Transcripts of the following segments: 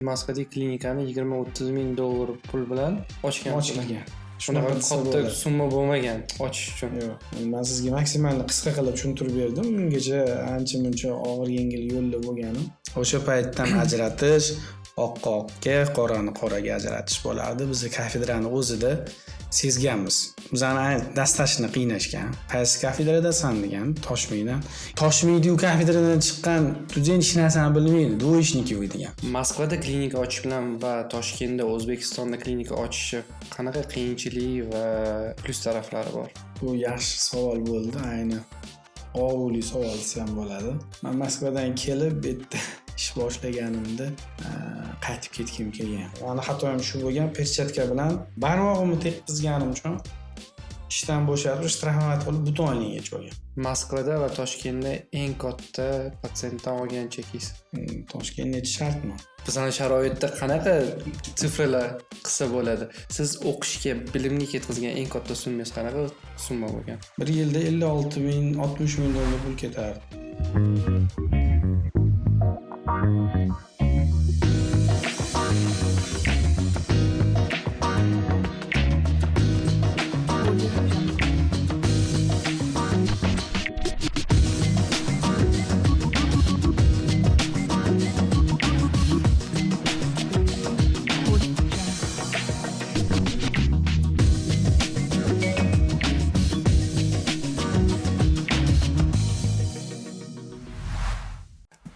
Moskvadagi klinikani 20-30 ming dollar pul bilan ochgan. Ochilgan. Shunaqa desa katta bo'ladi. Summa bo'lmagan ochish uchun. Yo'q, man sizga maksimal qisqa qilib tushuntirib berdim. Ungacha ancha muncha og'ir yengil yo'lda bo'lganim. O'sha paytdan ajratish, oqqa oqqa, qorani qoraga ajratish bo'lardi. Biz kafedrani o'zida sezganmiz. Bizani достаточно qiynashgan. Qaysi kafedradasan degan, Toshmiydan. Toshmiydiyu kafedradan chiqqan student hech narsani bilmaydi, двоечники вы degan. Moskvada klinika ochish bilan va Toshkentda, O'zbekistonda klinika ochishi qanaqa qiyinchilik va plyus taraflari bor? Bu yaxshi savol bo'ldi, ayni og'uvli savol desam bo'ladi. Man Moskvadan kelib, bu yerda ish boshlaganimda qaytib ketgim kelgan. Mani xatoyim shu bo'lgan, перчатка bilan barmog'imni tekkizganim uchun ishdan bo'shatib, штрафовать qilib, butun oyligimga yechib olgan. Moskvada va Toshkentda eng katta patsientdan olgan chekingiz? Toshkent nechi shartmi? Bizani sharoitda qanaqa цифра lar qilsa bo'ladi? Siz o'qishga, bilimga ketkazgan eng katta summangiz qanaqa summa bo'lgan? Bir yilda 56 ming, 60 ming dollar pul ketardi.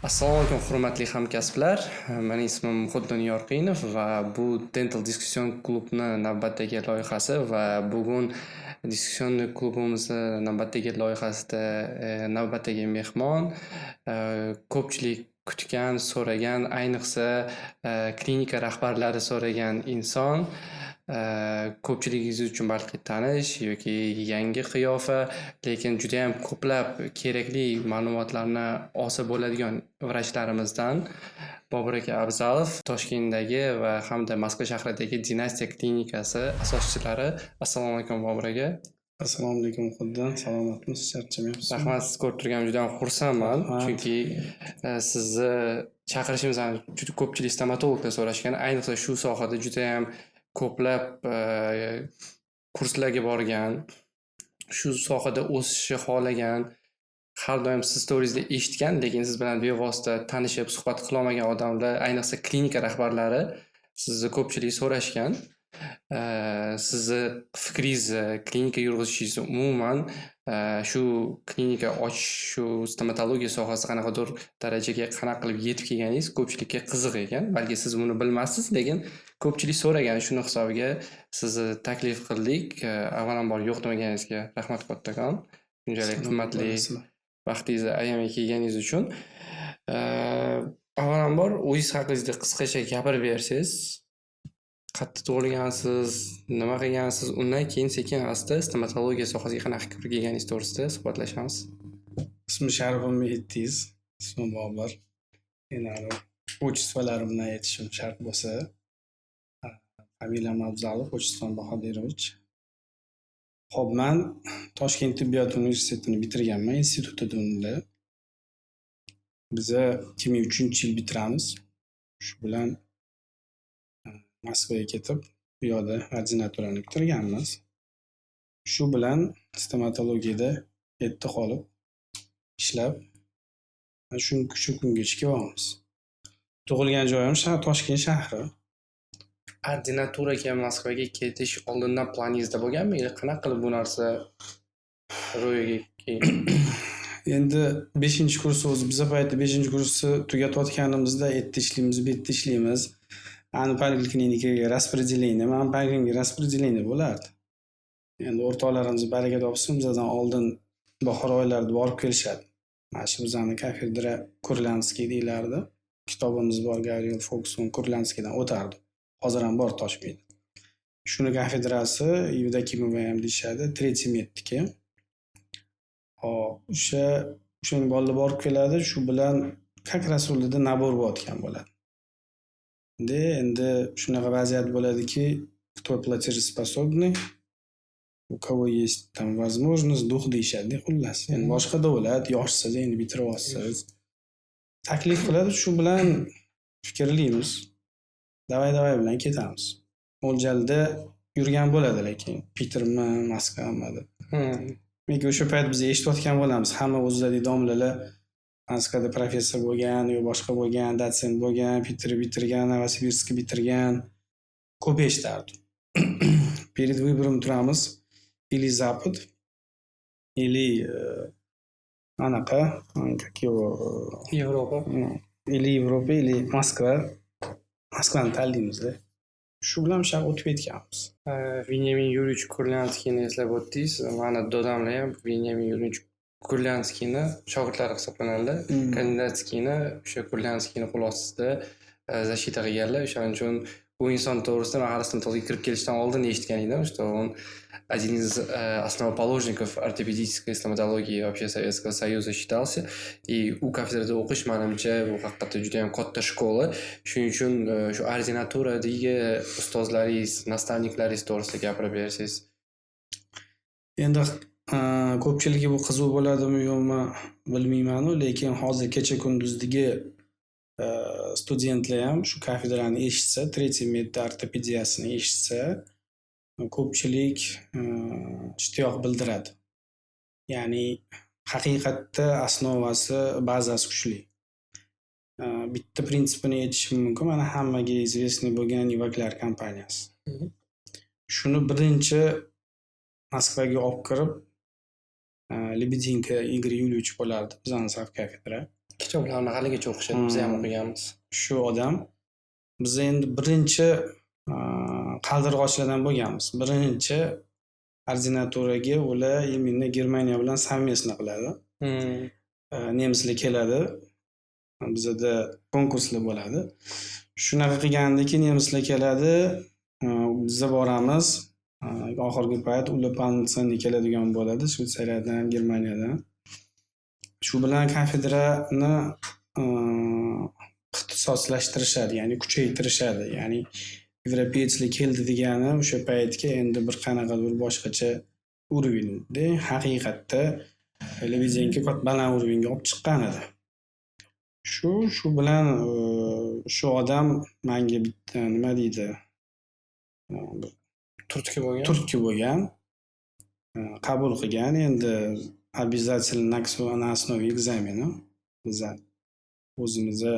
Assalomu alaykum, hurmatli hamkasblar. Mening ismim Muhiddin Yorqinov va bu Dental Diskussion klubni navbatdagi loyihasi va bugun diskussion klubimizni navbatdagi loyihasida navbatdagi mehmon, ko'pchilik kutgan, so'ragan, ayniqsa klinika rahbarlari so'ragan inson, ko'pchiligingiz uchun balki tanish yoki yangi qiyofa, lekin judayam ko'plab kerakli ma'lumotlarni olsa bo'ladigan vrachlarimizdan Bobur aka Abzalov, Toshkentdagi va hamda Moskva shahridagi Dinastiya klinikasi asoschilari. Assalomu alaykum, Bobur aka. Assalomu alaykum, Muhiddin. Salomatmisiz, charchamayapsizmi? Rahmat, sizni ko'rib turganim juda ham xursandman. Rahmat. Chunki sizni chaqirishimizni juda ko'pchilik stomatologlar so'rashgan. Ayniqsa shu sohada judayam ko'plab kurslarga borgan, shu sohada o'sishni xohlagan, har doim siz to'g'ringizda eshitgan, lekin siz bilan bevosita tanishib, suhbat qilolmagan odamlar, ayniqsa klinika rahbarlari sizni ko'pchilik so'rashgan. Sizni fikringizni, klinika yurg'izishingizni, umuman shu klinika ochish, shu stomatologiya sohasida qanaqadir darajaga qanaqa qilib yetib kelganingiz ko'pchilikka qiziq ekan. Balki siz buni bilmassiz, lekin ko'pchilik so'ragan, shuni hisobiga sizni taklif qildik. Avvalambor yo'q demaganingizga rahmat kattakon. Shunchalik qimmatli vaqtingizni ayamay kelganingiz uchun. Avvalambor o'zingiz haqingizda qisqacha gapirib bersangiz, qayerda tug'ilgansiz, nima qilgansiz, undan keyin sekin asta stomatologiya sohasiga qanaqa kirib kelganingiz to'g'risida suhbatlashamiz. Ismi sharifimni aytdingiz. Ismim Bobur. Endi отчество larim bilan aytishim shart bo'lsa, familiyam Abzalov, отчество m Bahodirovich. Xo'p, man Toshkent tibbiyot universitetini bitirganman, institutida unda. Biza 2003-yil bitiramiz. Shu bilan Moskvaga ketib, u yoqda ordinaturani bitirganmiz. Shu bilan stomatologiyada yerda qolib, ishlab, shu kungacha kelyapmiz. Tug'ilgan joyim Toshkent shahri. Ordinaturaga Moskvaga ketish oldindan planingizda bo'lganmi? Qanaqa qilib bu narsa ro'yobga kelgan? Endi beshinchi kurs o'zi biza paytda beshinchi kursni tugatayotganimizda yerda ishlaymiz, bu yerda ishlaymiz. Ani poliklinikaga распределение, mani poliklinikaga распределение bo'lardi. Endi o'rtoqlarimiz baraka topsin, bizadan oldin bahor oylarida borib kelishadi. Mana shu bizani kafedra Kurlyandskiy deyilardi. Kitobimiz bor, Gavril Foksman Kurlyandskiydan o'tardi. Hozir ham bor Toshkentda. Shuni kafedrasi Yevdokimova ham deyishadi, третий мед niki. Hop, o'shanga bolalar borib keladi, shu bilan как раз ularda набор bo'layotgan bo'ladi. De endi shunaqa vaziyat bo'ladiki, кто платежеспособный, у кого есть там возможность, дух deyishadi xullas. Endi boshqa davlat, yoshsiz, endi bitiryapsiz. Taklif qiladi, shu bilan fikrlaymiz. Давай, давай bilan ketamiz. Mo'ljalda yurgan bo'ladi lekin Pitermi, Moskvami deb. Lekin o'sha payt biz eshitayotgan bo'lamiz. Hamma o'zidagi domlalar Moskvada professor bo'lgan, yo boshqa bo'lgan, dotsent bo'lgan, Piter bitirgan, Novosibirskni bitirgan. Ko'p eshitardim. Перед выбором turamiz. Или Запад, или anaqa, как его, Yevropa. Или Yevropa, или Moskva. Moskvani tanlaymizda. Shu bilan o'sha o'tib ketganmiz. Veniamin Yurich Kurlyandskiyni eslab o'tdingiz. Mani dodamlar ham Veniamin Yurich Kurlyandskiyni shogirdlari hisoblanadilar. Кандидатский ni o'sha Kurlyandskiyni qo'l ostida защита qilganlar. O'shaning uchun bu inson to'g'risida man hali stomatologiyaga kirib kelishdan oldin eshitgan edim, что он один из основоположников ортопедической стоматологии вообще Советского Союза считался. И u kafedrada o'qish, manimcha, bu haqiqatda judayam katta школа. Shuning uchun shu ordinaturadagi ustozlaringiz, наставник laringiz to'g'risida gapirib bersangiz. Endi ko'pchilikka bu qiziq bo'ladimi, yo'qmi, bilmaymanu, lekin hozir kecha kunduzdagi studentlar ham shu kafedrani eshitsa, третий medda ortopediyasini eshitsa, ko'pchilik ishtiyoq bildiradi. Ya'ni haqiqatda основа si, bazasi kuchli. Bitta prinsipini aytishim mumkin. Mana, hammaga известный bo'lgan Ivoclar kompaniyasi. Shuni birinchi Moskvaga olib kirib, Lebedenko Igor Yulyevich bo'lardi bizani завкафедра. Kitoblarni haligacha o'qishadi, biz ham o'qiganmiz. Shu odam biz endi birinchi qaldirg'ochlardan bo'lganmiz. Birinchi ordinaturaga ular именно Germaniya bilan совместно qiladi. Nemislar keladi. Bizada konkurslar bo'ladi. Shunaqa qilgandan keyin nemislar keladi, biza boramiz. Oxirgi payt ular полноценный keladigan bo'ladi Shvetsariyadan, Germaniyadan. Shu bilan kafedrani ixtisoslashtirishadi, ya'ni kuchaytirishadi. Ya'ni европеец lar keldi degani o'sha paytga endi bir qanaqadir boshqacha уровень da, haqiqatda Lebedenko baland уровень ga olib chiqqan edi. Shu bilan shu odam manga bitta, nima deydi, bir turtki bo'lgan. Turtki bo'lgan. Qabul qilgan endi обязательно на основе экзамена. Biza o'zimizni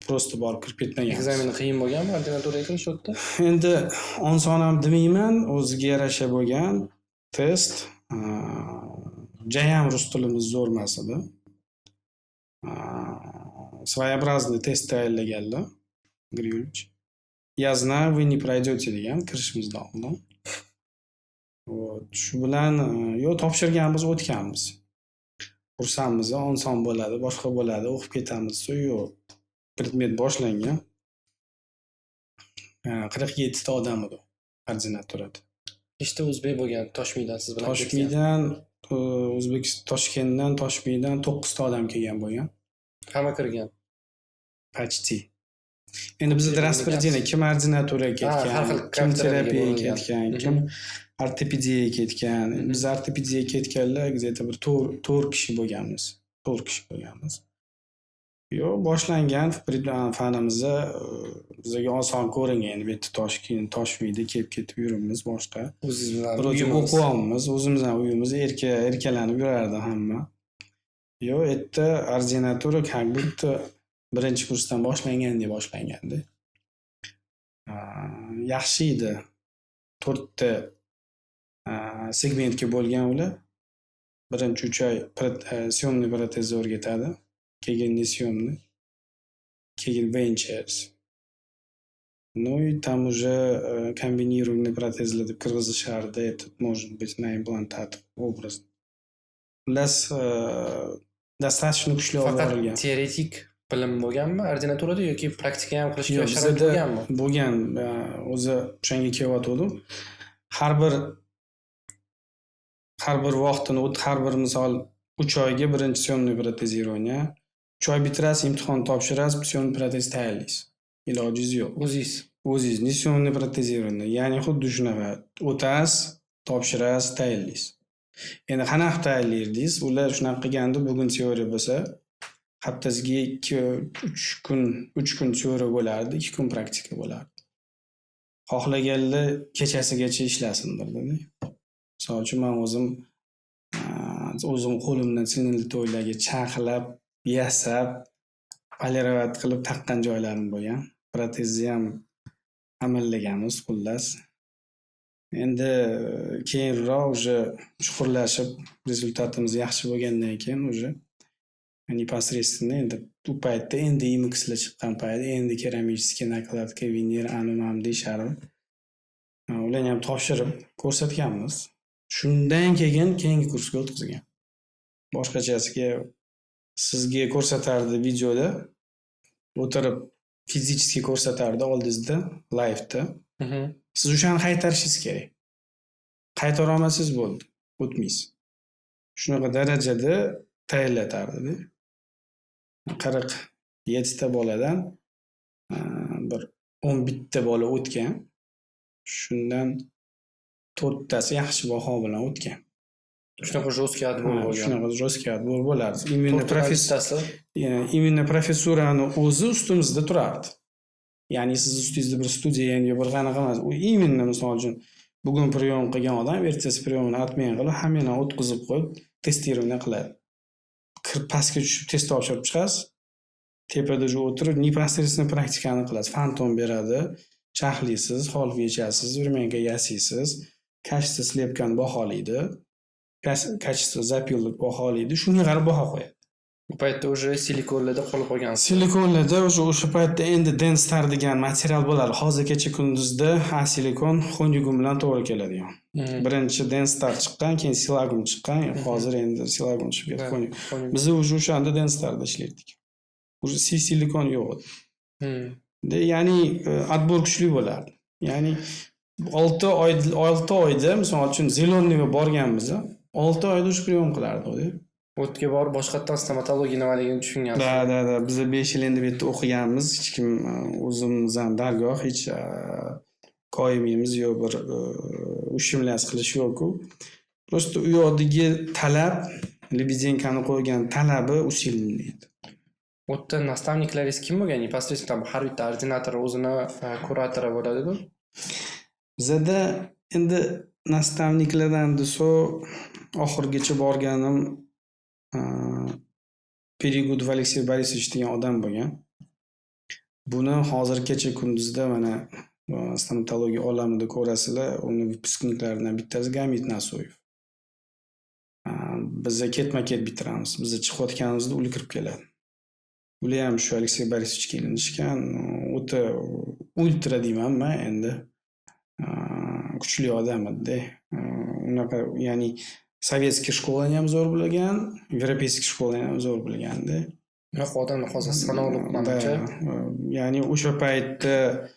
просто borib kirib ketmaganmiz. Экзамен i qiyin bo'lganmi ordinaturaga kirish u yerda? Endi oson ham demayman, o'ziga yarasha bo'lgan test. Jayam rus tilimiz zo'r emas edi. Своеобразный test tayyorlaganlar Igor Yulyevich. "Я знаю, вы не пройдете", degan kirishimizdan oldin. Вот. Shu bilan yo'q, topshirganmiz, o'tganmiz. Xursandmiz, oson bo'ladi, boshqa bo'ladi, o'qib ketamiz desa, yo'q. Predmet boshlangan. 47 ta odam edi ordinaturada. Nechta o'zbek bo'lgan Toshmiydan siz bilan ketgan? Toshmiydan, O'zbekiston, Toshkentdan, Toshmiydan 9 ta odam kelgan bo'lgan. Hamma kirgan. Почти. Endi bizda распределение, kim ordinaturaga ketgan, har xil kim kafedralarga terapiyaga bo'lingan. ketgan, kim ortopediyaga ketgan. Biz ortopediyaga ketganlar где-то bir to'rt kishi bo'lganmiz. 4 kishi bo'lganmiz. Yo'q, boshlangan fanimizni bizga oson ko'ringan. Endi bu yerda Toshkent, Toshmiyda kelib ketib yuribmiz boshqa. O'zingiz bilan Вроде uyimiz. O'qiyapmiz, o'zimizni uyimiz, erkalanib yurardi hamma. Yo'q, u yerda ordinatura как будто birinchi kursdan boshlangandek boshlanganda. Yaxshi edi. To'rtta segmentga bo'lgan ular. Birinchi 3 oy съемный protezni o'rgatadi. Keyin несъемный, keyin венчурс. Ну и там уже комбинированный protezlar deb kirgizishardi. Этот может быть на имплантат образно. Xullas, достаточно kuchli olib Faqat borilgan. teoretik bilim bo'lganmi ordinaturada yoki praktika ham qilishga Yo'q, sharoit bizada bo'lganmi? bo'lgan. O'zi o'shanga kelyotgandim. Har bir vaqtini har bir, misol, 3 oyga birinchi съемный протезирование. 3 oy bitirasiz, imtihon topshirasiz, съемный protez tayyorlaysiz. Ilojingiz yo'q. O'zingiz. O'zingiz несъемный протезирование. Ya'ni xuddi shunaqa. O'tasiz, topshirasiz, tayyorlaysiz. Endi qanaqa qilib tayyorlardingiz? Ular shunaqa qilgandi, bugun teoriya bo'lsa, Haftasiga 2-3 kun, 3 kun теория bo'lardi, 2 kun praktika bo'lardi. Xohlaganlar kechasigacha ishlasin derdida. Misol uchun, man o'zim qo'limdan цельнолитой larga charxlab, yasab, полировать qilib taqqan joylarim bo'lgan. Protezniyam amallaganmiz, xullas. Endi keyinroq уже chuqurlashib, результат imiz yaxshi bo'lgandan keyin уже непосредственно endi u paytda endi Emaxlar chiqqan payt, endi керамический накладка, vener, anu-manu deyishardi. Ularniyam topshirib ko'rsatganmiz. Shundan keyin keyingi kursga o'tkazgan. Boshqachasiga sizga ko'rsatardi videoda, o'tirib физически ko'rsatardi oldingizda, live'da. Siz o'shani qaytarishingiz kerak. Qaytarolmasangiz bo'ldi, o'tmaysiz. Shunaqa darajada tayyorlatardida. 47 ta boladan bir 11 ta bola o'tgan. Shundan to'rttasi yaxshi baho bilan o'tgan. Shunaqa жесткий отбор bo'lgan. Shunaqa жесткий отбор bo'lardi. Именно To'rttadan bittasi. Именно professurani o'zi ustimizda turardi. Ya'ni siz ustingizda bir student yo bir qanaqa emas. U именно, misol uchun, bugun прием qilgan odam ertasi прием ini отмен qilib, hammanglarni o'tkazib qo'yib, тестирование qiladi. Kirib, pastga tushib test topshirib chiqasiz. Tepada уже o'tirib непосредственно praktikani qilasiz. Fantom beradi, charxlaysiz, holva yechasiz, времянка yasaysiz, качество слепка ni baholaydi, качество запилок baholaydi, shunga qarab baho qo'yadi. U paytda уже silikonlarda qolib qolgansiz. Silikonlarda уже o'sha paytda endi Denstar degan material bo'ladi. Hozir kecha kunduzda silikon Honigum bilan to'g'ri keladigan. Birinchi Denstar chiqqan, keyin Silagum chiqqan, hozir endi Silagum chiqib ketdi. Honigum. Biz уже o'shanda Denstarda ishlardik. Уже silikon yo'q edi. Ya'ni отбор kuchli bo'lardi. Ya'ni 6 oy, 6 oyda, misol uchun, зелёный ga borganmiz, 6 oyda uch прием qilardi. U yerga borib boshqatdan stomatologiya nimaligini tushungansiz. Да. Biz 5 yil endi bu yerda o'qiganmiz. Hech kim o'zimiz ham dargoh hech koyimiymiz yo bir ущемлять qilish yo'q-ku. Просто u yoqdagi talab, Lebedenkani qo'ygan talabi усиленный edi. U yerda наставник laringiz kim bo'lgan? Непосредственно там har bitta ordinator o'zini kuratori bo'ladi-ku. Bizada endi наставник lardan desa, oxirigacha borganim Peregudov Aleksey Borisovich degan odam bo'lgan. Buni hozir kecha kunduzda mana stomatologiya olamida ko'rasizlar, uni выпускник laridan bittasi Gamit Nasuyev. Biza ketma-ket bitiramiz. Biza chiqayotganimizda ular kirib keladi. Ular ham shu Aleksey Borisovichga ilinishgan. O'ta ultra deyman man endi. Kuchli odam edi-da. Unaqa, ya'ni советский школа ni ham zo'r bilgan, европейский школа ni ham zo'r bilganda. Unaqa odamlar hozir sanoqli, manimcha. Да, ya'ni o'sha paytda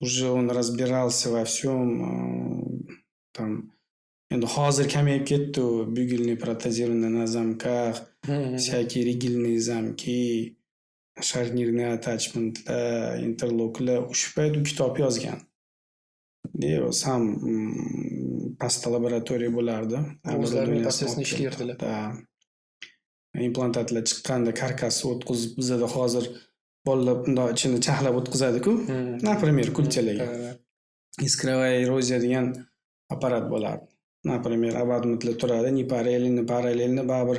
уже он разбирался во всем, там endi hozir kamayib ketdi u бюгельный протезирование на замках, всякие ригельные замки, шарнирный attachmentlar, interloklar. O'sha payt u kitob yozgan. Сам pastda laboratoriya bo'lardi. O'zlari непосредственно ishlardilar. Да. Implantatlar chiqqanda karkasni o'tqizib, bizada hozir bolalar bundoq ichini charxlab o'tkazadi-ku. Например, kulchalarga. Искровая эрозия degan apparat bo'lardi. Например, abutmentlar turadi, не параллельно, параллельно baribir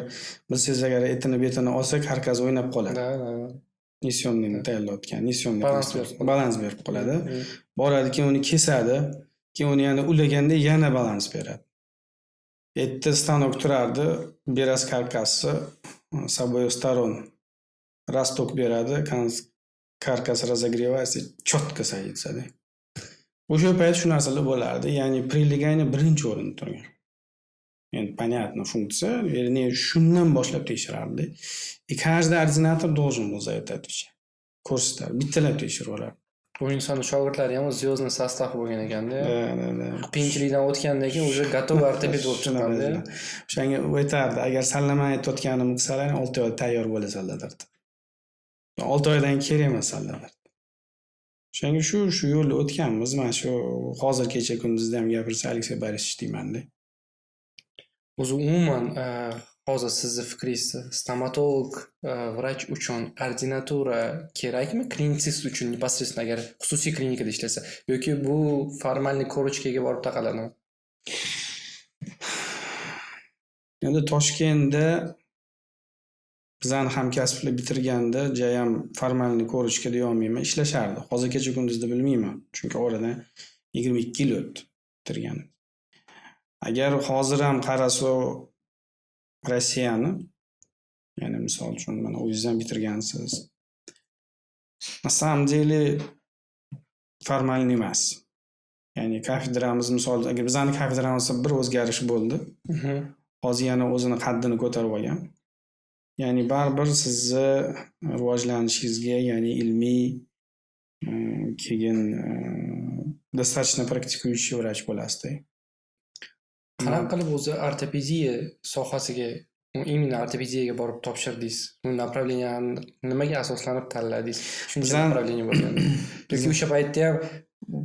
bilsangiz, agar etini betini olsa, karkas o'ynab qoladi. Да, да. Несъемный ni tayyorlayotgan, несъемный Balans berib qoladi. Balans berib qoladi. Boradi, keyin uni kesadi, keyin uni yana ulaganda yana balans beradi. Yerda stanok turardi, berasiz karkasni с обоих сторон росток beradi, karkas разогревается, четко садится. O'sha payt shu narsalar bo'lardi. Ya'ni прилегание birinchi o'rinda turgan. Endi понятно, funksiya, вернее, shundan boshlab tekshirardi. И каждый ординатор должен был за это отвечать. Ko'rsatardi, bittalab tekshirib yuborardi. Bu insonni shogirdlari ham звездный состав bo'lgan ekanda. Да. Qiyinchilikdan o'tgandan keyin уже готовый ortoped bo'lib chiqqanda. O'shanga u aytardi, agar sizlar man aytayotganimni qilsalaring, 6 oyda tayyor bo'lasanlar derdi. 6 oydan kerak emas sizlar derdi. O'shanga shu yo'lda o'tganmiz. Mana shu hozir kecha kunduzda ham gapirsa, Aleksey Borisovich deymanda. O'zi umuman Hozir sizni fikringizda stomatolog vrach uchun ordinatura kerakmi? Klinitsist uchun непосредственно, agar xususiy klinikada ishlasa yoki bu формальный корочка ga borib taqaladimi? Endi Toshkentda bizani hamkasblar bitirganda jayam формальный корочка deyolmayman, ishlashardi. Hozir kecha kunduzda bilmayman, chunki oradan 22 yil o'tdi bitirganim. Agar hozir ham qarasa Rossiyani, ya'ni misol uchun mana o'zingiz ham bitirgansiz. На самом деле формальный emas. Ya'ni kafedramiz, misol, agar bizani kafedramizda bir o'zgarish bo'ldi. Hozir yana o'zini qaddini ko'tarib olgan. Ya'ni baribir sizni rivojlanishingizga, ya'ni ilmiy, keyin достаточно практикующий vrach bo'lasizda. Qanaqa qilib o'zi ortopediya sohasiga, именно ortopediyaga borib topshirdingiz? Bu направления ni nimaga asoslanib tanladingiz? Shuncha направление bo'lganda. Yoki o'sha paytda ham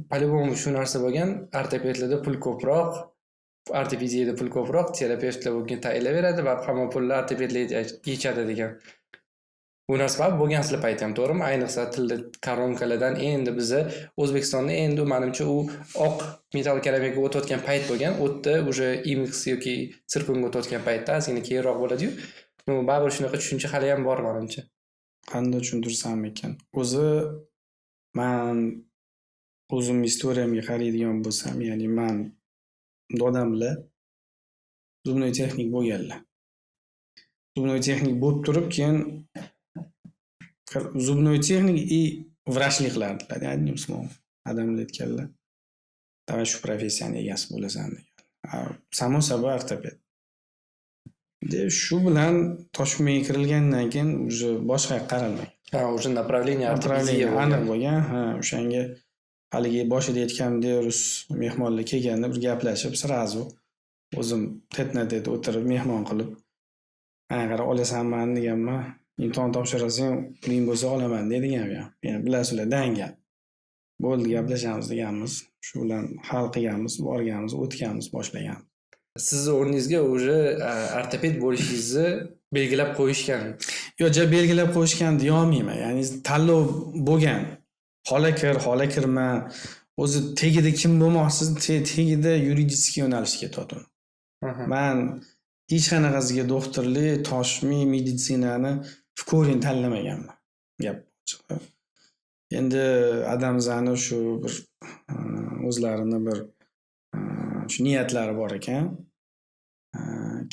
по-любому shu narsa bo'lgan, ortopedlarda pul ko'proq, ortopediyada pul ko'proq, terapevtlar bunga tayinlaveradi va hamma pulni ortopedlar yechadi degan. Bu narsa baribir bo'lgan sizlar payti ham, to'g'rimi? Ayniqsa tilda koronkalardan endi biza O'zbekistonda endi manimcha u oq metall keramikaga o'tayotgan payt bo'lgan. U yerda уже Emax yoki sirkonga o'tayotgan paytda ozgina keyinroq bo'ladi-yu. Baribir shunaqa tushuncha haliyam bor manimcha. Qanday tushuntirsam ekan? O'zi man o'zimni история mga qaraydigan bo'lsam, ya'ni man dodamlar зубной texnik bo'lganlar. Зубной texnik bo'lib turib, keyin зубной texnik и vrachlik qilardilar. Одним словом, adamlar aytganlar, давай shu professiyani egasi bo'lasan degan. Само собой, ortoped. De shu bilan Toshmiyaga kirilgandan keyin уже boshqa yoqqa qaralmagan. Ha, уже направление Направление ortopediya bo'lgan. Aniq bo'lgan. Ha, o'shanga haligi boshida aytganimdek, rus mehmonlar kelganda bir gaplashib, сразу o'zim тет-а-тет o'tirib mehmon qilib, "Mana qara, olasanmi mani?" deganman. "Imtihon topshirasan, puling bo'lsa olaman" degan u ham. Yani bilasizlar, dangal. Bo'ldi, gaplashamiz deganmiz. Shu bilan hal qilganmiz, borganmiz, o'tganmiz, boshlaganmiz. Sizni o'rningizga уже ortoped bo'lishingizni belgilab qo'yishgan. Yo'q, ja belgilab qo'yishgan deyolmayman. Ya'ni tanlov bo'lgan. Xola kir, xola kirma. O'zi tagida kim bo'lmoqchisiz, tagida юридический yo'nalish ketyapti. Man hech qanaqasiga doktorlik, toshmi, meditsinani в корень tanlamaganman. Gap ochig'i. Endi adamzani shu bir o'zlarini bir shu niyatlari bor ekan.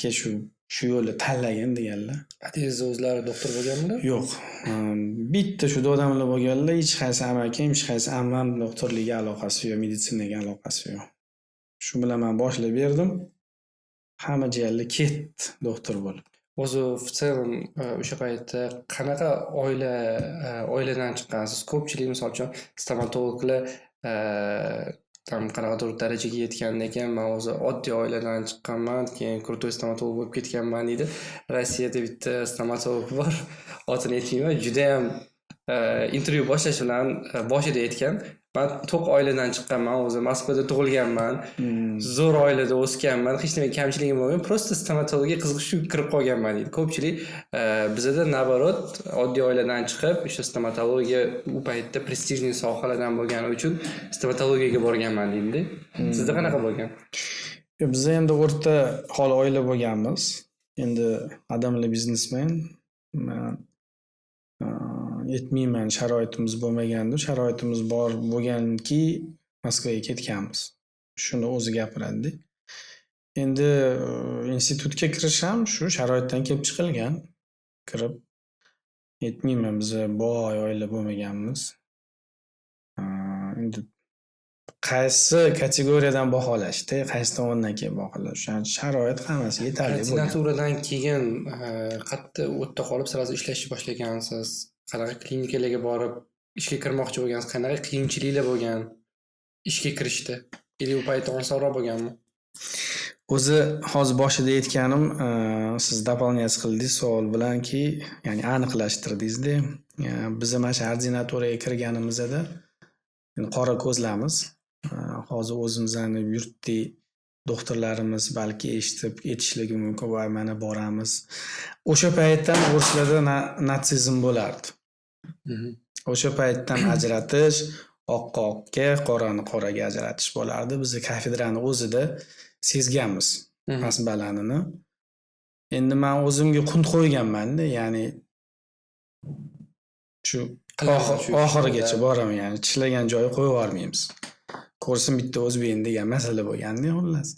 Ke shu yo'lni tanlagin deganlar. Atangizni o'zlari doktor bo'lganmilar? Yo'q. Bitta shu dodamlar bo'lganlar, hech qaysi amakim, hech qaysi ammam doktorlikka aloqasi yo'q, meditsinaga aloqasi yo'q. Shu bilan man boshlab berdim. Hamma jiyanlar ketdi doktor bo'lib. O'zi в целом o'sha paytda qanaqa oiladan chiqqansiz? Ko'pchilik, misol uchun, stomatologlar там qanaqadir darajaga yetgandan keyin, "Man o'zi oddiy oiladan chiqqanman, keyin крутой stomatolog bo'lib ketganman", deydi. Rossiyada bitta stomatolog bor, otini aytmayman, judayam intervyu boshlash bilan boshida aytgan: "Man to'q oiladan chiqqanman, o'zi Moskvada tug'ilganman, zo'r oilada o'sganman, hech nima kamchiligim bo'lmagan, просто stomatologiyaga qiziqish uchun kirib qolganman", deydi. Ko'pchilik bizada наоборот, oddiy oiladan chiqib, o'sha stomatologiya u paytda престижный sohalardan bo'lgani uchun stomatologiyaga borganman deydida. Sizda qanaqa bo'lgan? Yo'q, biz endi o'rta hol oila bo'lganmiz. Endi adamlar biznesmen. Man aytmayman sharoitimiz bo'lmagandi. Sharoitimiz bor bo'lganki, Moskvaga ketganmiz. Shuni o'zi gapiradida. Endi institutga kirish ham shu sharoitdan kelib chiqilgan. Kirib aytmayman, biza boy oila bo'lmaganmiz. Endi qaysi kategoriyadan baholashda, qaysi tomondan kelib baholash. O'shaning uchun sharoit hammasi yetarli bo'lgan. Ordinaturadan keyin qayerda u yerda qolib, сразу ishlashni boshlagansiz? Qanaqa klinikalarga borib ishga kirmoqchi bo'lgansiz? Qanaqa qiyinchiliklar bo'lgan ishga kirishda? Или u paytda osonroq bo'lganmi? O'zi hozir boshida aytganim, siz дополнять qildingiz savol bilanki, ya'ni aniqlashtirdingizda. Biza mana shu ordinaturaga kirganimizda qora ko'zlamiz. Hozir o'zimizni yurtdek Doktorlarimiz balki eshitib aytishligi mumkin, voy, mana boramiz. O'sha paytdan o'rislarda natsizm bo'lardi. O'sha paytdan ajratish, oqqa oqqa, qorani qoraga ajratish bo'lardi. Biz kafedrani o'zida sezganmiz past balandini. Endi man o'zimga qunt qo'yganman-da, ya'ni shu Qilaman shu ishni. oxirigacha boraman, ya'ni tishlagan joyi qo'yib yubormaymiz. Ko'rsin bitta o'zbekni degan masala bo'lganda, xullas.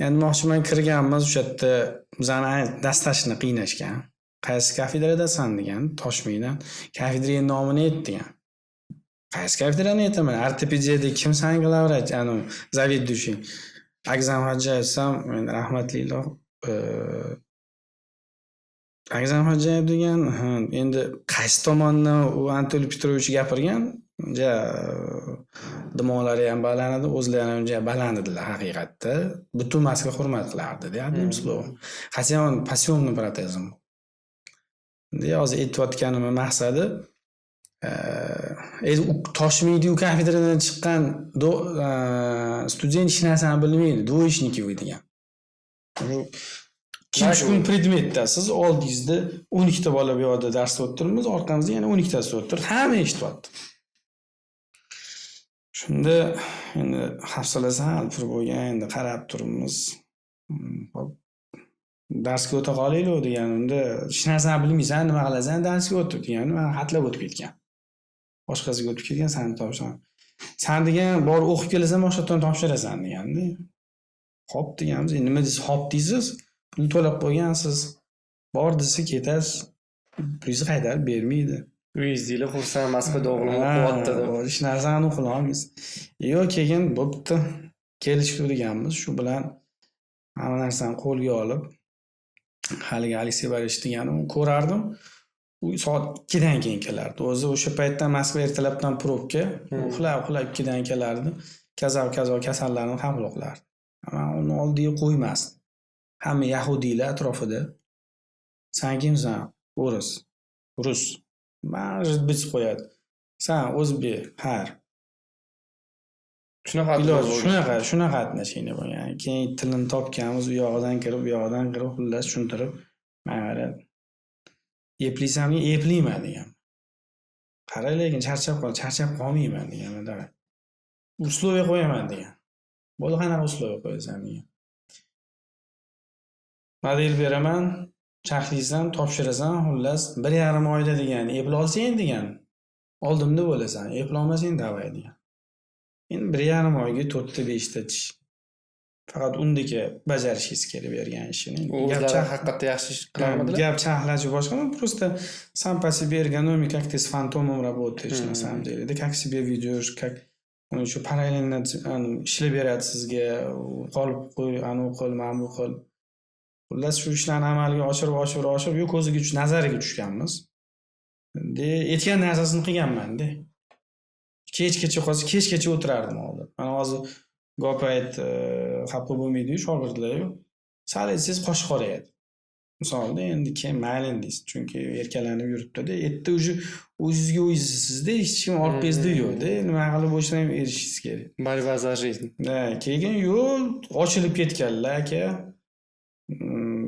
Endi demoqchiman, kirganmiz, o'sha yerda bizani достаточно qiynashgan. Qaysi kafedradasan degan, Toshmiydan. Kafedraning nomini ayt degan. Qaysi kafedrani aytaman? Ortopediyada kimsan главврач, anavi заведующий? Agzam Hojiyev desam, endi rahmatlilar, Agzam Hojiyev degan, ha, endi qaysi tomondan u Anatoliy Petrovich gapirgan, ja dimoqlari ham baland edi, o'zlari ham ja baland edilar haqiqatda. Butun Moskva hurmat qilardi, одним словом. Хотя он по съемным протезам. Endi hozir aytayotganimni maqsadi, endi u Toshmiydiyu kafedradan chiqqan student hech narsani bilmaydi, двоечники вы degan. Ikkinchi kun predmetdasiz, oldingizda 12 ta bola bu yoqda darsda o'tiribmiz, orqamizda yana 12 tasi o'tiribdi, hamma eshityapti. Shunda endi hafsala sal pir bo'lgan, endi qarab turibmiz. Hop, darsga o'ta qolaylik deganimda, hech narsani bilmaysan, nima qilasan darsga o'tib deganimda, mani xatlab o'tib ketgan. Boshqasiga o'tib ketgan, sani topshiraman. San degan, borib o'qib kelasan, boshqa topshirasan deganda. Hop deganmiz, endi nima desa hop deysiz, pul to'lab qo'ygansiz. Bor desa ketasiz, pulingizni qaytarib bermaydi. Uyingizdagilar xursand, Moskvada o'g'lim o'qiyapti deb. Hech narsani qilolmaysiz. Yo'q, keyin bo'pti, kelishdik deganmiz. Shu bilan hamma narsani qo'lga olib, haligi Aleksey Borisovich degani ko'rardim. U soat 2 dan keyin kelardi. O'zi o'sha paytda Moskva ertalabdan probka, uxlab uxlab 2 dan kelardi. Kazal kazal kasallarni qabul qilardi. Man uni oldiga qo'ymasdim. Hamma yahudiylar atrofida. San kimsan? O'ris. Rus. Mana bitib qo'yadi. San o'zbek, har. Shunaqa Iloji shunaqa, shunaqa отношение bo'lgan. Keyin tilini topganmiz, u yog'idan kirib, bu yog'idan kirib, xullas tushuntirib, mana qara, eplaysanmi, eplayman degan. Qara, lekin charchab qol, charchab qolmayman degan. Давай. Условия qo'yaman degan. Bo'ldi, qanaqa условия qo'yasan degan. Model beraman, charxlaysan, topshirasan, xullas 1,5 oyda degan, eplolsang degan, oldimda bo'lasan, eplolmasang давай degan. Endi 1,5 oyga to'rtta, beshta tish. Faqat undagi bajarishingiz kerak bergan ishini. U o'zlari haqiqatda yaxshi ish qilarmidilar? Gap charxlash boshqa, просто сам по себе эргономик, как ты с фантомом работаешь на самом деле, да, как себя ведешь, как он еще параллельно ishlab beradi sizga, qolib qo'y, anavi qil, mana bu qil. Xullas, shu ishlarni amalga oshirib, oshirib, oshirib, yo'q, ko'ziga nazariga tushganmiz. De aytgan narsasini qilganman-da. Kechgacha qolsa, kechgacha o'tirardim oldin. Mana hozir ko'p payt xafa bo'lmaydi-yu shogirdlar-yu. Sal aytsangiz, qoshi qorayadi. Misolda, endi keyin mayli deysiz, chunki erkalanib yuribdi-da. Yerda уже o'zingizga o'zingizsizda, hech kim orqangizda yo'qda. Nima qilib bo'lsa ham erishishingiz kerak. Борьба за жизнь. Да, keyin yo'q, ochilib ketganlar, aka.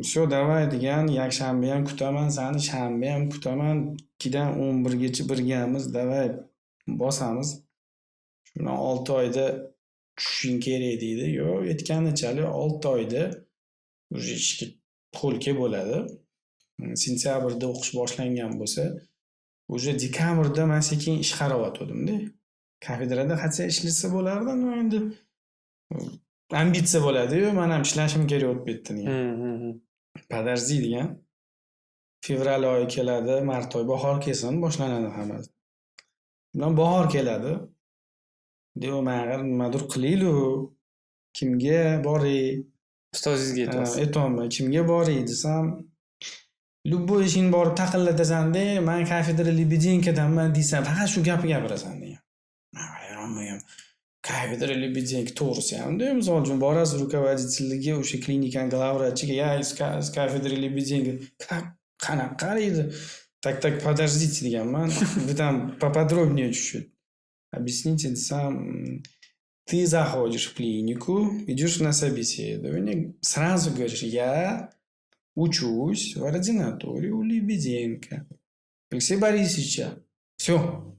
Всё, давай degan, yakshanba ham kutaman sani, shanba ham kutaman, 2 dan 11 gacha birgamiz, давай bosamiz. Shu bilan 6 oyda tushishing kerak deydi. Yo'q, aytganichalik 6 oyda уже ishga qo'lga bo'ladi. Sentyabrda o'qish boshlangan bo'lsa, уже dekabrda man sekin ish qarayotgandimda. Kafedrada хотя ishlasa bo'lardi, но endi ambitsiya bo'ladi-yu, man ham ishlashim kerak bo'lib ketdi degan. Подожди degan. Fevral oyi keladi, mart oyi, bahor kelsin, boshlanadi hammasi. Undan bahor keladi. Deyman, mana nimadir qilaylik, kimga boray? Ustozingizga aytyapsiz. Aytyapman, kimga boray desam, любой eshikni borib taqillatasan-da, man kafedra Lebedenkodanman deysan, faqat shu gapni gapirasan degan. Man hayron bo'lganman. Kafedra Lebedenko to'g'risi hamda, misol uchun, borasiz руководитель ga, o'sha klinikani главврач iga, я из кафедры Лебеденко. Qanaqa qaraydi? Так, так, подождите deganman. Вы там поподробнее чуть-чуть объясните desam, Ты заходишь в клинику, идешь на собеседование, сразу говоришь: "Я учусь в ординатуре у Лебеденко Алексея Борисовича". Всё.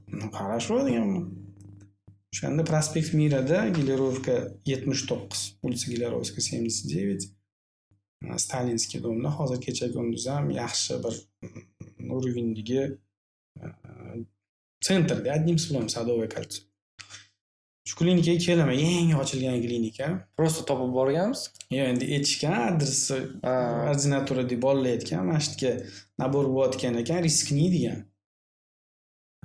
Ну, хорошо, deganman. O'shanda Проспект Мира da, Gilerovka 79, улица Гиляровская, 79, Сталинский дом da hozir kecha kunduz ham yaxshi bir уровень dagi центр da, одним словом, Садовое кольцо. Shu klinikaga kelaman, yangi ochilgan klinika. Просто topib borganmiz? Yo'q, endi aytishgan adresi, ordinaturadagi bolalar aytgan, mana shu yerga набор bo'layotgan ekan, рискни, degan.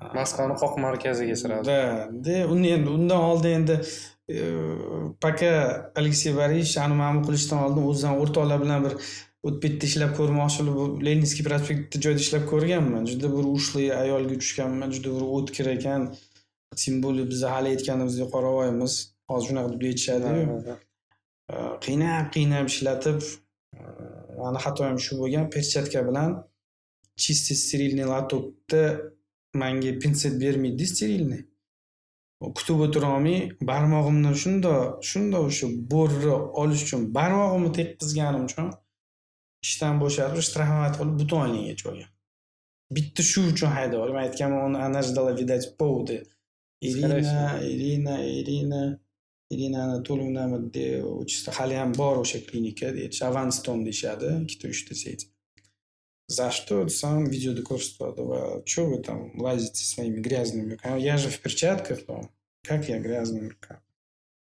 Moskvani qoq markaziga сразу. Да, de uni endi undan oldin endi пока Aleksey Borisovich anu ma'mur qilishdan oldin o'zidan o'rtoqlar bilan bir o'tib yerda ishlab ko'rmoqchi bo'lib, Ленинский prospektda joyda ishlab ko'rganman. Juda bir ушлый ayolga tushganman, juda bir o'tkir ekan. Тем более biz hali aytganimizdek qoravoyimiz. Hozir shunaqa deb aytishadi-yu. Qiynab, qiynab ishlatib, mani xatoyim shu bo'lgan, перчатка bilan чистый стерильный лоток da manga pinset bermaydi стерильный. Kutib o'tirolmay, barmog'imdan shundoq, shundoq o'sha bo'rni olish uchun barmog'imni tekkizganim uchun ishdan bo'shatib, штрафовать qilib, butun oyligini yechib olgan. Bitta shu uchun haydab yuborgan. Man aytganman, она ждала, видать, повода. Irina, Irina, Irina, Irina Anatolievna, отчество, haliyam bor o'sha klinika, Avanston deyishadi, ikkita uchta сеть. За что, desam, videoda ko'rsatadi va что вы там лазите своими грязными руками? Я же в перчатках там. Как я грязными руками?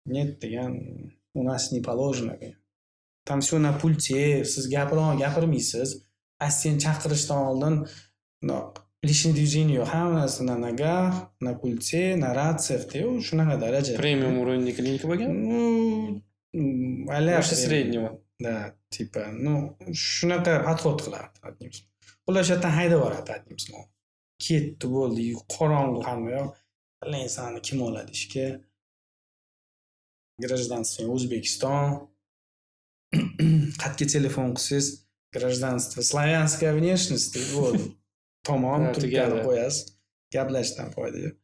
Нет, degan, у нас не положено, degan. Там все на пульте, siz gapirmaysiz. Assistent chaqirishdan oldin лишний движение yo'q. Hamma narsa на ногах, на пульте, на рациях, shunaqa daraja. Premium уровень klinika bo'lgan? Ну, а-ля Выше среднего. Да, типа, ну, shunaqa подход qilardi, одним словом. Ular o'sha yerdan haydab yuboradi, одним словом. Ketdi, bo'ldi, qorong'u hamma yoq. Insonni kim oladi ishga? Гражданство O'zbekiston. Qayerga telefon qilsangiz, гражданство славянская внешность deydi, bo'ldi. Tamom, trubkani Tugadi. qo'yasiz. Gaplashishdan foyda yo'q.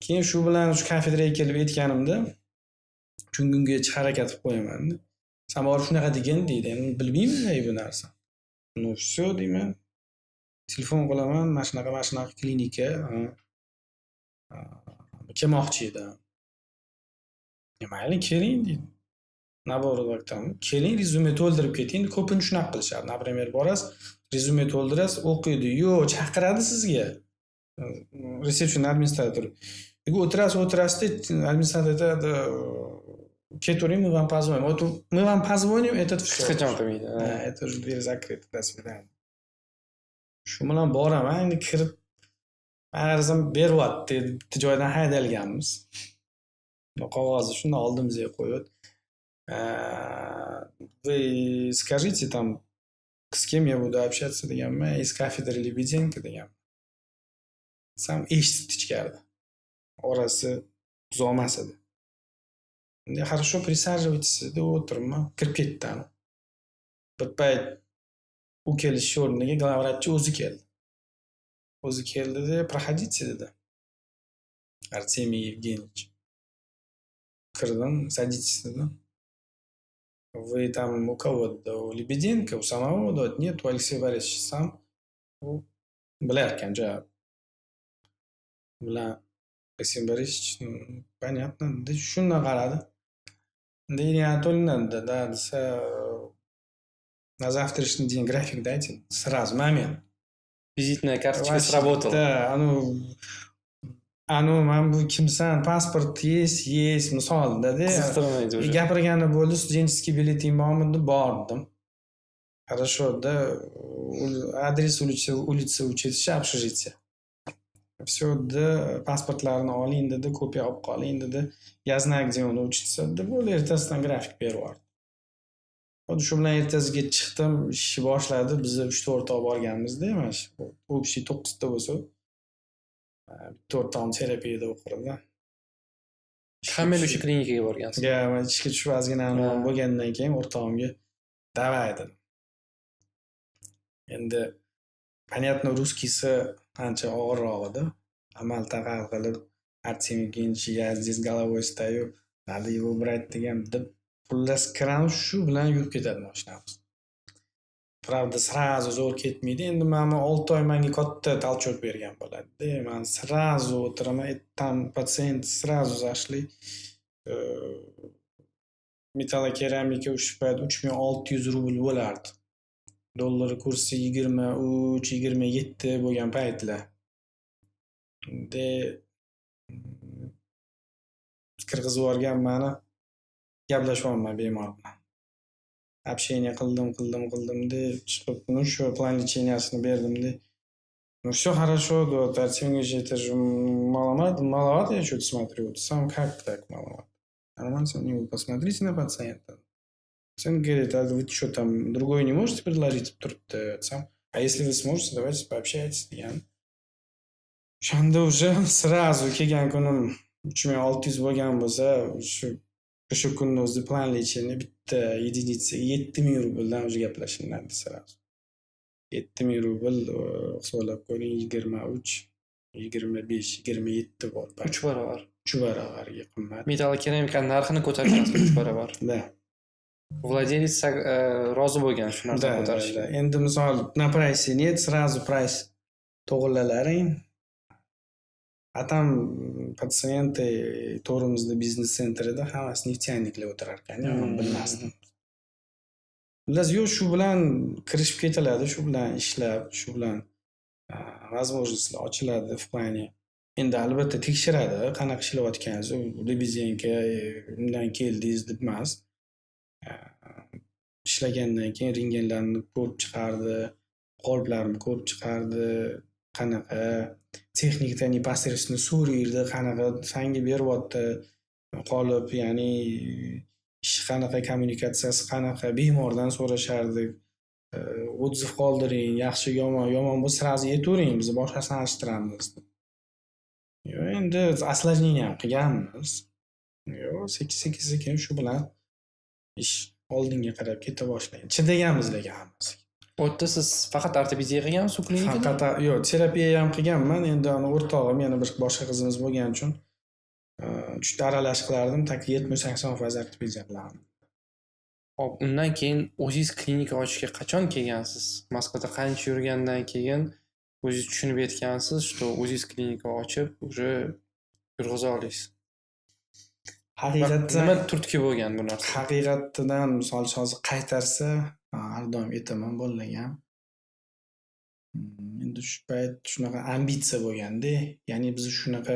Keyin shu bilan shu kafedraga kelib aytganimda, chunki harakat qilib qo'yaman. San borib shunaqa degin, deydi. Endi bilmayman bu narsani. Ну всё, deyman. Telefon qilaman, mana shunaqa, mana shunaqa klinika kelmoqchi edim. Mayli, keling, deydi. Набор keling, rezyume to'ldirib keting. Ko'pincha shunaqa qilishadi. Например, borasiz, rezyume to'ldirasiz, o'qiydi. Yo'q, chaqiradi sizga. Ресепшн administrator. O'tirasiz, o'tirasizda, administrator aytadi: "Ketavering, мы вам позвоним". Вот "мы вам позвоним", это всё. Hech qachon qilmaydi. Ha, это уже дверь закрыта, до свидания. Shu bilan boraman, endi kirib, qarasam, beryapti, bitta joydan haydalganmiz. Qog'ozni shundoq oldimizga qo'yib, "Вы скажите там, с кем я буду общаться", deganman, "Из кафедры Лебеденко", deganman. Desam, eshitibdi ichkarida. Orasi uzoq emas edi. "Хорошо, присаживайтесь", deb o'tiribman. Kirib ketdi. Bir payt u kelishi o'rniga главврач o'zi keldi. O'zi keldida, "Проходите", dedi. Artemiy Evgeniyevich. Kirdim, "Садитесь", dedi. "Вы там у кого?" dedi. "У Лебеденко, у самого?" dedi. "Нет, у Алексея Борисовича сам". U bilarkan javob. Bilan Алексей Борисович, понятно, dedi. Shundan qaradi. Irina Анатольевна, dedi, да, desa, "На завтрашний день график дайте". Сразу, момент. Визитная карточка сработала. Да, anu mana bu kimsan, pasport есть, есть, misol-da. Qiziqtirmaydi уже. Gapirgani bo'ldi, "Студенческий билет ing bormi?" deb, "Bor", dedim. Хорошо, да, адрес: улица Училища, общежитие. Всё, dedi, pasportlarni oling, dedi, kopiya olib qoling, dedi. Я знаю, где он учится, dedi. Bo'ldi, ertasidan grafik berib yubordi. Xuddi shu bilan ertasiga chiqdim, ishni boshladi. Biz uchta o'rtoq borganmizda, mana shu общий to'qqizta bo'lsa, bitta o'rtog'im terapiyada o'qirdi. Hammanglar o'sha klinikaga borgansiz. Ya, man ishga tushib ozgina bo'lgandan keyin o'rtog'imga "Давай", dedim. Endi понятно, русский si ancha og'irroq edi. Amal taqal qilib Artemiy Evgenьевич, я здесь головой стою, надо его брать, degan deb. Xullas, kiramiz, shu bilan yurib ketadi mashinamiz. Правда, сразу zo'r ketmaydi. Endi mana bu 6 oy manga katta толчок bergan bo'ladida. Man сразу o'tiraman, там пациент сразу зашли. Металлокерамика o'sha payt 3600 rubl bo'lardi. Dollar kursi 23, 27 bo'lgan paytlar. De kirgizib yuborgan mani, gaplashyapman bemor bilan. Общение qildim, qildim, qildimda, chiqib, ну shu план лечения sini berdimda. Ну все хорошо, deyapti. Artemiy Evgenьевич, это же маловато, маловато, я что-то смотрю. Сам как так маловато? Нормально, вы посмотрите на пациента. Пациент говорит: а вы что там, другое не можете предложить? Turibdi desam, а если вы сможете, давайте пообщайтесь, degan. O'shanda уже сразу kelgan kunim 3600 bo'lgan bo'lsa, shu o'sha kunni o'zida план лечения bitta единица ga 7000 rubldan уже gaplashiladi сразу. 7000 rubl, hisoblab ko'ring, 23, 25, 27 bor. 3 barobar. 3 barobarga qimmat. Металлокерамика ni narxini ko'targansiz 3 barobar. Да. Владелец rozi bo'lgan shu narsani Да. ko'tarishga. Да. Endi misol на прайсе нет, сразу прайс to'g'irlalaring. А там пациенты to'g'rimizda biznes sentrida hammasi нефтяник lar o'tirar ekan, men bilmasdim. Xullas, yo'q, shu bilan kirishib ketiladi, shu bilan ishlab, shu bilan возможность lar ochiladi в плане. Endi albatta tekshiradi, qanaqa ishlayotganingizni, Lebedenko undan keldingiz deb emas. Ishlagandan keyin rentgenlarni ko'rib chiqardi, qoliplarni ko'rib chiqardi, qanaqa texnikada непосредственно so'raydi, qanaqa sanga beryapti qolip, ya'ni ishi qanaqa, kommunikatsiyasi qanaqa, bemordan so'rashardi. Отзыв qoldiring, yaxshi, yomon, yomon bo'lsa, сразу aytavering, biz boshqasini alishtiramiz deb. Yo'q, endi осложнение ham qilganmiz. Yo'q, sekin, sekin, sekin shu bilan ish oldinga qarab keta boshlagan. Chidaganmiz lekin hammasiga. U yerda siz faqat ortopediya qilganmisiz u klinikada? Faqat yo'q, terapiya ham qilganman. Endi ani o'rtog'im, yana bir boshqa qizimiz bo'lgani uchun juda aralash qilardim. Так 70-80% ortopediya qilardim. Hop, undan keyin o'zingiz klinika ochishga qachon kelgansiz? Moskvada qancha yurgandan keyin o'zingiz tushunib yetgansiz, что o'zingiz klinika ochib, уже yurg'iza olasiz? Haqiqatdan Nima turtki bo'lgan bu narsaga? Haqiqatidan, misol uchun, hozir qaytarsa, har doim aytaman bolalarga ham. Endi shu payt shunaqa ambitsiya bo'lganda, ya'ni biz shunaqa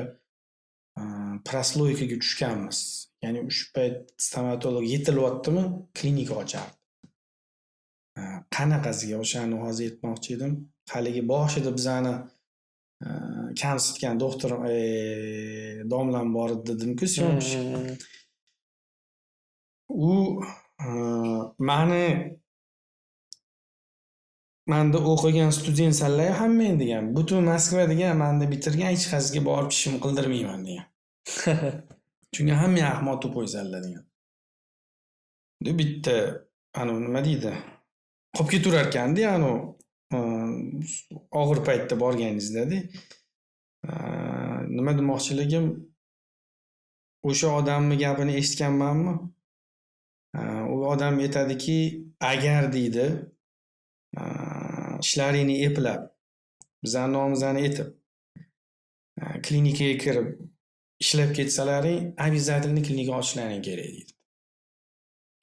прослойка ga tushganmiz. Ya'ni o'sha payt stomatolog yetilyaptimi, klinika ochardi. Qanaqasiga o'shani hozir aytmoqchi edim. Haligi boshida bizani kamsitgan doktor domlam bor edi dedimku, съёмщик. U mani manda o'qigan studentsanlar hammang degan. Butun Moskva degan, manda bitirgan hech qaysiga borib tishimni qildirmayman degan. Chunki hammang ahmoq, тупой sanlar degan. Bitta anavi nima deydi, qolib ketaverarkanda anavi og'ir paytda borganingizda. Nima demoqchiligim, o'sha odamni gapini eshitganmanmi, u odam aytadiki, agar deydi, ishlaringni eplab, bizani nomimizni aytib, klinikaga kirib ishlab ketsalaring, обязательно klinika ochishlaring kerak deydi.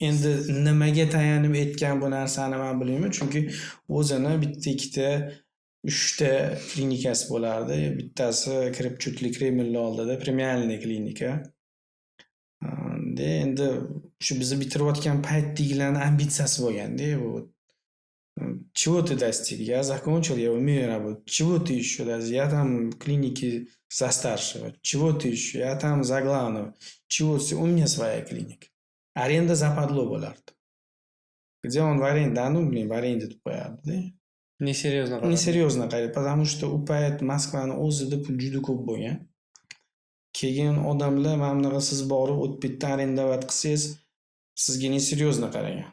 Endi nimaga tayanib aytgan bu narsani man bilmayman, chunki o'zini bitta, ikkita, uchta klinikasi bo'lardi. Bittasi kirib чуть ли Kremlni oldida премиальный klinika. Endi shu bizni bitirayotgan paytdagilarni ambitsiyasi bo'lganda bu. Чего ты достиг? Я закончил, я умею работать. Чего ты еще достиг? Я там в клинике за старшего. Чего ты еще? Я там за главного. Чего? У меня своя клиника. Аренда западло bo'lardi. Где он в аренде? Да ну, блин, в аренде deb qo'yardi-da. Несерьезно qaradi. Несерьезно qaraydi. Потому что u payt Moskvani o'zida pul juda ko'p bo'lgan. Keyin odamlar mana bunaqa siz borib o'tib bitta арендовать qilsangiz, sizga несерьезно qaragan.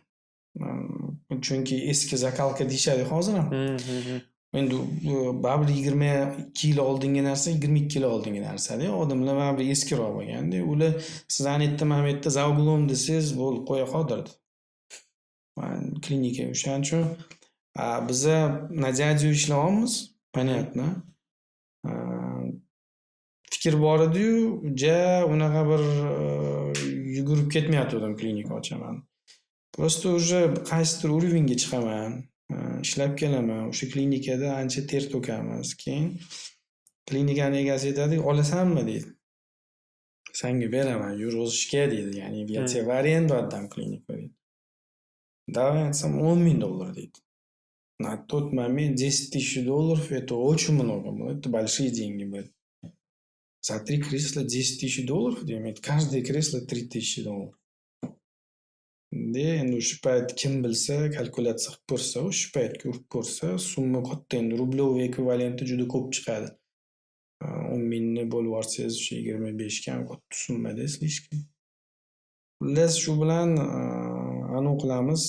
Chunki eski закалка deyishadi hozir ham. Endi bu baribir 22 yil oldingi narsa, 22 yil oldingi narsada, odamlar baribir eskiroq bo'lganda. Ular siz ana yerda, mana bu yerda, за углом desangiz bo'ldi, qo'ya qoldirdi. Man klinika o'shaning uchun biza на дядю ishlayapmiz, понятно. Fikr bor ediyu, ja unaqa bir yugurib ketmayotgandim klinika ochaman. Просто уже qaysidir уровень ga chiqaman, ishlab kelaman, o'sha klinikada ancha ter to'kamiz. Keyin klinikani egasi aytadi: "Olasanmi?" deydi. "Sanga beraman, yur o'zishga", deydi. Ya'ni "Я тебе в аренду отдам клинику", deydi. "Давай", desam, "$10 000", deydi. На тот момент 10 тысяч долларов — это очень много было, это большие деньги были. За три кресла 10 тысяч долларов deyman, каждое кресло 3000 долларов. Endi o'sha payt kim bilsa, kalkulyatsiya qilib ko'rsa, o'sha paytga urib ko'rsa, summa katta, endi рублёвый ekvivalenti juda ko'p chiqadi. 10 000 ni bo'lib yuborsangiz o'sha 25 ga ham katta summada слишком. Xullas, shu bilan anavi qilamiz,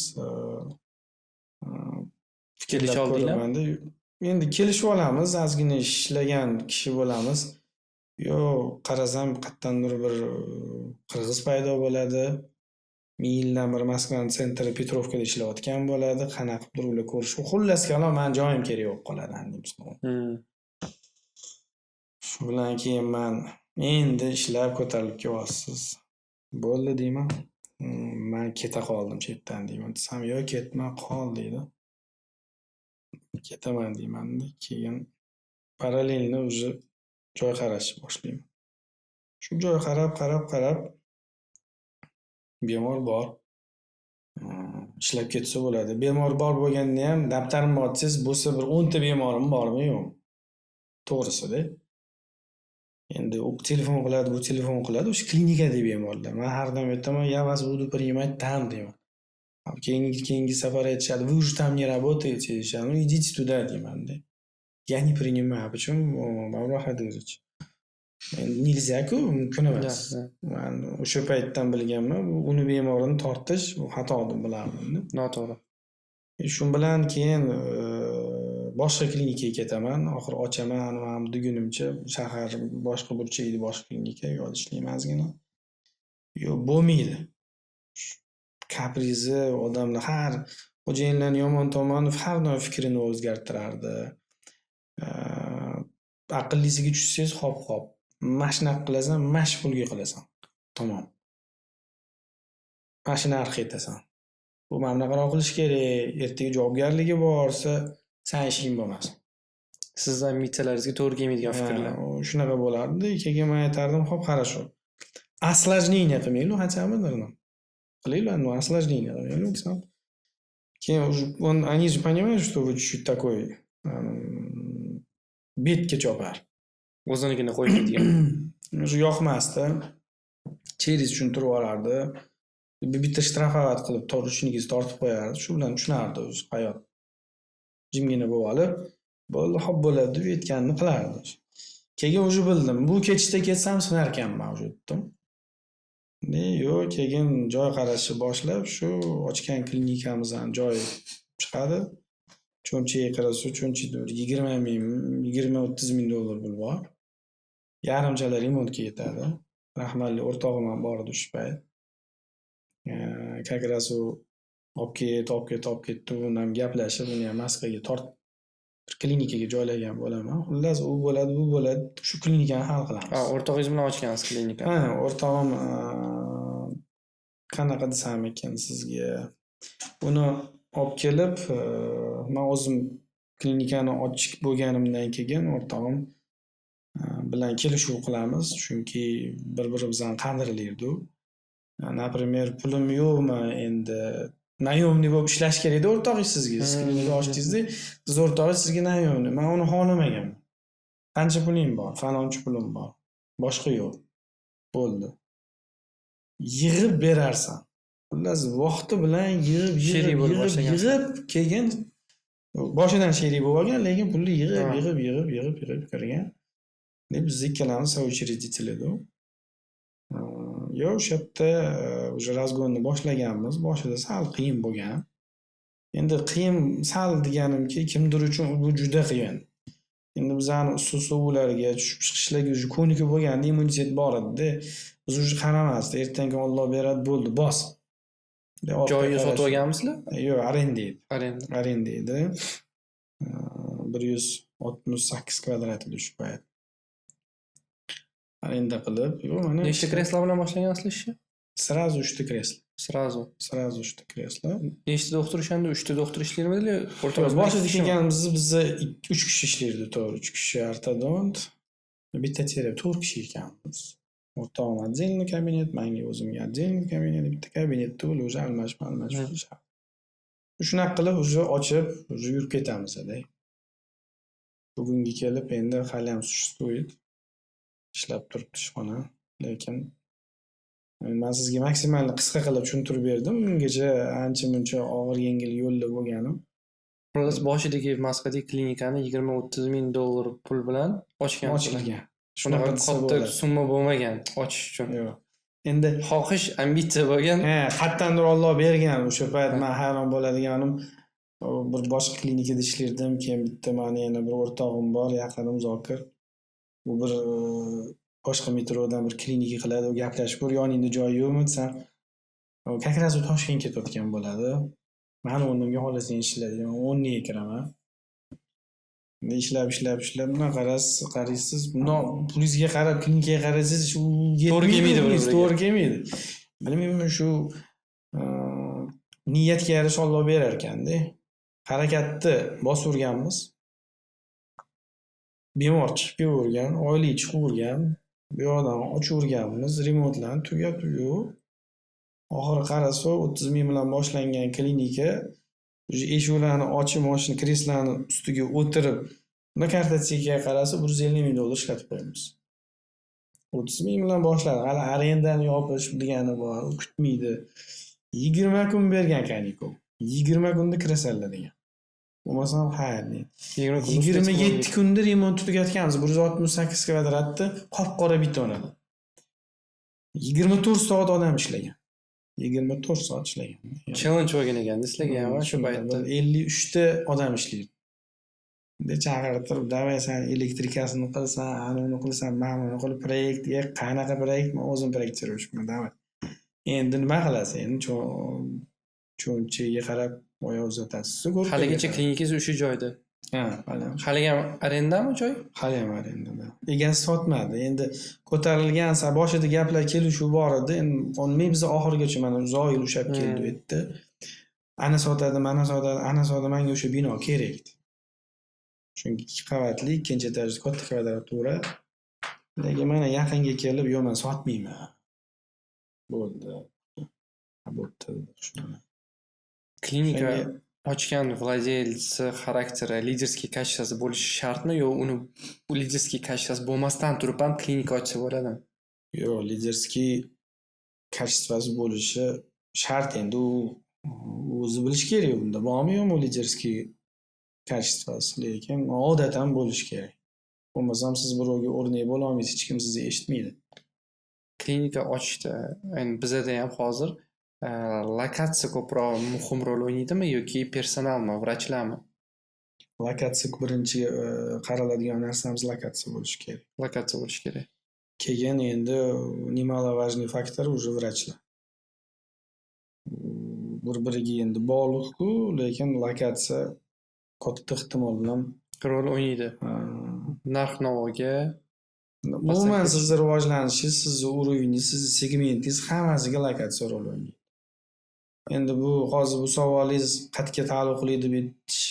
Kelisha oldinglarmi? Ko'ramanda. Endi kelishib olamiz, ozgina ishlagan kishi bo'lamiz. Yo, qarasam, qayerdandir bir qirg'iz paydo bo'ladi. Ming yildan beri Moskvani центр i Petrovkada ishlayotgan bo'ladi. Qanaqa qilibdir ular ko'rishib. Xullas kalom, mani joyim kerak bo'lib qoladi, одним словом. Shu bilan keyin man endi ishlab ko'tarilib kelyapsiz. "Bo'ldi", deyman. "Man keta qoldim chetdan", deyman. Desam, "Yo'q, ketma, qol", deydi. "Ketaman", deymanda, keyin параллельно уже joy qarashni boshlayman. Shu joy qarab, qarab, qarab, bemor bor. Ishlab ketsa bo'ladi. Bemor bor bo'lgandayam daftarimni ochsangiz, bo'lsa bir 10 ta bemorim bormi, yo'qmi? To'g'risida. Endi u telefon qiladi, bu telefon qiladi, o'sha klinikadagi bemorlar. Man har doim aytaman: "Я вас буду принимать там", deyman. Keyingi safar aytishadi: "Вы уже там не работаете", deyishadi. "Ну, идите туда", deymanda. "Я не принимаю". "Почему, Бобров Хадырович?" Нельзя-ku, mumkin emas. Man o'sha paytdan bilganman, uni bemorini tortish bu xato deb bilardimda. Noto'g'ri. Shu bilan keyin boshqa klinikaga ketaman. Oxiri ochaman man degunimcha shahar boshqa burchagida boshqa klinika, u yoqda ishlayman ozgina. Yo'q, bo'lmaydi. Каприз i odamlar, har xo'jayinlarni yomon tomoni, har doim fikrini o'zgartirardi. Aqllisiga tushsangiz, hop-hop. Mana shunaqa qilasan, mana shu pulga qilasan. Tamom. Mana shu narxga aytasan. Bu mana bunaqaroq qilish kerak, ertaga javobgarligi bor desa, san ishing bo'lmasin. Sizni ambitsiyalaringizga to'g'ri kelmaydigan fikrlar. Shunaqa bo'lardi. Keyin man aytardim: "Xo'p, хорошо. Осложнение qilmaylik хотя бы, qilaylik, ну, осложнение qilmaylik", desam. Keyin уже он, они же понимают, что вы чуть-чуть такой betga chopar. O'zinikini qo'ymaydigan. Уже yoqmasdi. Через tushuntirib yuborardi. Bitta штрафовать qilib, ручник ingizni tortib qo'yardi. Shu bilan tushunardi o'zi hayot. Jimgina bo'lib olib, bo'ldi, xo'p bo'ladi deb aytganini qilardi. Keyin уже bildim. Bu ketishda ketsam sinarkanman уже dedim. Yo'q, keyin joy qarashni boshlab, shu ochgan klinikamizdan joy chiqadi. Cho'nchagiga qarasa, cho'nchagida bir 20 000, 20-30 ming dollar pul bor. Yarimchala remontga yetadi. Rahmatli o'rtog'im ham bor edi o'sha payt. Как раз u olib ket, olib ket, olib ket deb uni ham gaplashib, uni ham Moskvaga tortib, bir klinikaga joylagan bo'laman. Xullas, u bo'ladi, bu bo'ladi, shu klinikani hal qilamiz. Ha, o'rtog'ingiz bilan ochgansiz klinikani. Ha, o'rtog'im, qanaqa desam ekan sizga, uni olib kelib, man o'zim klinikani ochiq bo'lganimdan keyin o'rtog'im bilan kelishuv qilamiz, chunki bir-birimizni qadrlaydi. Например, pulim yo'qmi endi, наемный bo'lib ishlash kerakda o'rtog'ingiz sizga. Siz klinika ochdingizda, siz o'rtog'ingiz sizga наемный. Man uni xohlamaganman. "Qancha puling bor?" "Faloncha pulim bor. Boshqa yo'q." "Bo'ldi. Yig'ib berarsan." Xullas, vaqti bilan yig'ib, Sherik yig'ib, bo'lib yig'ib, boshlagansiz. yig'ib, keyin boshidan sherik bo'lib olgan, lekin pulni yig'ib, yig'ib, yig'ib, yig'ib, yig'ib kirgan. Deb biz ikkalamiz соучредитель edik. Yo'q, o'sha yerda уже разгон ni boshlaganmiz. Boshida sal qiyin bo'lgan. Endi qiyin sal deganimki, kimdir uchun bu juda qiyin. Endi bizani issiq sovuqlarga, tushib chiqishlarga уже ko'nikib bo'lganda, immunitet bor edi-da. Biz уже qaramasdik. Ertangi Olloh beradi, bo'ldi, bos. Joyni sotib olganmisizlar? Yo'q, arenda edi. Arenda. Arenda edi. 168 kvadrat edi shu payt. Arenda qilib, yo'q, mana. Nechta kreslo bilan boshlagansizlar ishni? Сразу uchta kreslo. Сразу. Сразу uchta kreslo. Nechta doktor o'shanda? Uchta doktor ishlarmidilar? Yo'q, boshida kelganimizda biza uch kishi ishlardi, to'g'ri. Uch kishi ortodont, bitta terapevt, to'rt kishi ekanmiz. O'rtog'im отдельный kabinet, manga o'zimga отдельный kabinet, bitta kabinetda ular уже almashib almashib ishlashardi. Shunaqa qilib уже ochib, уже yurib ketamiz-da. Bugunga kelib endi haliyam существует. Ishlab turibdi ishxona, lekin man sizga maksimal qisqa qilib tushuntirib berdim. Ungacha ancha-muncha og'ir-yengil yo'lda bo'lganim. Xullas, boshidagi Moskvadagi klinikani 20-30 ming dollar pul bilan ochgansizlar. Ochilgan. Shunaqa Shunaqa desa katta bo'ladi. summa bo'lmagan ochish uchun. Yo'q. Endi Xohish, ambitsiya bo'lgan. Ha, qayerdandir Olloh bergan. O'sha payt man hayron bo'ladiganim, bir boshqa klinikada ishlardim. Keyin bitta mani yana bir o'rtog'im bor, yaqinim, Zokir. U bir boshqa metrodan bir klinika qiladi, u gaplashib ko'r, yoningda joy yo'qmi desam, как раз u Toshkentga ketayotgan bo'ladi. Mani o'rnimga xohlasang ishla deyman, o'rniga kiraman. Endi ishlab, ishlab, ishlab, bundoq qarasiz, qaraysiz, bundoq pulingizga qarab, klinikaga qarasangiz, shu To'g'ri kelmaydi yetmaydi pulingiz, bir-biriga. to'g'ri kelmaydi. Bilmayman, shu niyatga yarasha Olloh berar ekanda. Harakatni bosaverganmiz. Bemor chiqib kelavergan, oylik chiqavergan, bu yoqdan ochaverganmiz, remontlarni tugatib yo'q. Oxiri qarasa, 30 ming bilan boshlangan klinika уже eshiklarni ochib, moshina kreslani ustiga o'tirib, unda kartotekaga qarasa, 150 ming dollar ishlatib qo'yamiz. 30 ming bilan boshladi. Hali arendani yopish degani bor, u kutmaydi. 20 kun bergan kanikul. 20 kunda kirasanlar degan. Bo'lmasam xayr deydi. 20 kunda 27 kunda remontni tugatganmiz. 168 kvadratni qop-qora beton edi. 24 soat odam ishlagan. 24 soat ishlagan. Challenge bo'lgan ekanda sizlarga ham shu paytda. 53 ta odam ishlaydi. Endi chaqirtirib, давай, san elektrikasini qilsan, anavini qilsan, mana buni qilib, proyektga qanaqa proyekt, man o'zim проектировщик man, давай. Endi nima qilasiz? Endi cho'nchagiga qarab oyoq uzatasiz. Ko'rib Haligacha turgan. klinikangiz o'sha joyda. Ha, hali. Haliyam arendami joy? Haliyam arendada. Egasi sotmadi. Endi ko'tarilgan boshida gaplar, kelishuv bor edi. Endi men biz oxirigacha mana uzoq yil ushlab keldi u yerda. Ana sotadi, mana sotadi, ana sotadi, manga o'sha bino kerak edi. Chunki ikki qavatli, ikkinchi etajda katta kvadratura. Lekin mana yaqinga kelib, yo'q, man sotmayman. Bo'ldi. Ha, bo'pti dedi. Shuni. Klinika O'shanga ochgan владелец xarakteri, лидерский качество si bo'lishi shartmi yo uni лидерский качество si bo'lmasdan turib ham klinika ochsa bo'ladimi? Yo'q, лидерский качество si bo'lishi shart endi, u o'zi bilishi kerak unda bormi, yo'qmi лидерский качество si, lekin odatan bo'lishi kerak. Bo'lmasam siz birovga o'rnak bo'lolmaysiz, hech kim sizni eshitmaydi. Klinika ochishda endi bizada ham hozir lokatsiya ko'proq muhim rol o'ynaydimi yoki personalmi, vrachlarmi? Lokatsiya birinchi qaraladigan narsamiz lokatsiya bo'lishi kerak. Lokatsiya bo'lishi kerak. Keyin endi немаловажный фактор уже vrachlar. Bir-biriga endi bog'liq-ku, lekin lokatsiya katta ehtimol bilan rol o'ynaydi. Narx-navoga Umuman sizni rivojlanishingiz, sizni уровень ingiz, sizni segmentingiz, hammasiga lokatsiya rol o'ynaydi. Endi bu hozir bu savolingiz qayerga taalluqli deb aytish,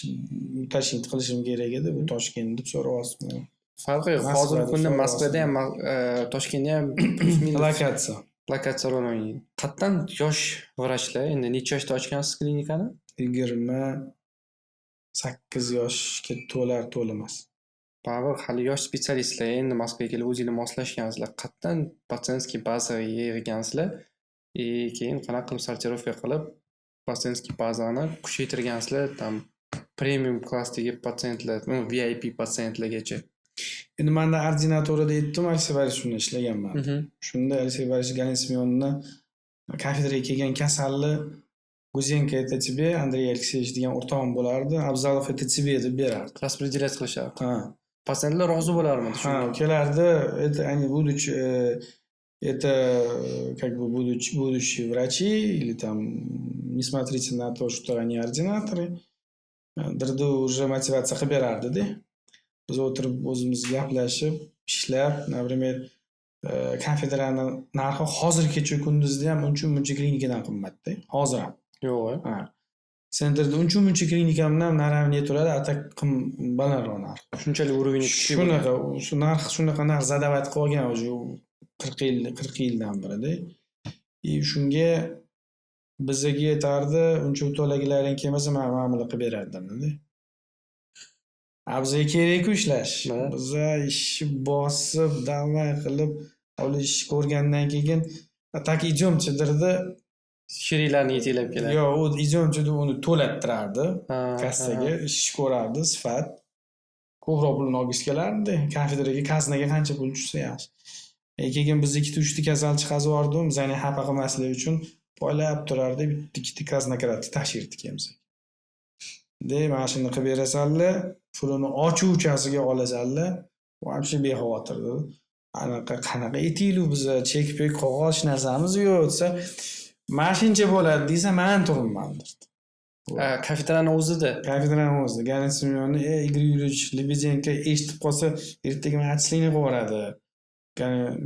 уточнить qilishim kerak edi. Bu Toshkent deb so'rayapsizmi? Farqi yo'q. Hozirgi kunda Moskvada ham, Toshkentda ham плюс-минус Lokatsiya. Lokatsiya rol o'ynaydi. Qayerdan yosh vrachlar, endi necha yoshda ochgansiz klinikani? 28 yoshga to'lar to'lamas. Baribir hali yosh специалист lar, endi Moskvaga kelib o'zinglar moslashgansizlar. Qayerdan пациентский baza yig'gansizlar? И keyin qanaqa qilib сортировка qilib пациентский bazani kuchaytirgansizlar, там premium klassdagi patsientlar, ну, VIP patsientlargacha? Endi manda ordinaturada aytdim, Aleksey Borisovich bilan ishlaganman. Shunda Aleksey Borisovich Galina Semyonovna kafedraga kelgan kasalni "Гузенко, это тебе, Андрей Алексеевич" degan o'rtog'im bo'lardi. "Abzalov, это тебе" deb berardi. Распределять qilishardi. Ha. Patsientlar rozi bo'larmidi Ha, shunga? Kelardi, это они будучи, это как бы будучи, будущие врачи или там, не смотрите на то, что они ординаторы, derdi, уже motivatsiya qilib berardida. Biz o'tirib, o'zimiz gaplashib, ishlab, например, kafedrani narxi hozir kecha kunduzda ham uncha muncha klinikadan qimmatda, hozir ham. Yo'q. Ha. Центр da uncha muncha klinikamdan наравне turadi, а так balandroq narx. Shunchalik уровень kuchli bo'lgan. Shunaqa, shu narx, shunaqa narx задавать qilib olgan уже 40 yil, 40 yildan berida. И shunga bizaga yetardi, uncha to'lagilaring kelmasa, man muomala qilib berardimda. A bizga kerak-ku ishlash. Biza ishni bosib, давай qilib, ular ishni ko'rgandan keyin "Так, идемте" derdi. Sheriklarni yetaklab keladi. Yo'q, u "идемте" deb uni to'lattirardi kassaga, ish ko'rardi, sifat. Ko'proq pulni olgisi kelardi. Kafedraga, kaznaga qancha pul tushsa yaxshi. Keyin biz ikkita, uchta kasal chiqazib yubordim, bizani xafa qilmaslik uchun poylab turardi, bitta, ikkita казнокрад ni tashirdi keyin bizga. De, mana shuni qilib berasanlar, pulini ochuvchasiga olasanlar, вообще bexavotir dedi. Anaqa qanaqa aytaylik, biza chek-pek, qog'oz, hech narsamiz yo'q desa, mana shuncha bo'ladi desa, man turibman derdi. Kafedrani o'zida. Kafedrani o'zida. Galina Semyonovna, Igor Yulyevich Lebedenko eshitib qolsa, ertaga mani отчисление qilib yuboradi.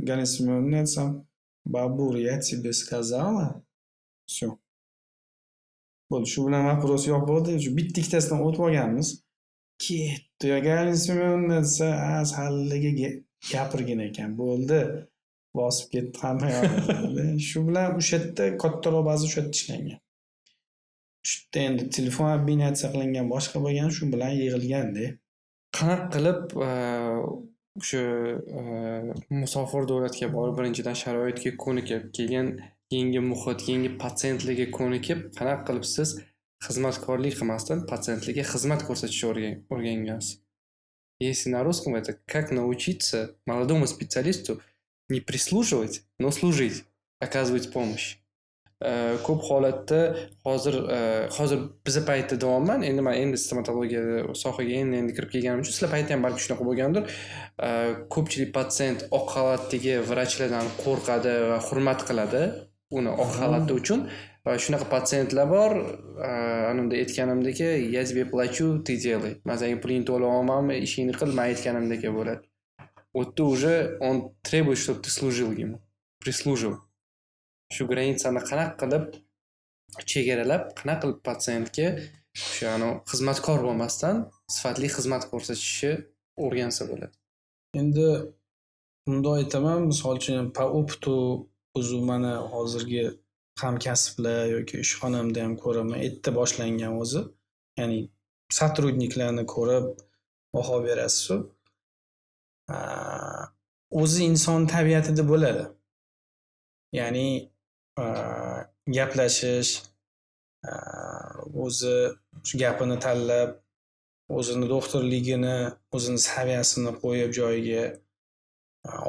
Galina Semyonovna desam, "Babur, я тебе сказала". Всё. Bo'ldi, shu bilan вопрос yopildi. Shu bitta ikkitasidan o'tib olganmiz. Ketdi. Galina Semyonovna desa, a, halliga gapirgin ekan, bo'ldi. Bosib ketdi hamma yog'ini. Shu bilan o'sha yerda kattaroq baza o'sha yerda ishlangan. Shu yerda endi telefon обменяться qilingan, boshqa bo'lgan, shu bilan yig'ilganda. Qanaqa qilib o'sha musofir davlatga borib, birinchidan sharoitga ko'nikib, keyin yangi muhit, yangi patsientlarga ko'nikib, qanaqa qilib siz xizmatkorlik qilmasdan patsientlarga xizmat ko'rsatishni o'rgangansiz? Если на русском, это как научиться молодому специалисту не прислуживать, но служить, оказывать помощь? Ko'p holatda hozir biza paytda deyapman, endi man endi stomatologiya sohaga endi endi kirib kelganim uchun, sizlar paytda ham balki shunaqa bo'lgandir. Ko'pchilik patsient oq xalatdagi vrachlardan qo'rqadi va hurmat qiladi uni oq xalati uchun, va shunaqa patsientlar bor, anunda aytganimdek, "Я тебе плачу, ты делай", man senga pulingni to'layapmanmi, ishingni qil, man aytganimdek bo'ladi. U yerda уже он требует, чтобы ты служил ему, прислуживал. Shu граница ni qanaqa qilib chegaralab, qanaqa qilib patsientga o'sha anavi xizmatkor bo'lmasdan sifatli xizmat ko'rsatishni o'rgansa bo'ladi? Endi bundoq aytaman, misol uchun, по опыту o'zi mana hozirgi hamkasblar yoki ishxonamda ham ko'raman, erta boshlangan o'zi. Ya'ni сотрудник larni ko'rib baho berasizu. O'zi inson tabiatida bo'ladi. Ya'ni gaplashish, o'zi shu gapini tanlab, o'zini doktorligini, o'zini saviyasini qo'yib joyiga,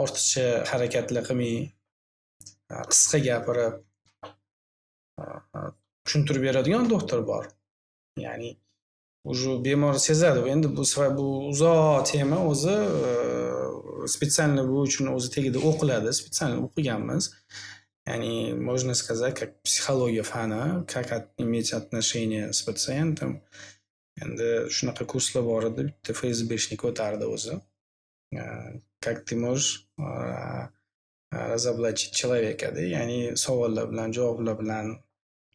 ortiqcha harakatlar qilmay, qisqa gapirib, tushuntirib beradigan doktor bor. Ya'ni уже bemor sezadi. Endi bu uzoq tema o'zi, специально bu uchun o'zi tagida o'qiladi, специально o'qiganmiz. Ya'ni можно сказать, как psixologiya fani, как иметь отношения с пациентом. Endi shunaqa kurslar bor edi, bitta ФСБшник o'tardi o'zi. Как ты можешь разоблачить человека, ya'ni savollar bilan, javoblar bilan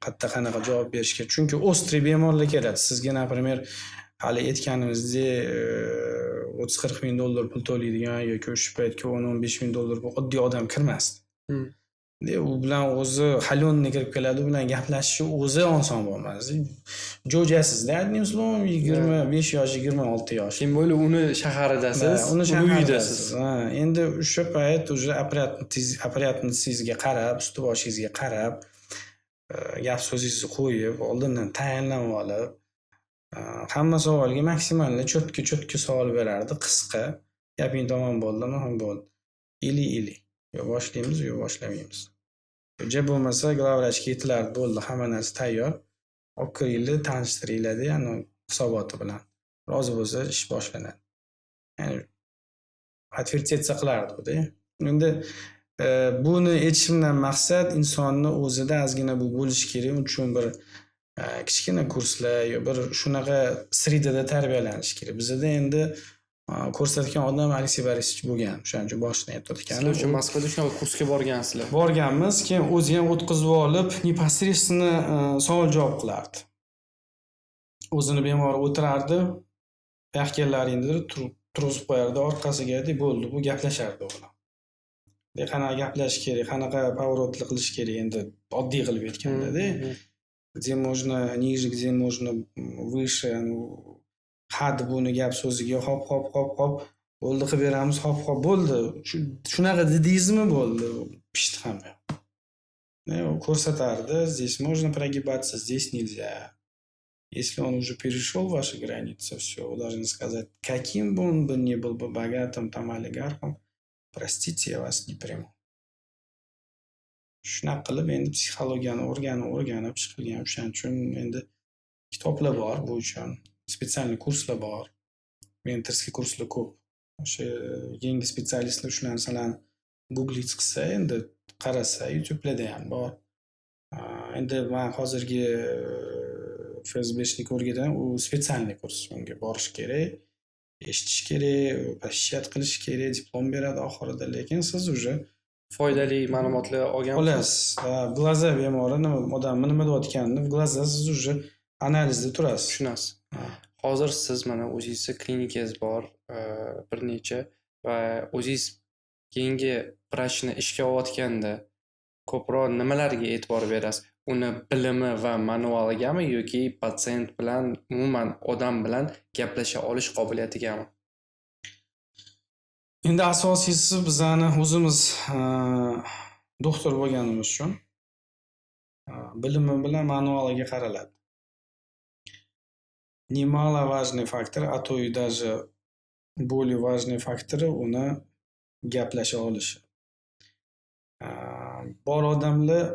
qayerda qanaqa javob berish kerak. Chunki острый bemorlar keladi. Sizga, например, hali aytganimizdek, 30-40 ming dollar pul to'laydigan yoki o'sha paytgi 10-15 ming dollar oddiy odam kirmasdi. U bilan o'zi холёный kirib keladi, u bilan gaplashishi o'zi oson bo'lmas. Jo'jasizda, одним словом, 25 yosh, 26 yosh. Тем более uni shaharidasiz, uni uni uyidasiz. Ha, endi o'sha payt уже опрятность ingizga qarab, usti boshingizga qarab, gap so'zingizni qo'yib, oldindan tayinlab olib, hamma savolga maksimalni четко четко savol berardi, qisqa. Gaping tamom bo'ldimi? Ha, bo'ldi. Или или. Yo boshlaymiz, yo boshlamaymiz. Ja bo'lmasa главврач ga aytilardi, bo'ldi, hamma narsa tayyor. Olib kiringlar, tanishtiringlar, ya'ni hisoboti bilan. Rozi bo'lsa, ish boshlanadi. Ya'ni отвертеться qilardi-da. Endi buni aytishimdan maqsad, insonni o'zida ozgina bu bo'lishi kerak. Uning uchun bir kichkina kurslar yo bir shunaqa среда da tarbiyalanish kerak. Bizada endi ko'rsatgan odam Aleksey Borisovich bo'lgan. O'shaning uchun boshidan aytayotganim. Sizlar o'sha Moskvada shunaqa kursga borgansizlar. Borganmiz, keyin o'zi ham o'tkazib olib, непосредственно savol-javob qilardi. O'zini bemori o'tirardi, "Buyoqqa kellaringni", deb turg'izib qo'yardi orqasiga, deb bo'ldi, bu gaplashardi u bilan. Qanaqa gaplashish kerak, qanaqa поворот lar qilish kerak, endi oddiy qilib aytganda-da. Где можно ниже, где можно выше, ha deb uni gap so'ziga hop, hop, hop, hop, bo'ldi, qilib beramiz, hop, hop, bo'ldi. Shunaqa dedingizmi, bo'ldi, pishdi hamma. U ko'rsatardi, здесь можно прогибаться, здесь нельзя. Если он уже перешел ваши границы, все, вы должны сказать, каким бы он бы ни был бы богатым, там, олигархом, простите, я вас не приму. Shunaqa qilib endi psixologiyani o'rganib, o'rganib chiqilgan. O'shaning uchun endi kitoblar bor bu uchun, специальный kurslar bor. Менторский kurslar ko'p. O'sha yangi специалист lar shu narsalarni гуглить qilsa, endi qarasa, YouTube'larda ham bor. Endi man hozirgi ФСБшник o'rgataman, u специальный kurs. Unga borish kerak, eshitish kerak, посещать qilish kerak, diplom beradi oxirida, lekin siz уже foydali ma'lumotlar olgansiz. Olasiz. В глаза bemori nima, odamni nima deyotganini в глаза siz уже analizda turasiz. Tushunasiz. Hozir siz mana o'zingizni klinikangiz bor, bir necha, va o'zingiz keyingi vrachni ishga olayotganda ko'proq nimalarga e'tibor berasiz? Uni bilimi va manualigami yoki patsient bilan, umuman odam bilan gaplasha olish qobiliyatigami? Endi asosiysi, bizani o'zimiz doktor bo'lganimiz uchun bilimi bilan manualiga qaraladi. Немаловажный фактор, а то и даже более важный фактор i uni gaplasha olishi. Bor odamlar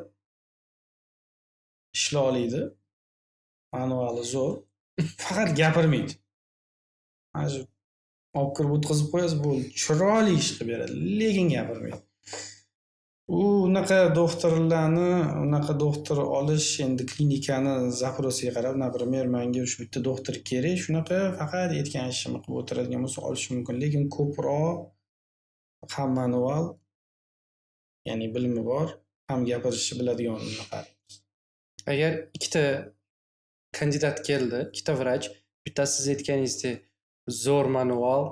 ishlay oladi, manuali zo'r, faqat gapirmaydi. Mana shu olib kirib o'tkazib qo'yasiz, bo'ldi. Chiroyli ish qilib beradi, lekin gapirmaydi. U unaqa doktorlarni, unaqa doktor olish endi klinikani запрос iga qarab, например, manga shu bitta doktor kerak, shunaqa faqat aytgan ishimni qilib o'tiradigan bo'lsa, olish mumkin. Lekin ko'proq ham manual, ya'ni bilimi bor, ham gapirishni biladiganini qaraymiz. Agar ikkita kandidat keldi, ikkita vrach, bittasi siz aytganingizdek zo'r manual,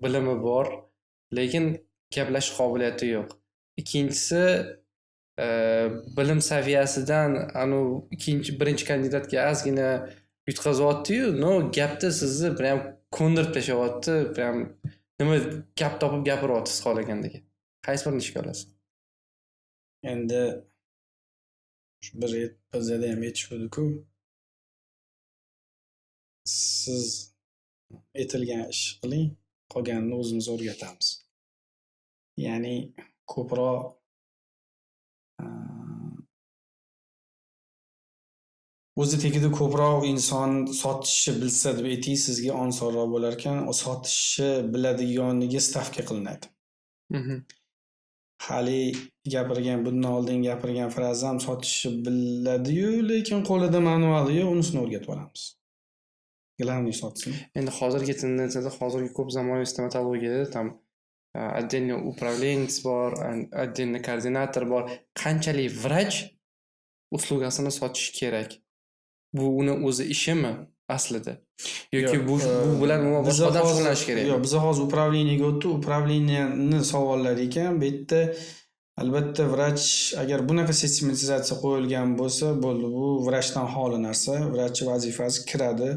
bilimi bor, lekin gaplashish qobiliyati yo'q. Ikkinchisi bilim saviyasidan anavi ikkinchi, birinchi kandidatga ozgina yutqazyapti-yu, но gapda sizni прям ko'ndirib tashlayapti, прям nima gap topib gapiryapti siz xohlagandek. Qaysi birini ishga olasiz? Endi shu bir bizada ham aytishuvdi-ku. Siz aytilgan ishni qiling, qolganini o'zimiz o'rgatamiz. Ya'ni ko'proq o'zi tagida ko'proq inson sotishni bilsa deb ayting, sizga osonroq bo'larkan. Sotishni biladiganiga stavka qilinadi. Hali gapirgan, bundan oldin gapirgan frazam sotishni biladi-yu, lekin qo'lida manuali yo'q, unisini o'rgatib yuboramiz. Главный sotsin. Endi hozirgi tendensiyada, hozirgi ko'p zamonaviy stomatologiyada там отдельный управленец bor, отдельный koordinator bor. Qanchalik vrach услуга sini sotishi kerak? Bu uni o'zi ishimi aslida? Yoki bu bilan umuman boshqa odam shug'ullanishi kerakmi? Yo'q, biza hozir управление ga o'tdik. Управление ni savollari ekan. Bu yerda albatta vrach, agar bunaqa sistematizatsiya qo'yilgan bo'lsa, bo'ldi, bu vrachdan xoli narsa. Vrachni vazifasi kiradi,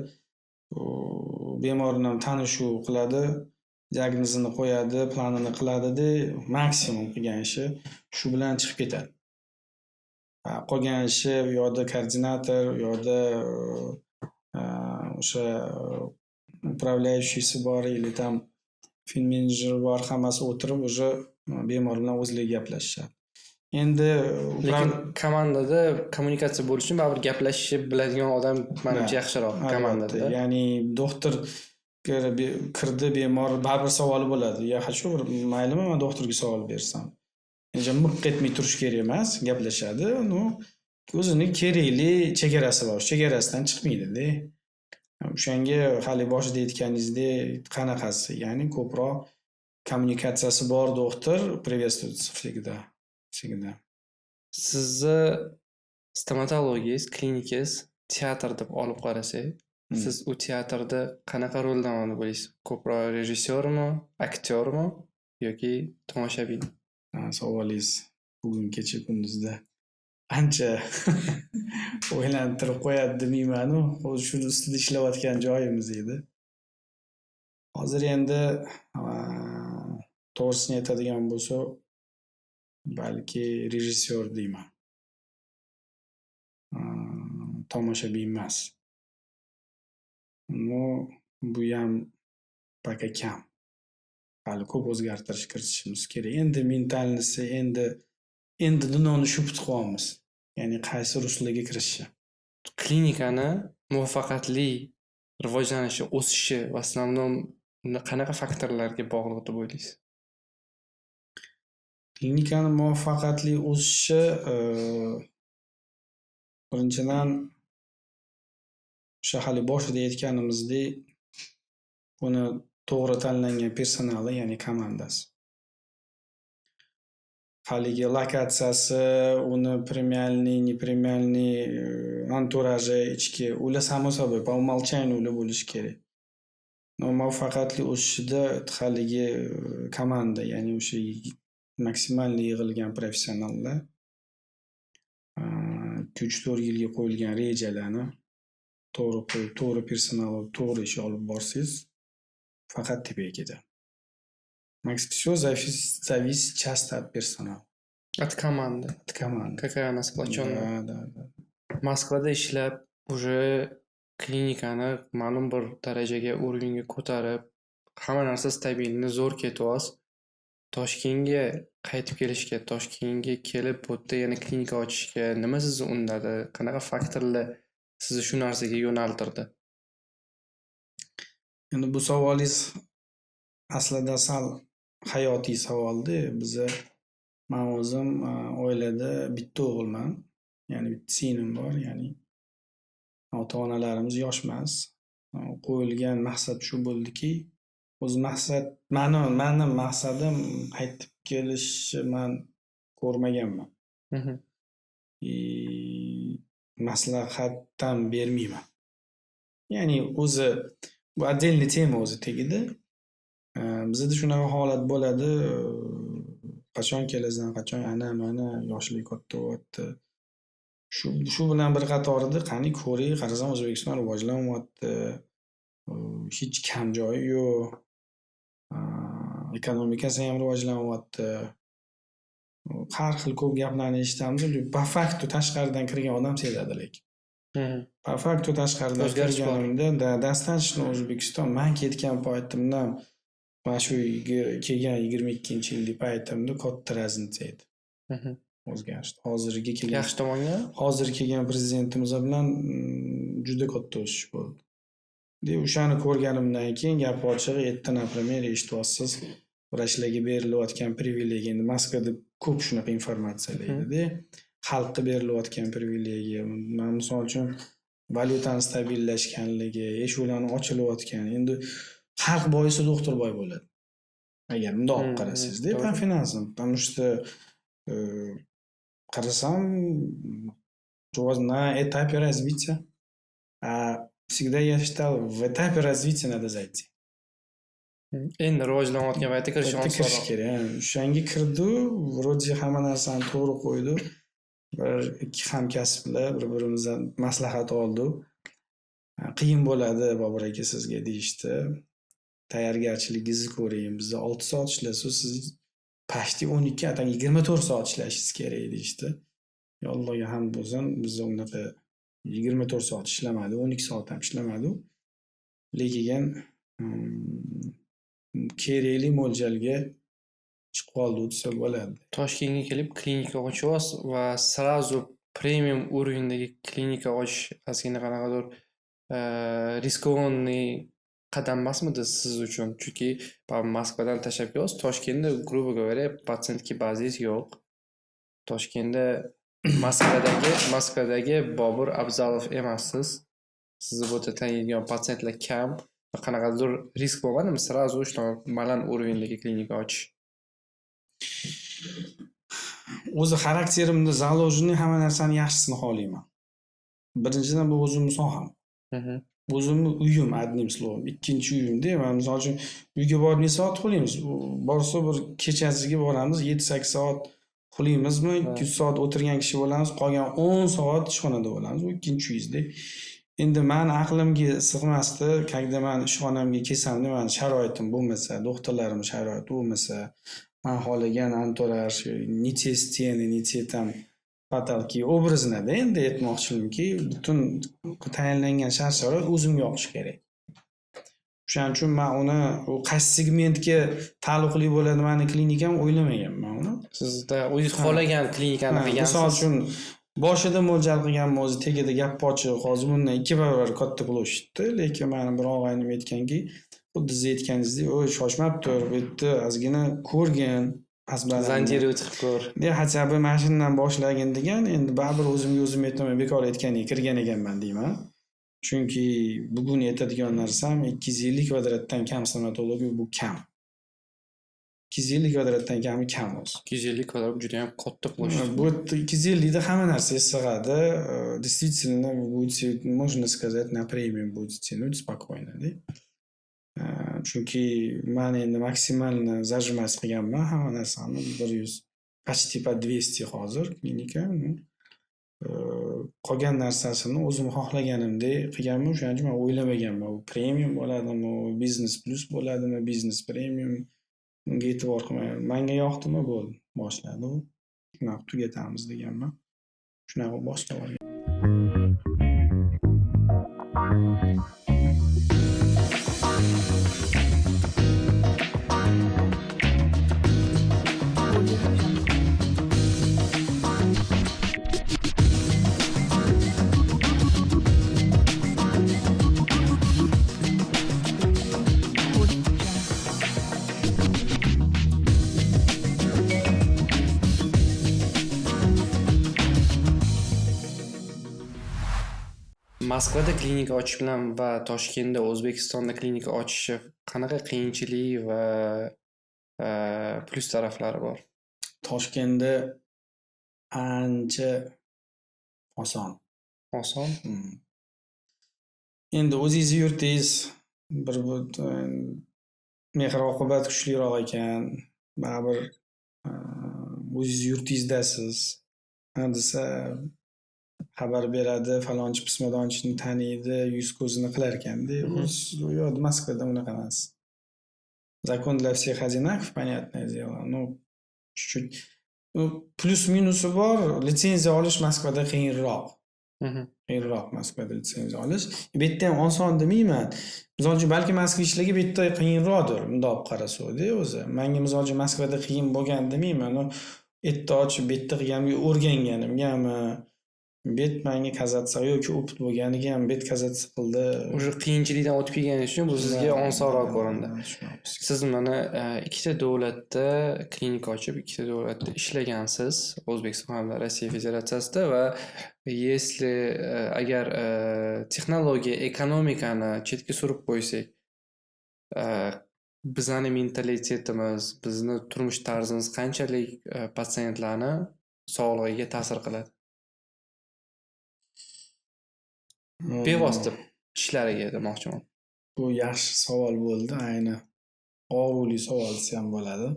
bemor bilan tanishuv qiladi, diagnozini qo'yadi, planini qiladida, maksimum qilgan ishi shu bilan chiqib ketadi. Qolgan ishi u yoqda koordinator, u yoqda o'sha управляющий si bor или там fin menejer bor, hammasi o'tirib уже bemor bilan o'zlari gaplashishadi. Endi Lekin komandada kommunikatsiya bo'lishi uchun baribir gaplashishib biladigan odam, manimcha, yaxshiroq komandada. Ya'ni doktor kirdi, bemor baribir savoli bo'ladi. Я хочу, maylimi, man doktorga savol bersam? Miq etmay turish kerak emas, gaplashadi. Ну, o'zini kerakli chegarasi bor, chegarasidan chiqmaydida. O'shanga hali boshida aytganingizdek, qanaqasi, ya'ni ko'proq kommunikatsiyasi bor doktor приветствуется всегда, всегда. Sizni stomatologiyangiz, klinikangiz teatr deb olib qarasak, siz u teatrda qanaqa roldan bo'laysiz? Ko'proq rejissyormi, aktyormi yoki tomoshabin? Savolingiz bugun kecha kunduzda ancha o'ylantirib qo'yadi demaymanu, o'zi shuni ustida ishlayotgan joyimiz edi. Hozir endi, to'g'risini aytadigan bo'lsak, balki rejissyor deyman. Tomoshabin emas. Но buyam пока kam. Hali ko'p o'zgartirish kiritishimiz kerak. Endi ментальность endi дно ni shu qilyapmiz. Ya'ni qaysi русло ga kirishni. Klinikani muvaffaqiyatli rivojlanishi, o'sishi в основном qanaqa faktorlarga bog'liq deb o'ylaysiz? Klinikani muvaffaqiyatli o'sishi, birinchidan, o'sha hali boshida aytganimizdek, buni to'g'ri tanlangan personali, ya'ni komandasi. Haligi lokatsiyasi, uni премиальный, непремиальный антураж i ichki, ular само собой, по умолчанию ular bo'lishi kerak. Но muvaffaqiyatli o'sishida haligi komanda, ya'ni o'sha максимальный yig'ilgan professionallar 2-3-4 yilga qo'yilgan rejalarni to'g'ri qo'yib, to'g'ri personal olib, to'g'ri ish olib borsangiz, faqat tepaga ketadi. Всё зависит часто от персонала. От команды. От команды. Какая она сплоченная. Да. Moskvada ishlab, уже klinikani ma'lum bir darajaga, уровень ga ko'tarib, hamma narsa стабильный, zo'r ketyapsiz. Toshkentga qaytib kelishga, Toshkentga kelib, bu yerda yana klinika ochishga nima sizni undadi? Qanaqa faktorlar sizni shu narsaga yo'naltirdi? Endi bu savolingiz aslida sal hayotiy savolda. Biza, man o'zim oilada bitta o'g'ilman. Ya'ni bitta singlim bor, ya'ni ota-onalarimiz yosh emas. Qo'yilgan maqsad shu bo'ldiki, o'zi maqsad mani maqsadim qaytib kelishni man ko'rmaganman. И maslahat ham bermayman. Ya'ni o'zi bu отдельный тема o'zi tagida. Bizada shunaqa holat bo'ladi, qachon kelasan, qachon, ana mana yoshlik katta bo'lyapti. Shu bilan bir qatorida qani ko'ray, qarasam, O'zbekiston rivojlanyapti. Hech kam joyi yo'q. Ekonomikasi ham rivojlanyapti. Har xil ko'p gaplarni eshitamiz. По факту tashqaridan kirgan odam sezadi lekin. По факту tashqaridan O'zgarish bor. kirganimda, да, достаточно O'zbekiston man ketgan paytimdan mana shu kelgan 22-yillik paytimda katta разница edi. O'zgarish. Hozirgi kelgan Yaxshi tomonga? Hozir kelgan prezidentimiz bilan juda katta o'sish bo'ldi. De o'shani ko'rganimdan keyin, gap ochig'i, erta, например, eshityapsiz, vrachlarga berilayotgan privilegiya, endi Moskvada ko'p shunaqa informatsiyalar edida. Xalqqa berilayotgan privilegiya, man misol uchun valyutani stabillashganligi, eshiklarni ochilayotgani. Endi xalq boyisa, doktor boy bo'ladi. Agar bundoq olib qarasangizda, по финансам, потому что qarasam, на этапе развития, а всегда я считал, в этапе развития надо зайти. Endi rivojlanayotgan paytda kirish Paytda kirish osonroq. kerak. O'shanga kirdi, вроде hamma narsani to'g'ri qo'ydi. Bir ikki hamkasblar bir-birimizdan maslahat oldik. Qiyin bo'ladi, Bobur aka, sizga, deyishdi. Tayyorgarchiligingizni ko'ring. Bizda 6 soat ishlasa, siz почти 12, atang 24 soat ishlashingiz kerak, deyishdi. Yo, Allohga hamd bo'lsin, biz unaqa 24 soat ishlamadik, 12 soat ham ishlamadik. Lekin kerakli mo'ljalga Chiqib qoldi desa bo'ladi. Toshkentga kelib klinika ochyapsiz va сразу premium уровень dagi klinika ochish ozgina qanaqadir рискованный qadam emasmidi siz uchun? Chunki Moskvadan tashlab kelyapsiz, Toshkentda, грубо говоря, пациентский bazangiz yo'q. Toshkentda Moskvadagi Bobur Abzalov emassiz. Sizni bu yerda taniydigan patsientlar kam va qanaqadir risk bo'lmadimi сразу shunaqa baland уровень dagi klinika ochish? O'zi xarakterimda заложенный hamma narsani yaxshisini xohlayman. Birinchidan, bu o'zimni soham. O'zimni uyim, одним словом. Ikkinchi uyimda man, misol uchun, uyga borib necha soat uxlaymiz? Borsa, bir kechasiga boramiz, 7-8 soat uxlaymizmi? 2 soat o'tirgan kishi bo'lamiz, qolgan 10 soat ishxonada bo'lamiz. Bu ikkinchi uyingizda. Endi mani aqlimga sig'masdi, когда man ishxonamga kelsamda, mani sharoitim bo'lmasa, doktorlarim sharoiti bo'lmasa, man xohlagan anturaj, не те стены, не те там потолки, образно da endi aytmoqchimki, butun tayinlangan shart-sharoit o'zimga yoqishi kerak. O'shaning uchun man uni u qaysi segmentga taalluqli bo'ladi mani klinikam, o'ylamaganman uni. Sizda o'zingiz xohlagan klinikani qilgansiz. Misol uchun, boshida mo'ljal qilganman, o'zi tagida gap ochiq, hozir bundan 2 barobar katta площадь da, lekin mani bir og'aynim aytganki, xuddi siz aytganingizdek, "Oy, shoshmab tur, bu yerda ozgina ko'rgin, Зондировать qilib ko'r. De, хотя бы mana shundan boshlagin" degan. Endi baribir o'zimga o'zim aytaman, bekor aytganiga kirgan ekanman deyman. Chunki bugun aytadigan narsam, 250 kvadratdan kam stomatologiya bu kam. 250 kvadratdan kami kam o'zi. 250 kvadrat judayam katta площадь. Bu yerda 250 da hamma narsa sig'adi. Действительно, вы будете, можно сказать, на премиум будете тянуть спокойно, да? Chunki man endi максимально зажимать qilganman hamma narsani, 100, почти по 200 hozir klinika. Qolgan narsasini o'zim xohlaganimdek qilganman. O'shaning uchun man o'ylamaganman, u premium bo'ladimi, u biznes plus bo'ladimi, biznes premium, unga e'tibor qilmaganman. Manga yoqdimi, bo'ldi, boshladim. Shunaqa tugatamiz deganman. Shunaqa qilib boshlab olgan. Moskvada klinika ochish bilan va Toshkentda, O'zbekistonda klinika ochishi qanaqa qiyinchilik va plyus taraflari bor? Toshkentda ancha oson. Oson? Endi o'zingizni yurtingiz, bir mehr-oqibat kuchliroq ekan. Baribir o'zingizni yurtingizdasiz. Nima desa, xabar beradi, falonchi pismadonchini taniydi, yuz ko'zini qilar ekanda. U yoqda, Moskvada unaqa emas. Закон для всех одинаков, понятное дело. Ну, чуть-чуть. Ну, plyus minusi bor. Litsenziya olish Moskvada qiyinroq. Qiyinroq Moskvada litsenziya olish. Bu yerda ham oson demayman. Misol uchun, balki москвич larga bu yerda qiyinroqdir, bundoq olib qarasa-da o'zi. Manga, misol uchun, Moskvada qiyin bo'lgan demayman. U yerda ochib, bu yerda qilganimga o'rganganimgami, bu yer manga казаться yoki опыт bo'lganiga bu yer казаться qildi. Уже qiyinchilikdan o'tib kelganingiz uchun bu sizga osonroq ko'rindi. Siz mana ikkita davlatda klinika ochib, ikkita davlatda ishlagansiz. O'zbekiston hamda Rossiya Federatsiyasida. Va если agar texnologiya, ekonomikani chetga surib qo'ysak, bizani mentalitetimiz, bizni turmush tarzimiz qanchalik patsientlarni sog'lig'iga ta'sir qiladi? Bevosita tishlariga demoqchiman. Bu yaxshi savol bo'ldi, ayni og'riqli savol desa ham bo'ladi.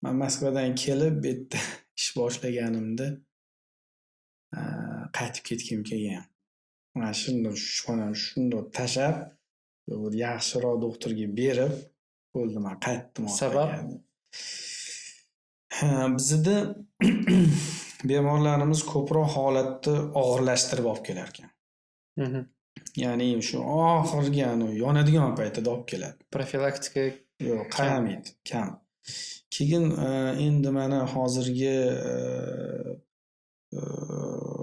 Man Moskvadan kelib, bu yerda ish boshlaganimda qaytib ketgim kelgan. Mana shundoq ishxonamni shundoq tashlab, bir yaxshiroq doktorga berib, bo'ldi, man qaytdim orqaga. Sabab? Ha, bizda bemorlarimiz ko'proq holatni og'irlashtirib olib kelar ekan. Ya'ni shu oxirgi yonadigan paytida olib keladi. Profilaktika yo'q, qaramaydi, kam. Keyin endi mana hozirgi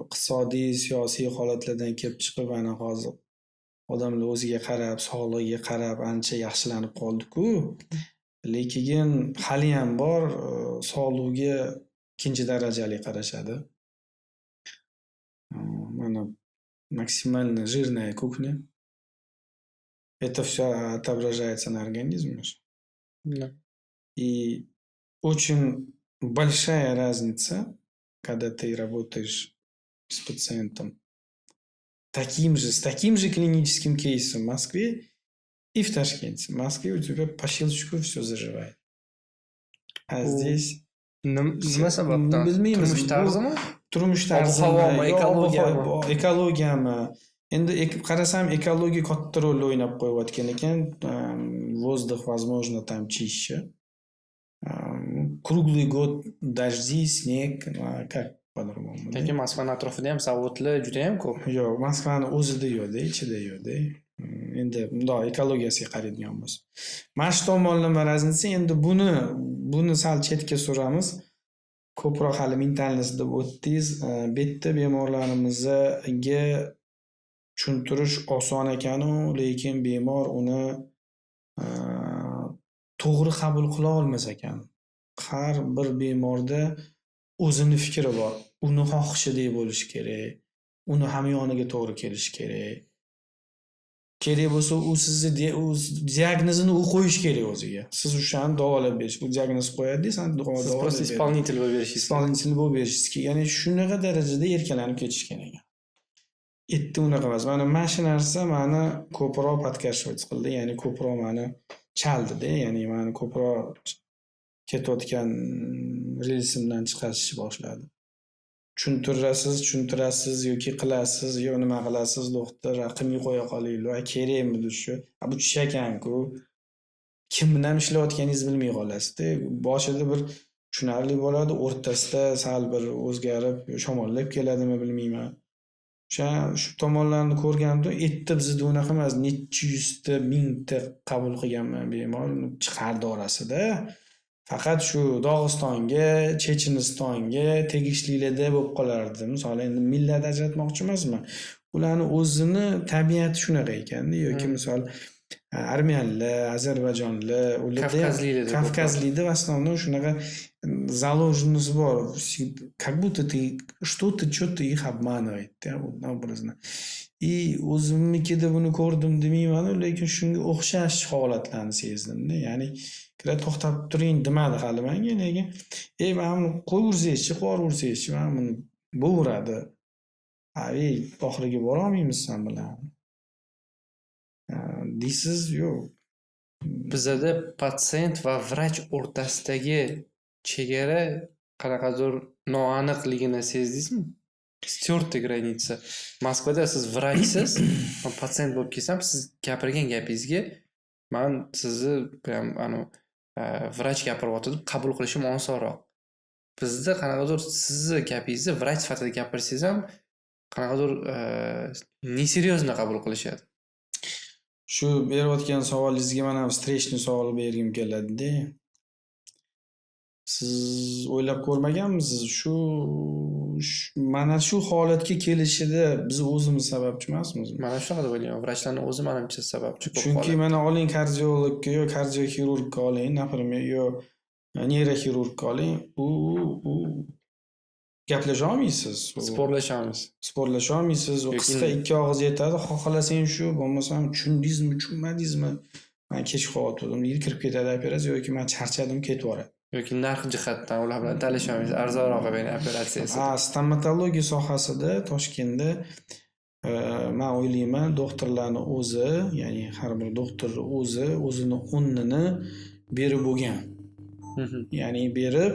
iqtisodiy, siyosiy holatlardan kelib chiqib, ana hozir odamlar o'ziga qarab, sog'lig'iga qarab ancha yaxshilanib qoldi-ku. Lekin haliyam bor, sog'lig'iga ikkinchi darajali qarashadi. Mana максимально жирная кухня. Это всё отображается на организме же. И очень большая разница, когда ты работаешь с пациентом таким же, с таким же клиническим кейсом в Москве и в Ташкенте. В Москве у тебя по щелчку всё заживает. А здесь Nima sababdan? Bilmaymiz. Turmush tarzimi? Turmush tarzimi, Ob-havomi, yo ekologiyami? Ekologiyami? Endi qarasam, ekologiya katta rol o'ynab qo'yayotgan ekan. Воздух, возможно, там чище. Круглый год дожди, снег, как по-другому? Lekin Moskvani atrofida ham zavodlar judayam ko'p. Yo'q, Moskvani o'zida yo'qda, ichida yo'qda. Endi bundoq ekologiyasiga qaraydigan bo'lsak. Mana shu tomonlama разница. Endi buni sal chetga suramiz. Ko'proq hali ментальность deb o'tdingiz. Bu yerda bemorlarimizga tushuntirish oson ekanu, lekin bemor uni to'g'ri qabul qila olmas ekan. Har bir bemorda o'zini fikri bor. Uni xohishidek bo'lishi kerak. Uni hamyoniga to'g'ri kelishi kerak. Kerak bo'lsa, u sizni u diagnozini u qo'yishi kerak o'ziga. Siz o'shani davolab berish. U diagnoz qo'yadi, san Siz davolab просто berasiz. Исполнитель bo'lib berishingiz kerak. Исполнитель bo'lib berishingiz kerak. Ya'ni shunaqa darajada erkalanib ketishgan ekan. Erta unaqa emas. Mana shu narsa mani ko'proq подкашивать qildi. Ya'ni ko'proq mani chaldida, ya'ni mani ko'proq ketayotgan relsimdan chiqarishni boshladi. Tushuntirasiz, tushuntirasiz yoki qilasiz, yo nima qilasiz, doktor, qilmay qo'ya qolaylik, kerakmidi shu? Bu tush ekan-ku. Kim bilan ishlayotganingizni bilmay qolasizda. Boshida bir tushunarli bo'ladi, o'rtasida sal bir o'zgarib, shamollab keladimi, bilmayman. O'sha shu tomonlarni ko'rganimda, erta bizda unaqa emas, necha yuzta, mingta qabul qilganman bemor, chiqardi orasida. Faqat shu Dog'istonga, Chechenistonga tegishlilarda bo'lib qolardi. Misol, endi millat ajratmoqchi emasman. Ularni o'zini tabiati shunaqa ekanda yoki misol armyanlar, ozarbayjonlar, ularda Kavkazliklarda ko'proq. Kavkazlikda в основном shunaqa заложенность bor. Как будто ты что-то, что-то их обманывает, образно. И o'zimnikida buni ko'rdim demayman, lekin shunga o'xshash holatlarni sezdimda. Ya'ni to'xtab turing demadi hali menga, lekin ey, mana buni qo'yaversangizchi, qo'yaversangizchi, mana buni bo'laveradi. Ha, ey, oxiriga borolmaymiz san bilan. Deysiz, yo'q. Bizada patsient va vrach o'rtasidagi chegara qanaqadir noaniqligini sezdingizmi? Стертая граница. Moskvada siz vrachsiz, man patsient bo'lib kelsam, siz gapirgan gapingizga man sizni прям anavi vrach gapiryapti deb qabul qilishim osonroq. Bizda qanaqadir sizni gapingizni vrach sifatida gapirsangiz ham qanaqadir несерьезно qabul qilishadi. Shu berayotgan savolingizga man ham встречный savol bergim keladi-da. Siz o'ylab ko'rmaganmisiz, shu mana shu holatga kelishida biz o'zimiz sababchi emasmizmi? Mana shunaqa deb o'ylayman. Vrachlarni o'zi, manimcha, sababchi ko'p Chunki holatda. mana oling kardiologga yo kardioxirurgga oling, например, yo neyroxirurgga oling, u gaplasha olmaysiz. Спор lashamiz. Спор lasha olmaysiz. U qisqa ikki og'iz yetadi. Xohlasang shu, bo'lmasam tushundingizmi, tushunmadingizmi? Man kech qolyotgandim deydi, kirib ketadi operatsiya yoki man charchadim, ketib yuboradi. Yoki narx jihatdan ular bilan talasholmaysiz. Arzonroq qilib bering operatsiyasi. Ha, stomatologiya sohasida Toshkentda man o'ylayman, doktorlarni o'zi, ya'ni har bir doktor o'zi o'zini o'rnini berib bo'lgan. Ya'ni berib,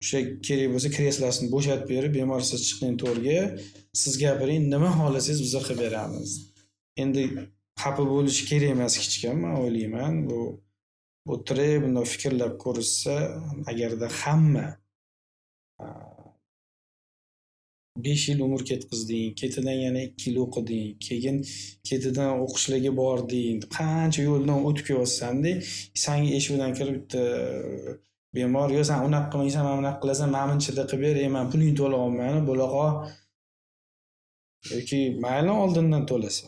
o'sha kerak bo'lsa kreslosini bo'shatib berib, bemor, siz chiqing to'rga, siz gapiring, nima xohlasangiz, biz qilib beramiz. Endi xafa bo'lishi kerak emas hech kim, man o'ylayman. Bu o'tirib, bundoq fikrlab ko'rishsa, agarda hamma 5 yil umr ketqizding, ketidan yana 2 yil o'qiding, keyin ketidan o'qishlarga bording, qancha yo'ldan o'tib kelyapsanda, sanga eshikdan kirib bitta Bemor: "Yo, san unaqa qilmaysan, mana bunaqa qilasan, mana bunchada qilib ber, man pulingni to'layapman, bo'la qol." Yoki mayli, oldindan to'lasa.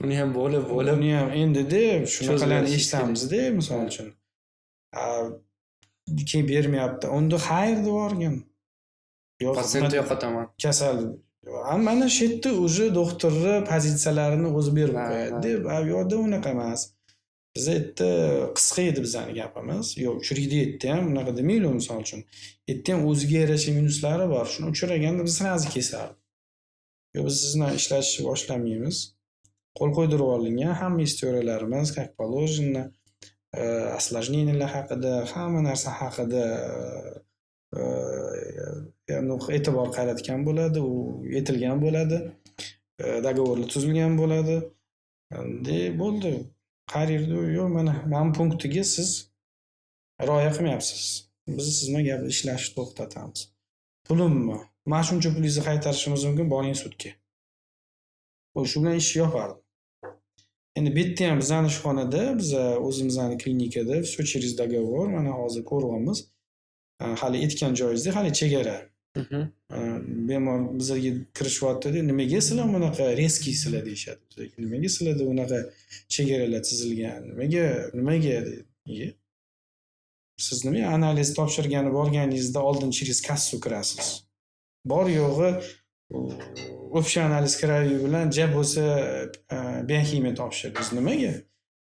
Uni ham bo'lib bo'lib Uni ham endi-da shunaqalarni cho'zib eshitamizda, misol uchun. Keyin bermayapti. Unda xayr deb yuborgin. Yo'q, Patsientni yo'qotaman. Kasal. Mana shu yerda уже doktorni pozitsiyalarini o'zi berib qo'yadi. Bu yoqda unaqa emas. Biza yerda qisqa edi bizani gapimiz. Yo'q, uchraydi yerda ham, unaqa demaylik, misol uchun. Yerda ham o'ziga yarasha minuslari bor. Shuni uchraganda biz сразу kesardik. Yo'q, biz siz bilan ishlashni boshlamaymiz. Qo'l qo'ydirib olingan hamma история larimiz как положено, осложнения lar haqida, hamma narsa haqida e'tibor qaratgan bo'ladi, u aytilgan bo'ladi, договор lar tuzilgan bo'ladi. Endi bo'ldi. Qaraydi, yo'q, mana bu punktiga siz rioya qilmayapsiz. Biz siz bilan gap ishlashni to'xtatamiz. Pulimmi? Mana shuncha pulingizni qaytarishimiz mumkin, boring sudga. Shu bilan ishni yopardim. Endi bu yerda ham bizani ishxonada, biza o'zimizni klinikada все через договор, mana hozir ko'ryapmiz. Hali aytgan joyingizda hali chegara. Bemor bizga kirishyapti-da, nimaga sizlar bunaqa резкий sizlar deyishadi bizga. Nimaga sizlarda unaqa chegaralar chizilgan? Nimaga, nimaga deydi. Siz nima analiz topshirgani borganingizda oldin через kassу kirasiz. Bor yo'g'i общий анализ крови bilan ja bo'lsa bioximiya topshirdingiz. Nimaga?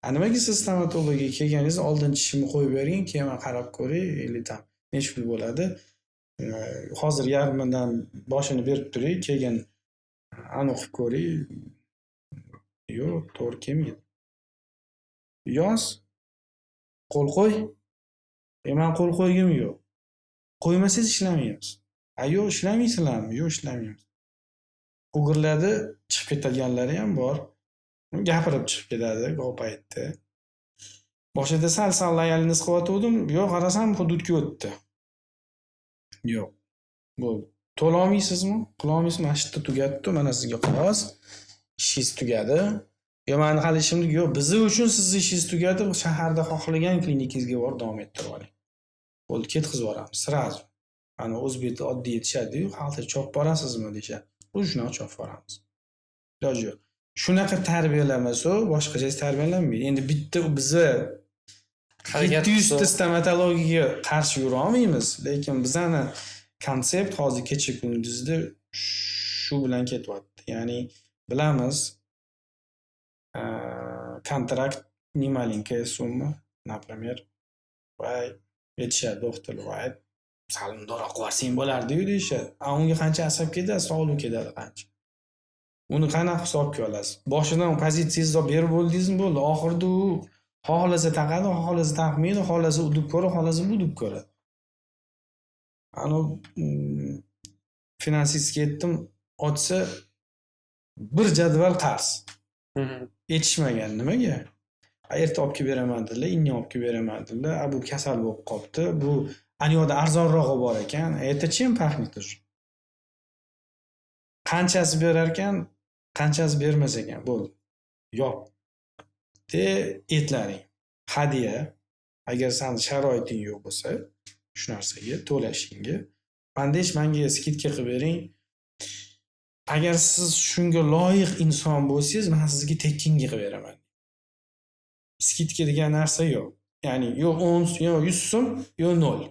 A nimaga siz stomatologga kelganingizda oldin tishimni qo'yib bering, keyin man qarab ko'ray или там nechi pul bo'ladi. Hozir yarmidan boshini berib turay, keyin aniq qilib ko'ray. Yo'q, to'g'ri kelmaydi. Yoz, qo'l qo'y. Man qo'l qo'ygim yo'q. Qo'ymasangiz ishlamaymiz. A yo'q, ishlamaysizlarmi? Yo'q, ishlamaymiz. O'g'irladi, chiqib ketadiganlari ham bor. Gapirib chiqib ketadi u paytda. Boshida sal-sal лояльность qilyotgandim, yo'q, qarasam hududga o'tdi. Yo'q. Bo'ldi. To'lolmaysizmi? Qilolmaysizmi? Mana shu yerda tugatdi, mana sizga qog'oz. Ishingiz tugadi. Yo, mani hali ishim yo'q. Bizi uchun sizni ishingiz tugadi. Shaharda xohlagan klinikangizga borib davom ettirib oling. Bo'ldi, ketkazib yuboramiz сразу. Ana o'zbek oddiy aytishadi-yu, xalta chopib borasizmi deyishadi. O'zi shunaqa chopib boramiz. Iloji yo'q. Shunaqa tarbiyalamasa, boshqacha tarbiyalanmaydi. Endi bitta biza Harakat 700 ta qilsa stomatologiyaga qarshi yura olmaymiz, lekin bizani konsept hozir kecha kunduzda shu bilan ketyapti. Ya'ni bilamiz, kontrakt не маленькая сумма, например, voy aytishadi doktorlar, voy sal mundoqroq qilib yuborsang bo'lardi-yu deyishadi. A unga qancha asab ketadi, sog'liq ketadi qancha. Uni qanaqa hisobga olasiz? Boshidan pozitsiyangizni berib bo'ldingizmi, bo'ldi. Oxirida u xohlasa taqadi, xohlasa taqmaydi, xohlasa u deb ko'radi, xohlasa bu deb ko'radi. Anavi finansistga aytdim, ochsa bir jadval qarz. Yetishmagan nimaga? A erta olib kelib beraman dedilar, indin olib kelib beraman dedilar. A bu kasal bo'lib qolibdi. Bu ana yoqda arzonrog'i bor ekan. Это чем пахнет уже? Qanchasi berarkan, qanchasi bermas ekan, bo'ldi. Yop. De etlaring. Hadya. Agar sani sharoiting yo'q bo'lsa, shu narsaga to'lashingga. Manda hech manga скидка qilib bering. Agar siz shunga loyiq inson bo'lsangiz, men sizga tekinga qilib beraman. Скидка degan narsa yo'q. Ya'ni yo 10, yo 100 so'm, yo 0.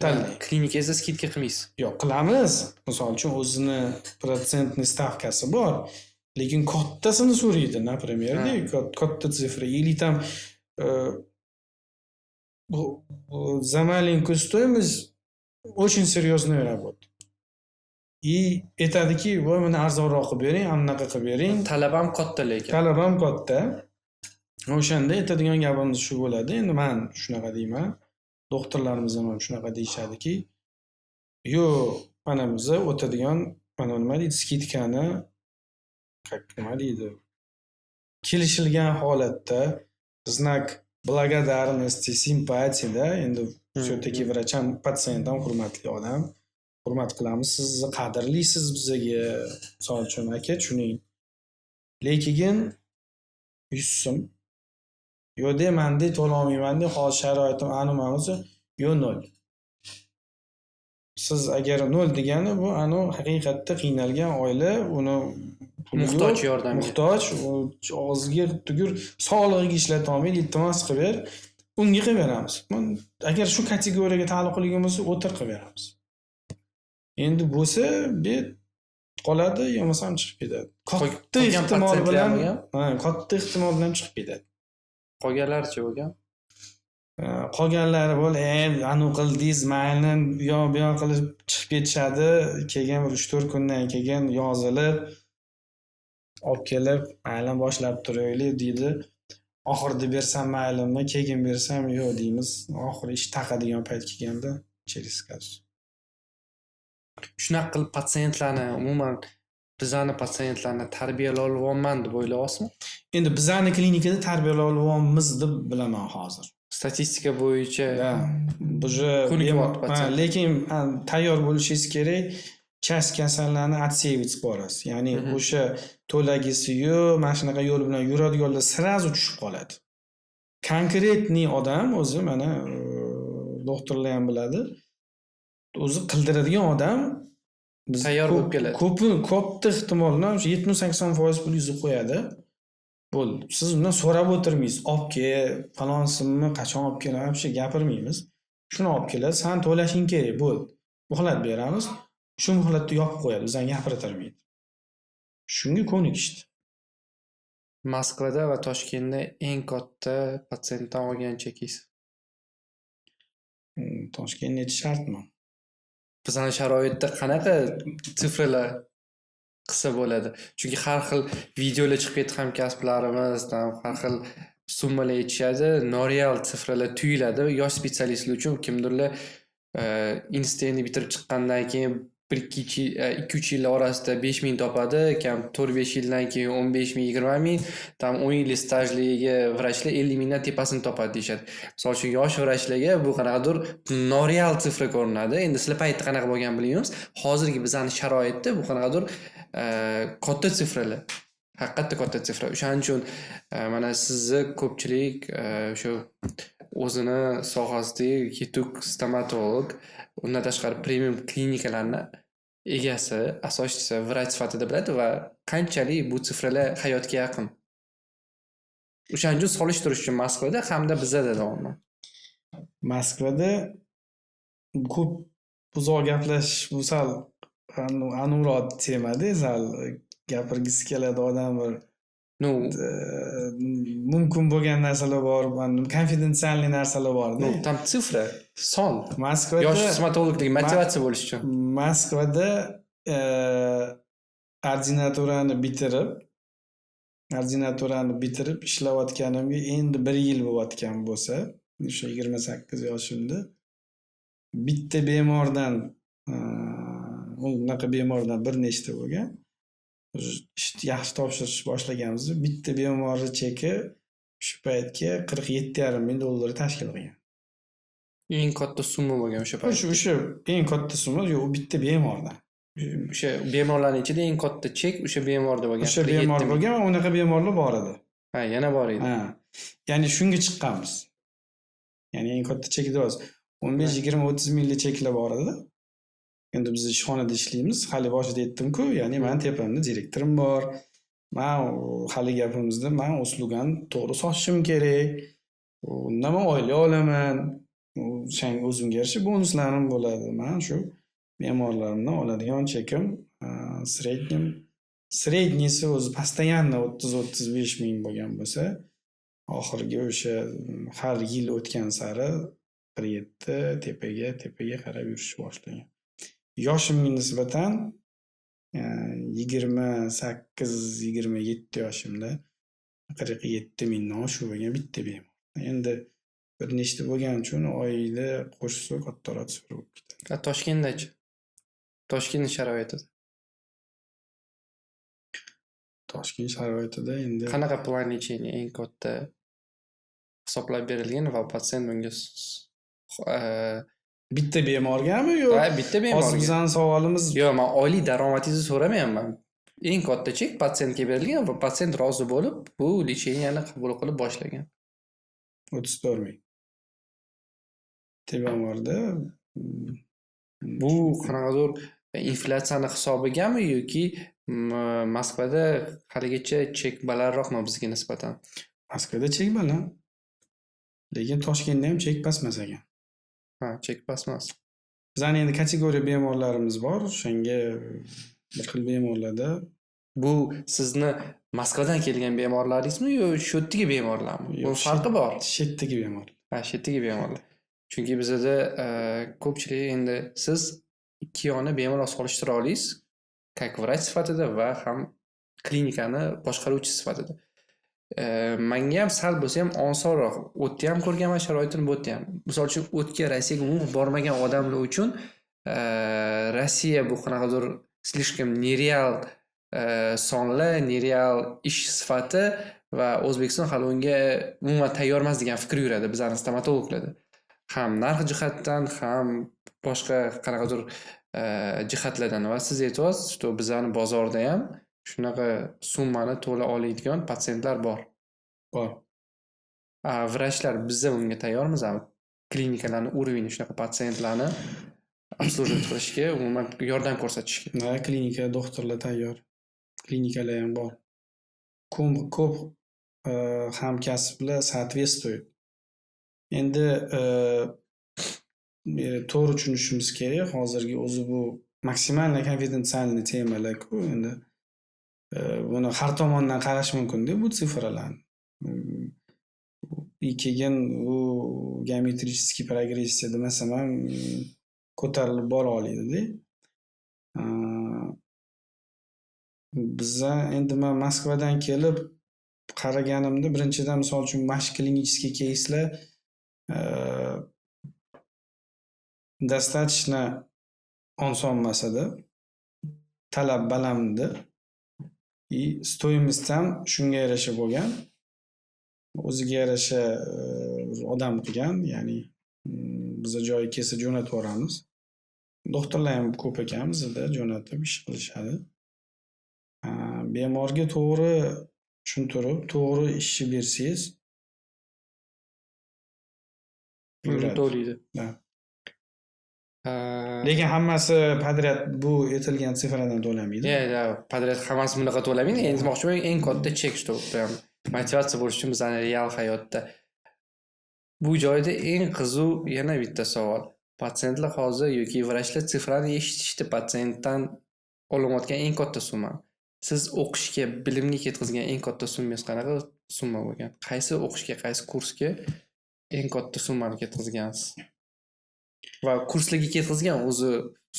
Tanlang. Klinikangizda скидка qilmaysiz. Yo'q, qilamiz. Misol uchun o'zini процентный stavkasi bor. Lekin kattasini so'raydi, например, katta цифра или там за маленькую стоимость очень серьезную работу. И aytadiki, voy mana arzonroq qilib bering, anaqa qilib bering. Talab ham katta lekin. Talab ham katta. O'shanda aytadigan gapimiz shu bo'ladi. Endi men shunaqa deyman. Doktorlarimiz ham shunaqa deyishadiki, yo'q, mana biza o'tadigan, mana nima deydi, скидка ni, как nima deydi, kelishilgan holatda знак благодарности, симпатия da endi все-таки vrach ham, patsient ham hurmatli odam. Hurmat qilamiz, sizni qadrlisiz bizaga. Misol uchun, aka, tushuning. Lekin 100 so'm. Yo'q de, man de to'lolmayman de, hozir sharoitim anu bo'lsa, Yo nol. Siz agar nol degani, bu anavi haqiqatda qiynalgan oila, uni puli Muhtoj yo'q, yordamga. Muhtoj, u og'ziga tugur, sog'lig'iga ishlata olmaydi, iltimos, qilib ber. Unga qilib beramiz. Agar shu kategoriyaga taalluqli bo'lsa, o'tir, qilib beramiz. Endi bo'lsa, bet qoladi, yo bo'lmasam chiqib ketadi. Katta Qolgan ehtimol patsientlar bilan, bo'lgan? Ha, katta ehtimol bilan chiqib ketadi. Qolganlarchi bo'lgan? Qolganlari bo'l, anavi qildingiz, mayli, u yoq bu yoq qilib chiqib ketishadi. Keyin bir 3-4 kundan keyin yozilib, olib kelib, mayli, boshlab turaylik deydi. Oxirida bersam maylimi, keyin bersam yo'q deymiz. Oxiri ish taqadigan payt kelganda через кассу. Shunaqa qilib patsientlarni, umuman bizani patsientlarni tarbiyalay olyapman deb o'ylayapsizmi? Endi bizani klinikada tarbiyalay olyapmiz deb bilaman hozir. Statistika bo'yicha Да, уже ko'nikyapti ha, patsient. Lekin ha, tayyor bo'lishingiz kerak. Часть kasallarni отсеивать qilib yuborasiz. Ya'ni o'sha to'lagisi yo'q, mana shunaqa yo'l bilan yuradiganlar сразу tushib qoladi. Конкретный odam o'zi mana doktorlar ham biladi. O'zi qildiradigan odam biz Tayyor ko'p bo'lib keladi. Ko'pi, katta ehtimol bilan o'sha 70-80% pul yuzib qo'yadi. Bo'ldi. Siz undan so'rab o'tirmaysiz. Olib kel, falon simni qachon olib kelaman, вообще gapirmaymiz. Shuni olib keladi, san to'lashing kerak, bo'ldi. Muhlat beramiz. Shu muhlatda yopib qo'yadi, bizdan gapirtirmaydi. Shunga ko'nikishdi. Moskvada va Toshkentda eng katta patsientdan olgan chekingiz? Toshkent nechi shartmi? Bizani sharoitda qanaqa цифра lar qilsa bo'ladi? Chunki har xil videolar chiqib ketdi, hamkasblarimiz там har xil summalar aytishadi, noreal цифра lar tuyuladi. Yosh специалист lar uchun kimdirlar institutni bitirib chiqqandan keyin bir ikki 2-3 yil orasida 5000 topadi, kam 4-5 yildan keyin 15 000, 20 000, там 10 yillik stajliga vrachlar 50 000dan tepasini topadi deyishadi. Misol uchun, yosh vrachlarga bu qanaqadir noreal цифра ko'rinadi. Endi sizlar paytda qanaqa bo'lganini bilmaymiz. Hozirgi bizani sharoitda bu qanaqadir katta цифра lar. Haqiqatda katta цифра. O'shaning uchun mana sizni ko'pchilik o'sha o'zini sohasidagi yetuk stomatolog, undan tashqari premium klinikalarni egasi, asoschisi, vrach sifatida biladi va qanchalik bu цифра lar hayotga yaqin. O'shaning uchun solishtirish uchun Moskvada hamda bizada deyapman. Moskvada ko'p uzoq gaplashish, bu sal anuvroq temada, sal gapirgisi keladi odam bir Ну, mumkin bo'lgan narsalar bor, конфиденциальный narsalar borda. Ну, там цифра, son. Moskvada Yosh stomatologlarga motivatsiya bo'lishi uchun. Moskvada ordinaturani bitirib ishlayotganimga endi bir yil bo'layotgan bo'lsa, o'sha 28 yoshimda bitta bemordan, unaqa bemordan bir nechta bo'lgan. Ishni yaxshi topshirishni boshlaganimizda bitta bemorni cheki shu paytga 47,5 ming dollar tashkil qilgan. Eng katta summa bo'lgan o'sha payt. O'sha eng katta summa, yo'q, u bitta bemordan. O'sha bemorlarning ichida eng katta chek o'sha bemorda bo'lgan. O'sha 47 bemor ming. Bo'lgan va unaqa bemorlar bor edi. Ha, yana bor edi. Ha. Ya'ni shunga chiqqanmiz. Ya'ni eng katta chek deyapsiz. 15, 20, 30 minglik cheklar bor edi. Endi biz ishxonada ishlaymiz. Hali boshida aytdim-ku, ya'ni mani tepamda direktorim bor. Man hali gapimizda man услуга ni to'g'ri sotishim kerak. Undan man oylik olaman. O'shanga o'zimga yarasha bonuslarim bo'ladi. Man shu bemorlarimdan oladigan chekim среднем, средний si o'zi постоянно 30-35 ming bo'lgan bo'lsa, oxirgi o'sha har yil o'tgan sari 47 tepaga, tepaga qarab yurishni boshlagan. Yoshimga nisbatan 28-27 yoshimda 47 mingdan oshiq bo'lgan bitta bemor. Endi bir nechta bo'lgani uchun oyda qo'shsa kattaroq цифра bo'lib ketadi. A Toshkentdachi? Toshkent sharoitida. Toshkent sharoitida endi Qanaqa план лечения eng katta hisoblab berilgan va patsient bunga Bitta bemorgami yo Ha, bitta hozir bemorga. Bizani savolimiz Yo'q, man oylik daromadingizni so'ramayapman. Eng katta chek patsientga berilgan va patsient rozi bo'lib, bu лечения ni qabul qilib boshlagan. 34 ming. Bemorda Bu qanaqadir inflyatsiyani hisobigami yoki Moskvada haligacha chek balandroqmi bizga nisbatan? Moskvada chek baland. Lekin Toshkentda ham chek past emas ekan. Ha, chek past emas. Bizani endi kategoriya bemorlarimiz bor. O'shanga bir xil bemorlarda. Bu sizni Moskvadan kelgan bemorlaringizmi yo shu yerdagi bemorlarmi? Bu farqi bor. Shu yerdagi bemor. Ha, shu yerdagi bemorlar. Chunki bizada ko'pchilik, endi siz ikki yonni bemalol solishtira olasiz, как vrach sifatida va ham klinikani boshqaruvchi sifatida. Manga ham sal bo'lsa ham osonroq. U yerda ham ko'rganman sharoitini, bu yerda ham. Misol uchun, o'tga Rossiyaga umuman bormagan odamlar uchun Rossiya bu qanaqadir слишком нереал sonlar, нереал ish sifati va O'zbekiston hali unga umuman tayyor emas degan fikr yuradi bizani stomatologlarda. Ham narx jihatdan, ham boshqa qanaqadir jihatlardan. Va siz aytyapsiz, что bizani bozorda ham shunaqa summani to'la oladigan patsientlar bor. Bor. A vrachlar, biza unga tayyormizmi? Klinikalarni уровень shunaqa patsientlarni обслуживать qilishga, umuman yordam ko'rsatishga. Ha, klinika doktorlar tayyor. Klinikalar ham bor. Ko'p hamkasblar соответствует. Endi to'g'ri tushunishimiz kerak. Hozirgi o'zi bu максимально конфиденциальный temalar-ku endi. Buni har tomondan qarash mumkin-da bu цифра larni. И keyin u geometrический progressiya demasam ham ko'tarilib bora oladi-da. Biza endi man Moskvadan kelib qaraganimda, birinchidan, misol uchun, mana shu клинический keyslar достаточно oson emas edi. Talab baland edi. И стоимость ham shunga yarasha bo'lgan. O'ziga yarasha odam qilgan, ya'ni biza joyi kelsa jo'natib yuboramiz. Doktorlar ham ko'p ekan bizada, jo'natib ish qilishadi. Bemorga to'g'ri tushuntirib, to'g'ri ishni bersangiz, Pulini yuradi. to'laydi. Да. Lekin hammasi подряд bu aytilgan цифра dan to'lamaydi. Ya, подряд hammasi bunaqa to'lamaydi. Endi aytmoqchiman, eng katta chek, что прям motivatsiya bo'lishi uchun bizani real hayotda. Bu joyda eng qiziq yana bitta savol. Patsientlar hozir yoki vrachlar цифра ni eshitishdi, patsientdan olinayotgan eng katta summani. Siz o'qishga, bilimga ketkazgan eng katta summangiz qanaqa summa bo'lgan? Qaysi o'qishga, qaysi kursga eng katta summani ketkazgansiz? Va kurslarga ketkazgan o'zi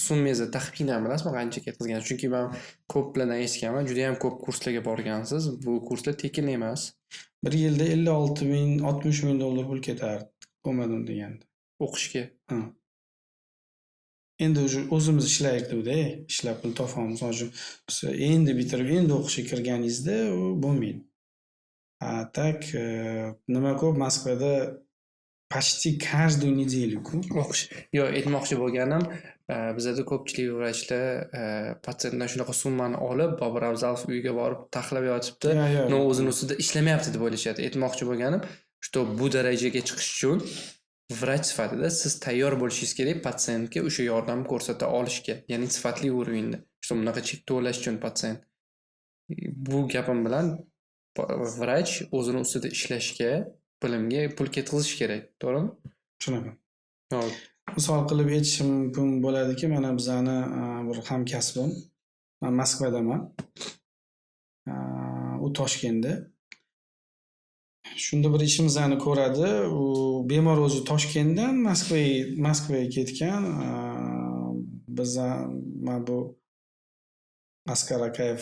summangizni taxminan bilasizmi, qancha ketkazgan? Chunki man ko'plardan eshitganman, judayam ko'p kurslarga borgansiz. Bu kurslar tekin emas. Bir yilda 56 ming, 60 ming dollar pul ketardi. Bo'lmadim deganda. O'qishga. Ha. Endi уже o'zimiz ishlaydik-da, ishlab pul topamiz. Misol uchun, siz endi bitirib, endi o'qishga kirganingizda u bo'lmaydi. А так, nima ko'p Moskvada, почти каждую неделю ku. O'qish. Yo'q, aytmoqchi bo'lganim, bizada ko'pchilik vrachlar patsientdan shunaqa summani olib, Bobur Abzalov uyiga borib taxlab yotibdi, Yo'q, yo'q. но o'zini ustida ishlamayapti deb o'ylashadi. Aytmoqchi bo'lganim, что bu darajaga chiqish uchun vrach sifatida siz tayyor bo'lishingiz kerak patsientga o'sha yordamni ko'rsata olishga, ya'ni sifatli уровень da. Что bunaqa chek to'lash uchun patsient. Bu gapim bilan vrach o'zini ustida ishlashga, bilimga pul ketkazish kerak, to'g'rimi? Shunaqa. Hop. Misol qilib aytishim mumkin bo'ladiki, mana bizani bir hamkasbim, man Moskvadaman. U Toshkentda. Shunda bir ishimizni ko'radi. U bemor o'zi Toshkentdan Moskvaga ketgan. Biza mana bu Askar Akayev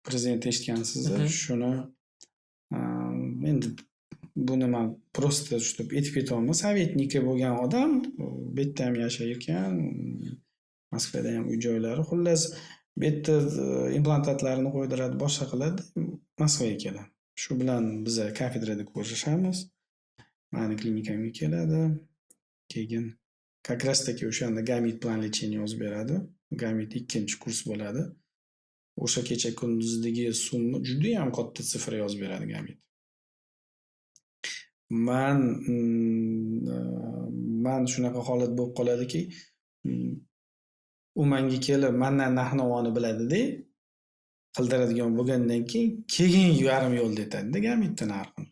prezident, eshitgansiz. Shuni endi buni man просто чтобы aytib ketyapman. Советник i bo'lgan odam, bu yerda ham yashar ekan, Moskvada ham uy joylari. Xullas, bu yerda implantatlarini qo'ydiradi, boshqa qiladi, Moskvaga keladi. Shu bilan biza kafedrada ko'rishamiz. Mani klinikamga keladi. Keyin как раз таки o'shanda Gamit план лечения yozib beradi. Gamit ikkinchi kurs bo'ladi. O'sha kecha kunduzdagi summa judayam katta цифра yozib beradi Gamit. Man shunaqa holat bo'lib qoladiki, u manga kelib mandan narx-navoni biladida, qildiradigan bo'lgandan keyin yarim yo'lda aytadi-da Gamitni narxini.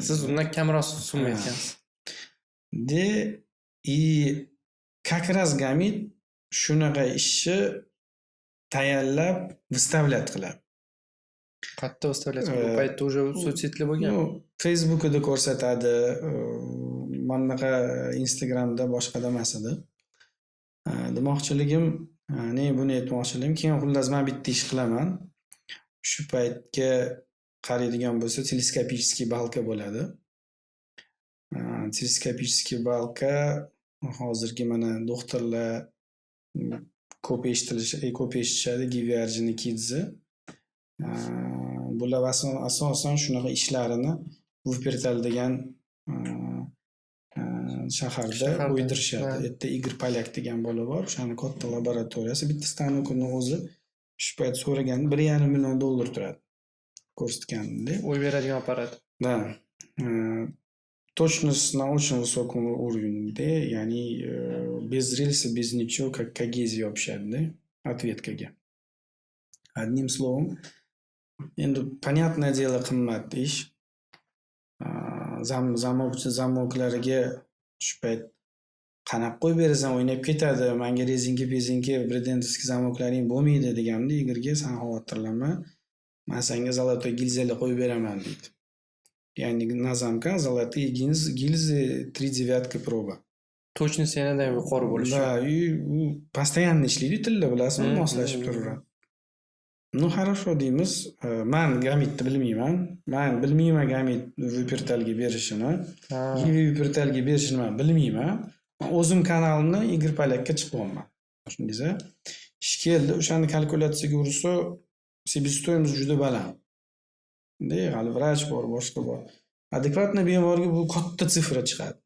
Siz undan kamroq summa aytgansiz. De и как раз Gamit shunaqa ishni tayyorlab выставлять qiladi. Qayerda выставлять qiladi? U paytda уже соцсеть lar bo'lganmi? Ну, Facebookida ko'rsatadi, mana bunaqa Instagramda, boshqada emas edi. Demoqchiligim, ne buni aytmoqchiligim, keyin xullas man bitta ish qilaman. Shu paytga qaraydigan bo'lsa, телескопический балка bo'ladi. Телескопический балка hozirgi mana doktorlar ko'p eshitilishi, ko'p eshitishadi Givi Orjonikidze. Bular asosan shunaqa ishlarini Vupertal degan shaharda Shaharda, o'ydirishadi. Ha. U yerda Igor Polyak degan bola bor. O'shani katta laboratoriyasi. Bitta stanokini o'zi shu payt so'raganda 1,5 million dollar turadi. Ko'rsatganda. O'y beradigan apparat. Да. Точность на очень высоком уровне, ya'ni без рельса, без ничего, как когезия yopishadi-da ответка ga. Одним словом, endi, понятное дело, qimmat ish. Zamoklariga shu payt qanaqa qo'yib berasan, o'ynab ketadi, manga rezinka pezinka бридентовский zamoklaring bo'lmaydi deganimda Igorga, san xavotirlanma, man senga золотой gilzalar qo'yib beraman deydi. Ya'ni на замка золотые гильзы, три девятка проба. Точность yanada ham yuqori bo'lishi. Да, и u постоянно ishlaydi tilla, bilasizmi, moslashib turaveradi. Ну, хорошо deymiz. Man Gamitni bilmayman. Man bilmayman Gamit Vupertalga berishini. Givi Vupertalga berishini man bilmayman. Man o'zim kanalimni Igor Polyakka chiqyapman. Tushundingiz? Ish keldi, o'shani kalkulyatsiyaga ursa, себестоимость juda baland. De, hali vrach bor, boshqa bor. Адекватный bemorga bu katta цифра chiqadi.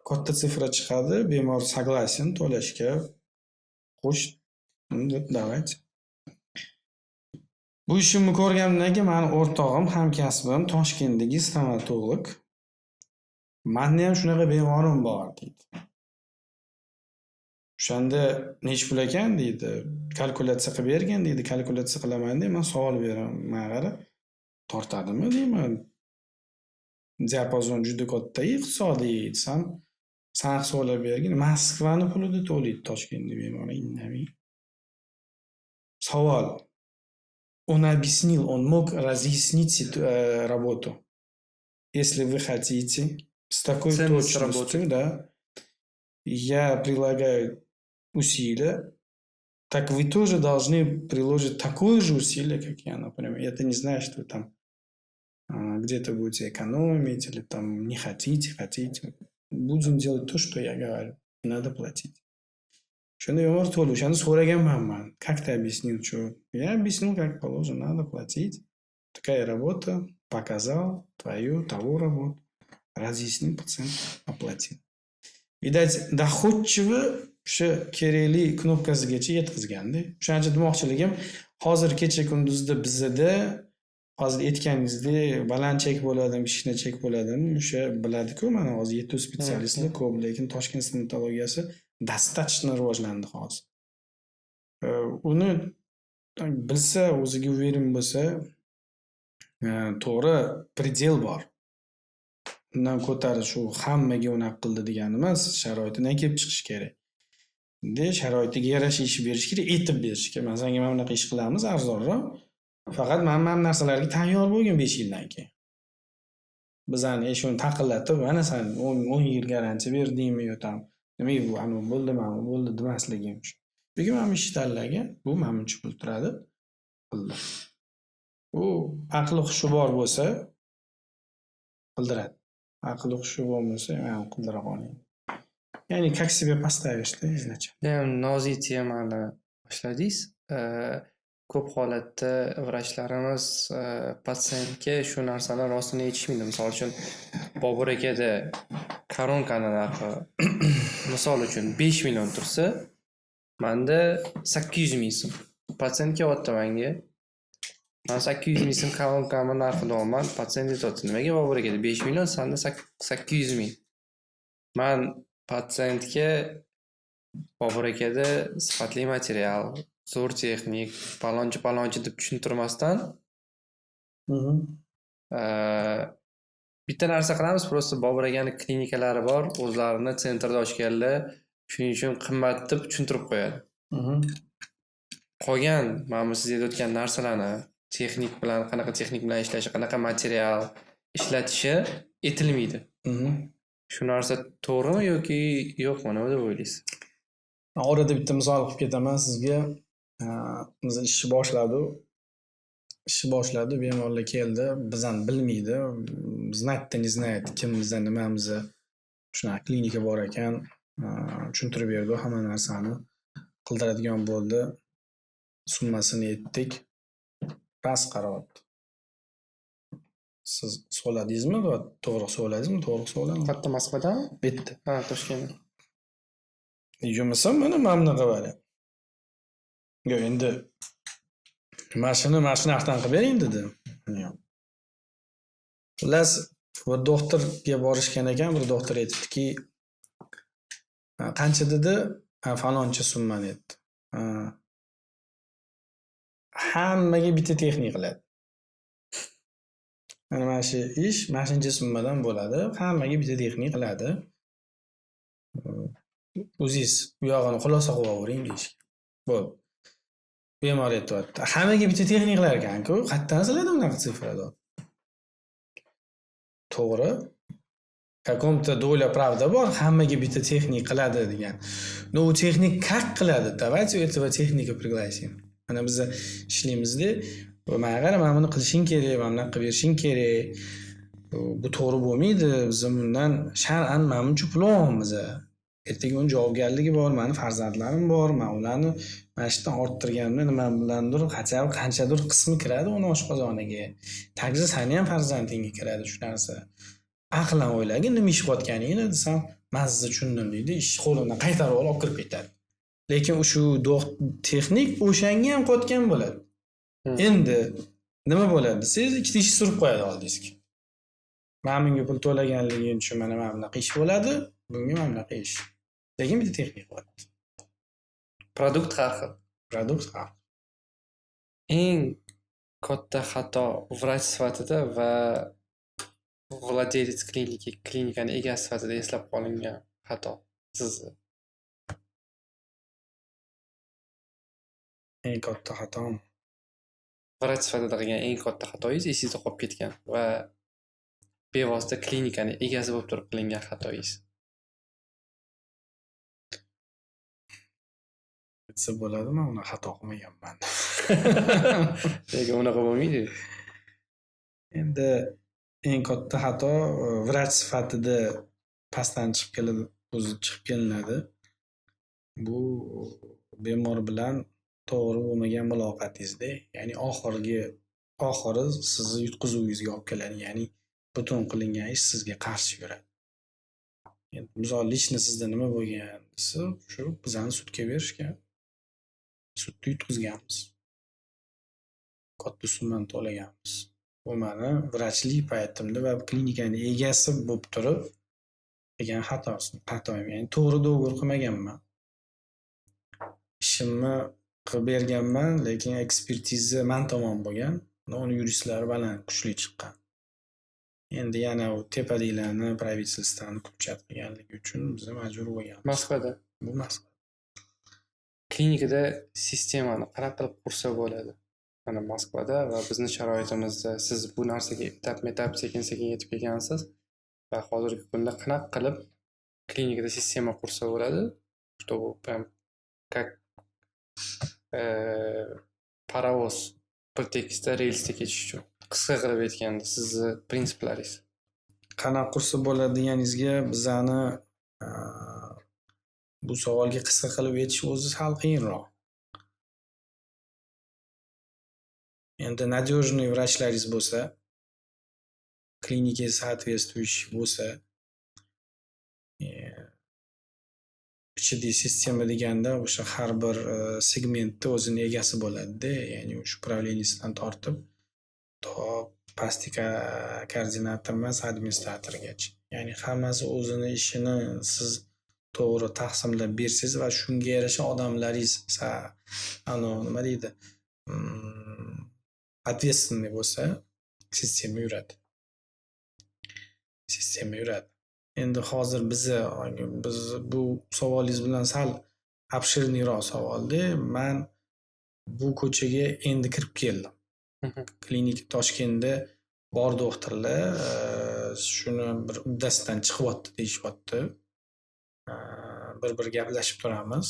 Katta цифра chiqadi, bemor согласен to'lashga. Xo'sh, давайте. Bu ishimni ko'rganimdan keyin mani o'rtog'im, hamkasbim, Toshkentdagi stomatolog, "Mani ham shunaqa bemorim bor", deydi. O'shanda nechi pul ekan deydi. Kalkulyatsiya qilib bergin deydi. Kalkulyatsiya qilaman deyman, man savol beraman. Man qara, tortadimi deyman. Diapazon juda katta iqtisodiy desam, san hisoblab bergin. Moskvani pulida to'laydi Toshkentda bemor, indamay. Savol. Он объяснил, он мог разъяснить работу. Если вы хотите с такой Ценность точностью, работы. Да, я прилагаю усилия, так вы тоже должны приложить такое же усилие, как я, например. Это не значит, что вы там где-то будете экономить или там не хотите, хотите. Будем делать то, что я говорю. Надо платить. O'shanda bemor to'la. O'shanda so'raganman man. Как ты объяснил, что? Я объяснил, как положено, надо платить. Такая работа, показал твою, того работу. Разъяснил, пациент оплатил. Видать, доходчиво o'sha kerakli knopkasigacha yetkazganda. O'shaning uchun demoqchiligim, hozir kecha kunduzda bizada hozir aytganingizdek baland chek bo'ladimi, kichkina chek bo'ladimi, o'sha biladi-ku, mana hozir yetuk специалист lar ko'p, lekin Toshkent stomatologiyasi достаточно rivojlandi hozir. Uni bilsa, o'ziga уверен bo'lsa, to'g'ri, предел bor. Undan ko'tarish u hammaga unaqa qildi degani emas, sharoitidan kelib chiqish kerak. De sharoitiga yarasha ish berish kerak, aytib berish kerak. Man senga mana bunaqa ish qilamiz arzonroq. Faqat mana bu narsalarga tayyor bo'lgin 5 yildan keyin. Bizani eshikni taqillatib, mana san 10 yil garantiya berdingmi yo там nimaga bu anavi bo'ldi, mana bu bo'ldi demasligim uchun. Lekin mana bu ishni tanlagan, bu mana buncha pul turadi, qildi. U aqli hushi bor bo'lsa qildiradi. Aqli hushi bo'lmasa, ham qildira qoling. Ya'ni как себя поставишь изначально. Judayam nozik temani boshladingiz. Ko'p holatda vrachlarimiz patsientga shu narsani rostini aytishmaydi. Misol uchun, Bobur akada koronkani narxi, misol uchun, 5 million tursa, manda 800 ming so'm. Patsient kelyapti manga. Man 800 ming so'm kolonkani narxi deyapman. Patsient aytyapti, nimaga Bobur aka 5 million, sanda 800 ming. Man patsientga Bobur akada sifatli material, zo'r texnik, palonchi palonchi deb tushuntirmasdan bitta narsa qilamiz, просто Bobur akani klinikalari bor, o'zlarini sentrda ochganlar, shuning uchun qimmat deb tushuntirib qo'yadi. Qolgan mana bu siz aytayotgan narsalarni texnik bilan, qanaqa texnik bilan ishlashi, qanaqa material ishlatishi aytilmaydi. Shu narsa to'g'rimi yoki yo'qmi? Nima deb o'ylaysiz? Orada bitta misol qilib ketaman sizga. Biz ishni boshladi. Ishni boshladi, bemorlar keldi, bizani bilmaydi. Знать-то не знает, kim biza, nimamiz. Shunaqa klinika bor ekan, tushuntirib berdi hamma narsani. Qildiradigan bo'ldi. Summasini aytdik. Rost qarayapti. Siz so'ladingizmi deyapti. To'g'ri so'ladingizmi? To'g'ri so'ladim. Qayerda, Moskvadami? Bu yerda. Ha, Toshkentda. Bo'lmasa mana mana bunaqa variant. Yo'q, endi mana shuni mana shu narxdan qilib bering dedi. Yo'q. Xullas, bir doktorga borishgan ekan, bir doktor aytibdiki, qancha dedi? Faloncha summani aytdi. Hammaga bitta texnik qiladi. Mana shu ish mana shuncha summadan bo'ladi. Hammaga bitta texnik qiladi. O'zingiz u yog'ini xulosa qilib olavering deyishgan. Bo'ldi. Bemor aytyapti. Hammaga bitta texnik qilar ekan-ku, qayerdan sizlarda unaqa цифра deyapti. To'g'ri. Каком-то доля правда bor, hammaga bitta texnik qiladi degan. Но u texnik как qiladi? Давайте этого техника пригласим. Mana biz ishlaymizda, mana qara, mana buni qilishing kerak, mana bunaqa qilib berishing kerak. Bu to'g'ri bo'lmaydi. Biz bundan shar'an mana buncha pul olyapmiz. Ertaga uni javobgarligi bor, mani farzandlarim bor, man ularni mana shu yerdan orttirganimda nima bilandir хотя бы qanchadir qismi kiradi uni oshqozoniga. Также sani ham farzandingga kiradi shu narsa. Aqlan o'ylagin nima ish qilayotganingni desam, man sizni tushundim deydi, ishni qo'limdan qaytarib olib olib kirib ketadi. Lekin shu texnik o'shanga ham qilayotgan bo'ladi. Endi nima bo'ladi desangiz, ikkita ish surib qo'yadi oldingizga. Mana bunga pul to'laganliging uchun mana mana bunaqa ish bo'ladi, bunga mana bunaqa ish. Lekin bitta texnik qilyapti. Продукт har xil. Продукт har xil. Eng katta xato vrach sifatida va владелец kliniki, klinikani egasi sifatida eslab qolingan xato sizni. Eng katta xatom. Vrach sifatida qilgan eng katta xatoyingiz esingizda qolib ketgan va bevosita klinikani egasi bo'lib turib qilingan xatoyingiz. Aytsa bo'ladimi, uni xato qilmaganman. Lekin unaqa bo'lmaydi. Endi eng katta xato vrach sifatida pastdan chiqib keladi, o'zi chiqib kelinadi. Bu bemor bilan to'g'ri bo'lmagan muloqotingizda, ya'ni oxiri sizni yutqizuvingizga olib keladi, ya'ni butun qilingan ish sizga qarshi yuradi. Endi misol лично sizda nima bo'lgan desa, shu bizani sudga berishgan. Sudda yutqizganmiz. Katta summani to'laganmiz. Bu mani vrachlik paytimda va klinikani egasi bo'lib turib qilgan xatoyim. Ya'ni to'g'ri dogovor qilmaganman. Ishimni qilib berganman, lekin ekspertiza man tomon bo'lgan. Uni yuristlari baland, kuchli chiqqan. Endi yana u tepadagilarni, правительствoni kupchat qilganligi uchun biz majbur bo'lganmiz. Moskvada. Bu Moskva. Klinikada sistemani qanaqa qilib qursa bo'ladi? Mana Moskvada va bizni sharoitimizda siz bu narsaga etap-etap sekin-sekin yetib kelgansiz va hozirgi kunda qanaqa qilib klinikada sistema qursa bo'ladi, чтобы прям как parovoz bir tekisda relsda ketish uchun. Qisqa qilib aytganda sizni prinsiplaringiz. Qanaqa qursa bo'ladi deganingizga bizani bu savolga qisqa qilib aytish o'zi sal qiyinroq. Endi надежный vrachlaringiz bo'lsa, klinikaga соответствующий bo'lsa, ichidagi sistema deganda o'sha har bir segmentda o'zini egasi bo'ladi-da, ya'ni o'sha управленияsidan tortib To pastki koordinator emas, administratorgacha. Ya'ni hammasi o'zini ishini siz to'g'ri taqsimlab bersangiz va shunga yarasha odamlaringiz anavi nima deydi, ответственный bo'lsa, sistema yuradi. Sistema yuradi. Endi hozir biz bu savolingiz bilan sal обширный roq savolda. Man bu ko'chaga endi kirib keldim. Klinika Toshkentda bor, doktorlar shuni bir uddasidan chiqyapti deyishyapti. Bir bir gaplashib turamiz.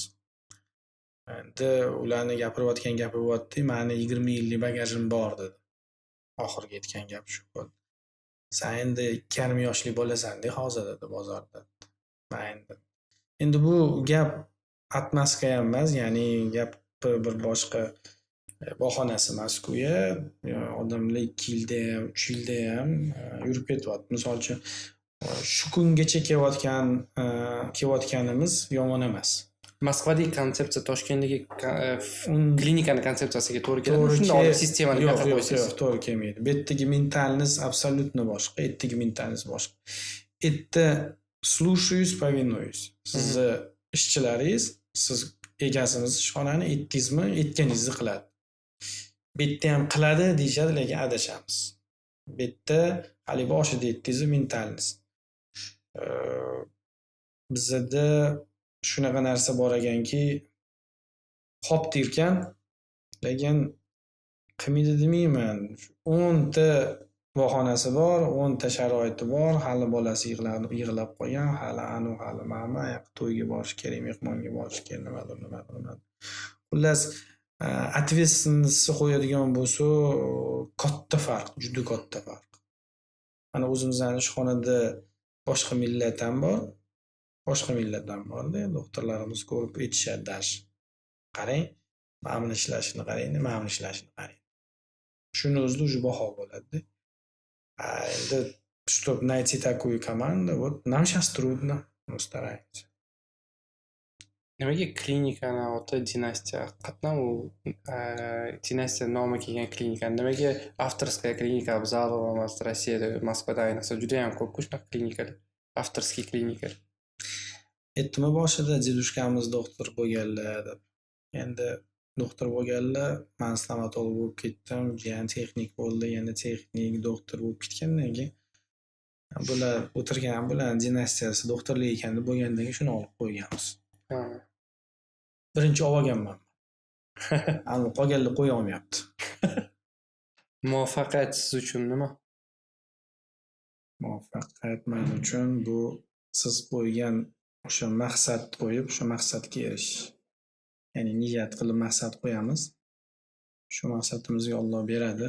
Endi ularni gapirayotgan gapi bo'lyapti: "Mani 20 yillik bagajim bor", dedi. Oxirgi aytgan gapi shu bo'ldi. "San endi 2,5 yoshli bolasanda hozir", dedi bozorda. Man endi bu gap отмазка ham emas, ya'ni gapni bir boshqa bahonasi emasku. Odamlar 2 yildayam, 3 yildayam yurib ketyapti. Misol uchun, shu kungacha kelayotganimiz yomon emas. Moskvadagi konsepsiya Toshkentdagi klinikani konsepsiyasiga to'g'ri keladimi? Shunda olib sistemani Yo'q, buyoqqa yo'q, qo'ysangiz. Yo'q, to'g'ri kelmaydi. Bu yerdagi ментальность абсолютно boshqa, u yerdagi ментальность boshqa. U yerda слушаюсь, повинуюсь. Sizni ishchilaringiz, siz egasimiz ishxonani aytdingizmi, aytganingizni qiladi. Bu yerda ham qiladi deyishadi, lekin adashamiz. Bu yerda haligi boshida aytdingizu, ментальность. Bizada shunaqa narsa bor ekanki, hop derkan, lekin qilmaydi demayman. 10 ta bahonasi bor, 10 ta sharoiti bor, hali bolasi yig'lab qolgan, hali anu, hali manu, to'yga borish kerak, mehmonga borish kerak, nimadir, nimadir, nimadir. Xullas, ответственность ni qo'yadigan bo'lsa, katta farq, juda katta farq. Mana o'zimizni ishxonada boshqa millat ham bor, boshqa millat ham borda, doktorlarimiz ko'rib aytishadi даже. "Qarang, mana buni ishlashini qarang, mana buni ishlashini qarang". Shuni o'zida уже baho bo'ladida. Endi чтоб найти такую команду, вот нам щас трудно, но стараемся. Nimaga klinikani oti "Dinastiya"? Qayerdan u "Dinastiya" nomi kelgan klinikani? Nimaga "Авторская клиника Abzalova" emas? Rossiyada, Moskvada ayniqsa judayam ko'pku shunaqa klinikalar. Авторский klinika. Aytdimmi boshida, дедушка miz doktor bo'lganlar deb. Endi doktor bo'lganlar, man stomatolog bo'lib ketdim, jiyan texnik bo'ldi, yana texnik, doktor bo'lib ketgandan keyin bular o'tirgan, bularni dinastiyasi doktorlik ekan deb bo'lgandan keyin shuni olib qo'yganmiz. Birinchi olganman. Anavi qolganlar qo'ya olmayapti. Muvaffaqiyat siz uchun nima? Muvaffaqiyat man uchun bu siz qo'ygan o'sha maqsad qo'yib, o'sha maqsadga erishish. Ya'ni niyat qilib maqsad qo'yamiz. Shu maqsadimizga Alloh beradi.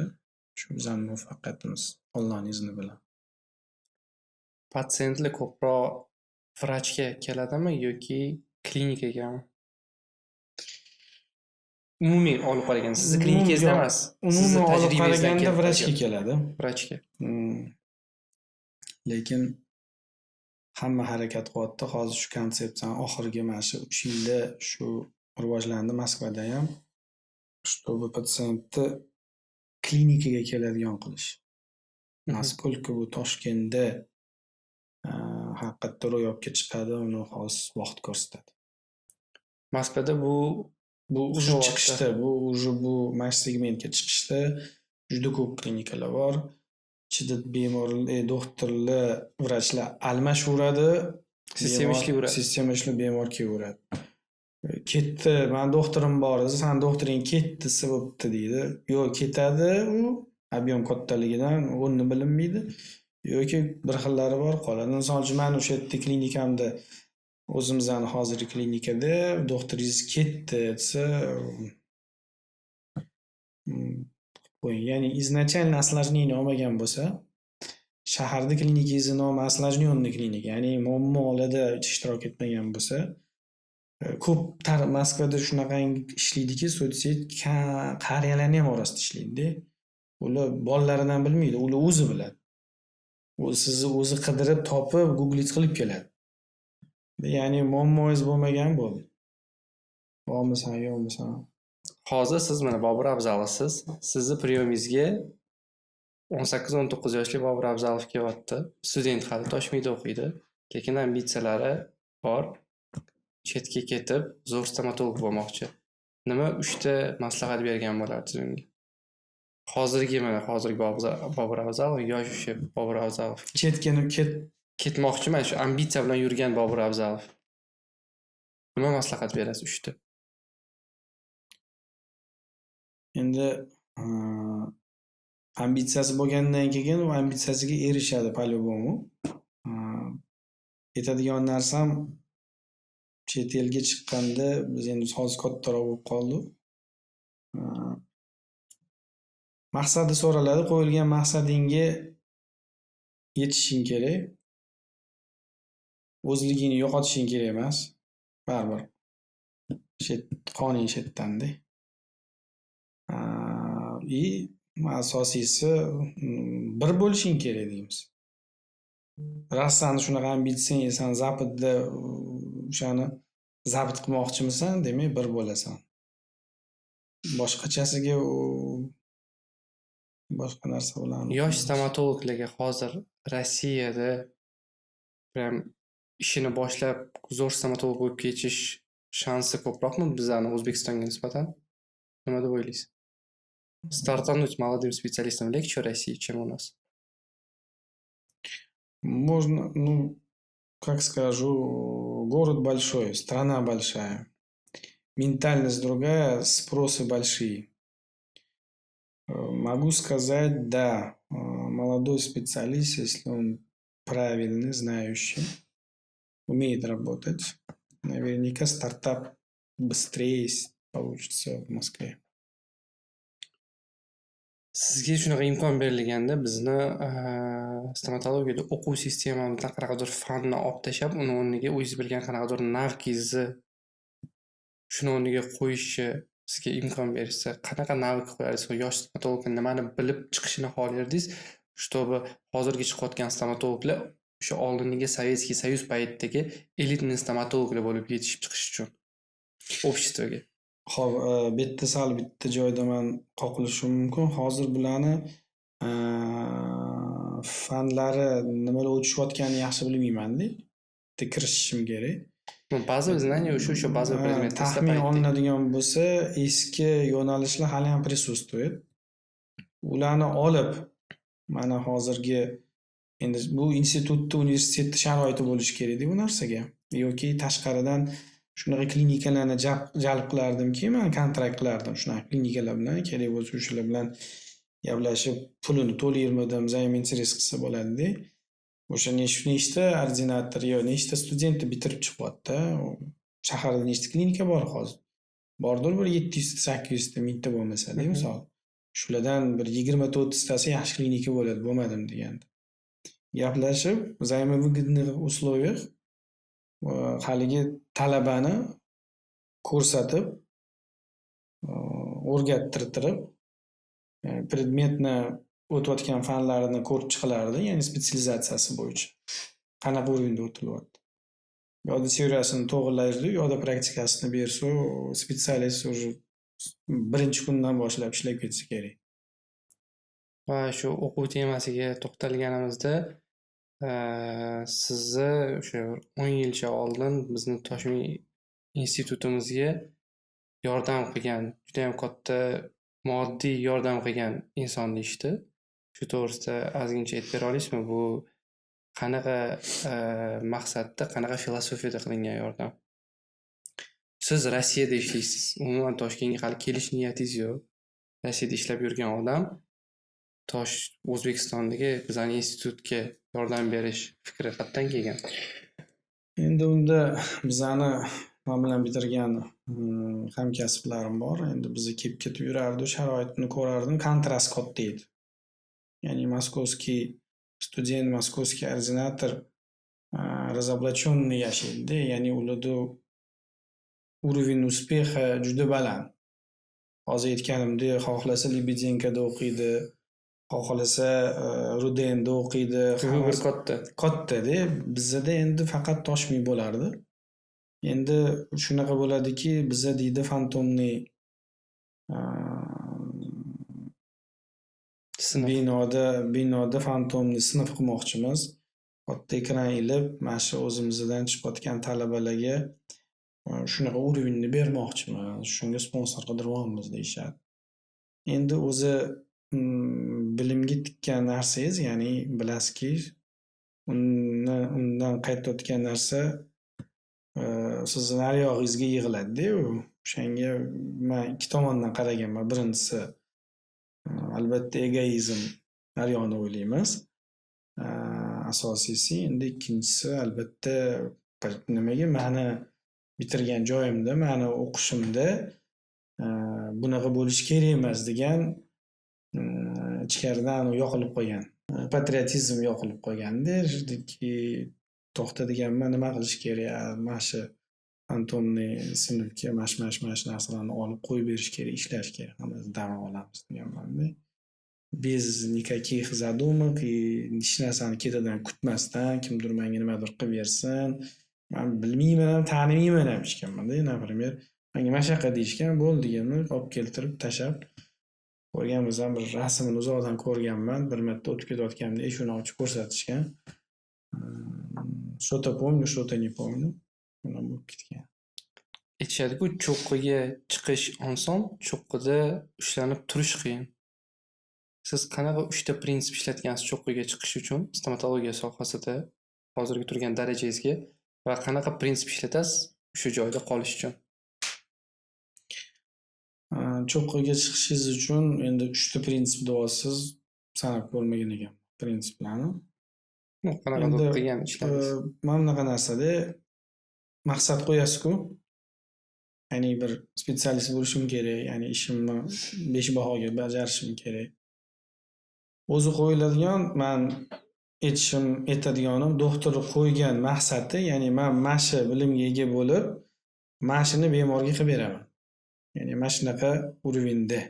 Shu bizani muvaffaqiyatimiz Allohning izni bilan. Patsientlar ko'proq vrachga keladimi yoki klinikagami? Umumiy olib qaraganda, sizni klinikangizda emas. Sizni Umuman olib tajribangizdan qaraganda kelib vrachga chiqib. keladi. Vrachga. Lekin hamma harakat qilyapti. Hozir shu konsepsiyani oxirgi mana shu 3 yilda shu rivojlandi Moskvadayam. Чтобы patsientni klinikaga keladigan qilish. Насколько bu Toshkentda haqiqatda ro'yobga chiqadi, uni hozir vaqt ko'rsatadi. Moskvada bu Уже o'xshavyapti. Chiqishdi, bu уже bu mana shu segmentga chiqishdi. Juda ko'p klinikalar bor. Ichida bemor, doktorlar, vrachlar almashaveradi. Sistema ishlayveradi. Sistema ishlab, bemor kelaveradi. Ketdi, mani doktorim bor desa, "Sani doktoring ketdi" desa, "Bo'pti", deydi. Yo'q, ketadi u, объем kattaligidan o'rni bilinmaydi yoki bir xillari bor, qoladi. Misol uchun, mani o'sha yerda klinikamda, o'zimizni hozirgi klinikada "Doktoringiz ketdi" desa, qo'ying. Ya'ni изначально осложнение olmagan bo'lsa, shaharda klinikangizni nomi осложненный klinika, ya'ni muammolarda ishtirok etmagan bo'lsa, ko'p Moskvada shunaqangi ishlaydiki, соцсеть qariyalarni ham orasida ishlaydida. Ular bolalaridan bilmaydi, ular o'zi biladi. U sizni o'zi qidirib, topib, гуглить qilib keladi. Ya'ni muammoyingiz bo'lmagan bo'ldi. Bormisan, yo'qmisan? Hozir siz mana Bobur Abzalovsiz. Sizni прием ingizga 18-19 yoshli Bobur Abzalov kelyapti. Student hali, Toshmiyda o'qiydi. Lekin ambitsiyalari bor. Chetga ketib, zo'r stomatolog bo'lmoqchi. Nima 3 ta maslahat bergan bo'lardingiz unga? Hozirgi, mana hozirgi Bobur Abzalov, yosh o'sha Bobur Abzalov. Chetga ket Ketmoqchi, mana shu ambitsiya bilan yurgan Bobur Abzalov. Nima maslahat berasiz 3 ta? Endi ambitsiyasi bo'lgandan keyin u ambitsiyasiga erishadi по-любому. Aytadigan narsam, chet elga chiqqanda, biz endi hozir kattaroq bo'lib qoldik. Maqsadi so'raladi, qo'yilgan maqsadingga yetishishing kerak. O'zligingni yo'qotishing kerak emas. Baribir qoning chetdanda. И asosiysi, bir bo'lishing kerak deymiz. Раз sani shunaqa ambitsiyang, san Запад da o'shani zabt qilmoqchimisan, demak, bir bo'lasan. Boshqachasiga u boshqa narsa bilan. Yosh stomatologlarga hozir Rossiyada prям ishini boshlab, zo'r stomatolog bo'lib ketish shansi ko'proqmi bizani O'zbekistonga nisbatan? Nima deb o'ylaysiz? Стартануть молодым специалистам легче в России, чем у нас? Можно, ну, как скажу, город большой, страна большая, ментальность другая, спросы большие. Могу сказать, да, молодой специалист, если он правильный, знающий, умеет работать, наверняка стартап быстрее получится в Москве. Sizga shunaqa imkon berilganda, bizni stomatologiyada o'quv sistemamizdan qanaqadir fanni olib tashlab, uni o'rniga o'zingiz bilgan qanaqadir навык ingizni shuni o'rniga qo'yishni sizga imkon berishsa, qanaqa навык qo'yardingiz? Yosh stomatologga nimani bilib chiqishini xohlardingiz, чтобы hozirgi chiqayotgan stomatologlar o'sha oldingi Советский Союз paytidagi элитный stomatologlar bo'lib yetishib chiqish uchun общество ga? Ho'p, bu yerda sal bitta joyda man qoqilishim mumkin. Hozir bularni fanlari nimalar o'tishayotganini yaxshi bilmaymanda. Bitta kirishishim kerak. Базовый знание o'sha базовый предмет. Taxmin olinadigan bo'lsa, eski yo'nalishlar haliyam присутствует. Ularni olib, mana hozirgi endi bu institutni, universitetni sharoiti bo'lishi kerakda bu narsaga. Yoki tashqaridan shunaqa klinikalarni jalb qilardimki, man kontrakt qilardim shunaqa klinikalar bilan, kerak bo'lsa, o'shalar bilan gaplashib, pulini to'laymidim, взаимоинтерес qilsa bo'ladida. O'sha nechta ordinator yo nechta studentni bitirib chiqyapti. Shaharda nechta klinika bor hozir? Bordir bir 700 ta, 800 ta, 1000 ta bo'lmasada, misol. Shulardan bir 20 ta, 30 tasi yaxshi klinika bo'ladi, bo'lmadim deganda. Gaplashib, взаимовыгодных условиях haligi talabani ko'rsatib, o'rgattirtirib, предметно o'tayotgan fanlarini ko'rib chiqilardi, ya'ni spetsializatsiyasi bo'yicha. Qanaqa уровень da o'tilyapti. U yoqda teoriyasini to'g'irlaydi, u yoqda praktikasini bersa, специалист уже birinchi kundan boshlab ishlab ketsa kerak. Va shu o'quv temasiga to'xtalganimizda, sizni o'sha 10 yilcha oldin bizni Toshmiy institutimizga yordam qilgan, judayam katta moddiy yordam qilgan inson deyishdi. Shu to'g'risida ozgincha aytib bera olasizmi? Bu qanaqa maqsadda, qanaqa filosofiyada qilingan yordam? Siz Rossiyada ishlaysiz. Umuman Toshkentga hali kelish niyatingiz yo'q. Rossiyada ishlab yurgan odam Tosh O'zbekistondagi bizani institutga yordam berish fikri qayerdan kelgan? Endi unda bizani man bilan bitirgan hamkasblarim bor. Endi biza kelib ketib yurardi, sharoitini ko'rardim, kontrast katta edi. Ya'ni московский student, московский ordinator разоблаченный yashaydida, ya'ni ularda уровень успеха juda baland. Hozir aytganimdek, xohlasa, Lebedenkada o'qiydi, xohlasa, RUDNda o'qiydi. Выбор katta. Kattada. Bizada endi faqat Toshmiy bo'lardi. Endi shunaqa bo'ladiki, biza deydi, фантомный Sinf. Binoda фантомный sinf qilmoqchimiz. Katta ekran ilib, mana shu o'zimizdan chiqayotgan talabalarga shunaqa уровень ni bermoqchimiz, shunga sponsor qidiryapmiz, deyishadi. Endi o'zi bilimga tikkan narsangiz, ya'ni bilasizki, undan qaytayotgan narsa sizni nariyog'ingizga yig'iladi-da u. O'shanga man ikki tomondan qaraganman. Birinchisi, albatta, egoizm, nariyog'ini o'ylaymiz. Asosiysi endi ikkinchisi, albatta, nimaga mani bitirgan joyimda, mani o'qishimda bunaqa bo'lishi kerak emas degan ichkaridan yoqilib qolgan. Patriotizm yoqilib qolganda, to'xta deganman, nima qilish kerak, mana shu фантомный sinfga mana shu, mana shu, mana shu narsalarni olib qo'yib berish kerak, ishlash kerak, hammasi dam olamiz deganmanda. Без никаких задумок и hech narsani ketidan kutmasdan, kimdir menga nimadir qilib bersin. Man bilmayman ham, tanimayman ham hech kimni, например. Menga mana shunaqa deyishgan, bo'ldi deganman, olib keltirib tashlab ko'rgan bo'lsam, bir rasmini uzoqdan ko'rganman. Bir marta o'tib ketayotganimda eshigini ochib ko'rsatishgan. Что-то помню, что-то не помню. Shunaqa bo'lib ketgan. Aytishadi-ku, cho'qqiga chiqish oson, cho'qqida ushlanib turish qiyin. Siz qanaqa uchta prinsip ishlatgansiz cho'qqiga chiqish uchun stomatologiya sohasida hozirgi turgan darajangizga va qanaqa prinsip ishlatasiz o'sha joyda qolish uchun? Cho'qqiga chiqishingiz uchun endi uchta prinsip deyapsiz, sanab ko'rmagan ekanman prinsiplarni. Ну, qanaqadir Endi qilgan ishlaringiz. Mana bunaqa narsada maqsad qo'yasiz-ku. Ya'ni bir специалист bo'lishim kerak, ya'ni ishimni 5 bahoga bajarishim kerak. O'zi qo'yiladigan, man aytishim, aytadiganim, doktor qo'ygan maqsadi, ya'ni man mana shu bilimga ega bo'lib, mana shuni bemorga qilib beraman. Ya'ni mana shunaqa уровень da.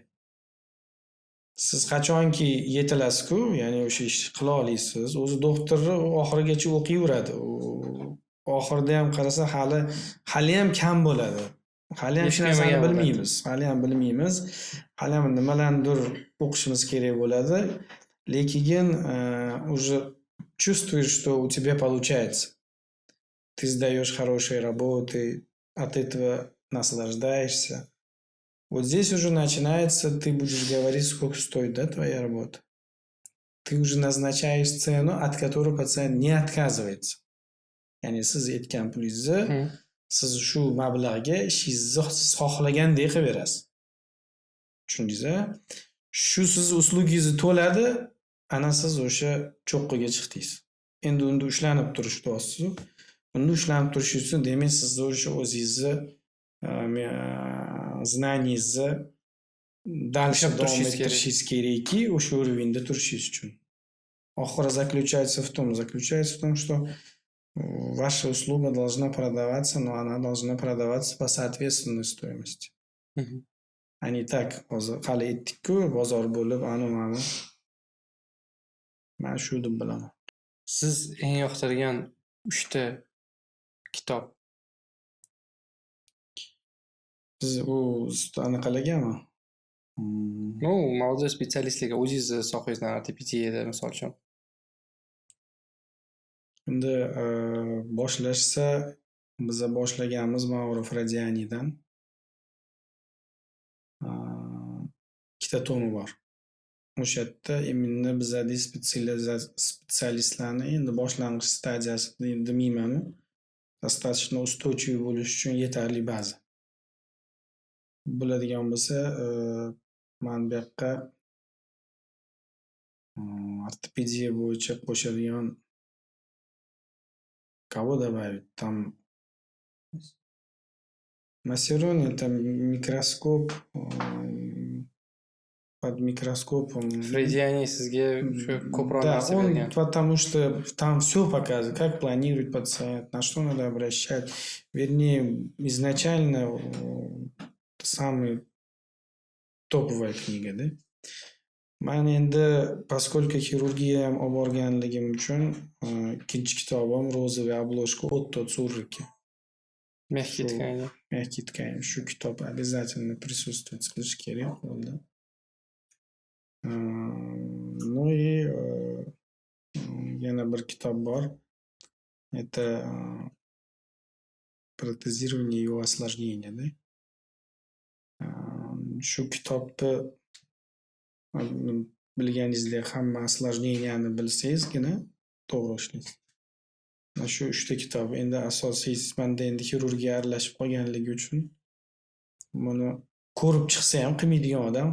Siz qachonki yetilasizku, ya'ni o'sha ishni qila olasiz, o'zi doktorni oxirigacha o'qiyveradi. U oxirida ham qarasa, haliyam kam bo'ladi. Haliyam hech narsani Yetishmagan bo'ladi. bilmaymiz. Haliyam bilmaymiz. Haliyam nimalarnidir o'qishimiz kerak bo'ladi. Lekin уже чувствуешь, что у тебя получается. Ты сдаешь хорошие работы, от этого наслаждаешься. Вот здесь уже начинается, ты будешь говорить, сколько стоит, да, твоя работа. Ты уже назначаешь цену, от которой пациент не отказывается. Ya'ni siz aytgan pulingizni, siz shu mablag'ga ishingizni siz xohlagandek qilib berasiz. Tushundingiz a? Shu sizni услуга ngizni to'ladi, ana siz o'sha cho'qqiga chiqdingiz. Endi unda ushlanib turish deyapsiz-u. Unda ushlanib turish uchun, demak, sizni o'sha o'zingizni знания ngizni дальше Ushlab davom turishingiz kerak. ettirishingiz kerakki, o'sha уровень da turishingiz uchun. Oxiri заключается в том, что ваша услуга должна продаваться, но она должна продаваться по соответственной стоимости. А не так, hozir hali aytdik-ku, bozor bo'lib, anu-manu. Man shu deb bilaman. Siz eng yoqtirgan uchta kitob? Siz u anaqalargami? Ну, mavzu специалист larga, o'zingizni sohangizdan, ortopediyada, misol uchun. Endi boshlashsa, biza boshlaganmiz Mauro Fradianidan. Ikkita tomi bor. O'sha yerda именно bizadek специалист larni endi boshlang'ich stadiyasi demaymanu, достаточно устойчивый bo'lish uchun yetarli baza. Bo'ladigan bo'lsa, man bu yoqqa ortopediya bo'yicha qo'shadigan, кого добавить? Там Массерони — это микроскоп, под микроскопом. Frediani sizga shu ko'proq Да, narsa он, bergan. потому что там все показывает, как планировать пациент, на что надо обращать. Вернее, изначально самый топовая книга, да? Man endi, поскольку xirurgiya ham olib borganligim uchun, ikkinchi kitobim розовый обложка, Otto Surriki. Мягкие ткани. Мягкие ткани. Shu kitob обязательно присутствовать qilishi kerak qo'lda. Ну и yana bir kitob bor. Это "Протезирование и его осложнения", да. Shu kitobni bilganingizdek, hamma осложнения ni bilsangizgina to'g'ri ishlaysiz. Mana shu uchta kitob. Endi asosiysi, manda endi xirurgiya aralashib qolganligi uchun buni ko'rib chiqsa ham, qilmaydigan odam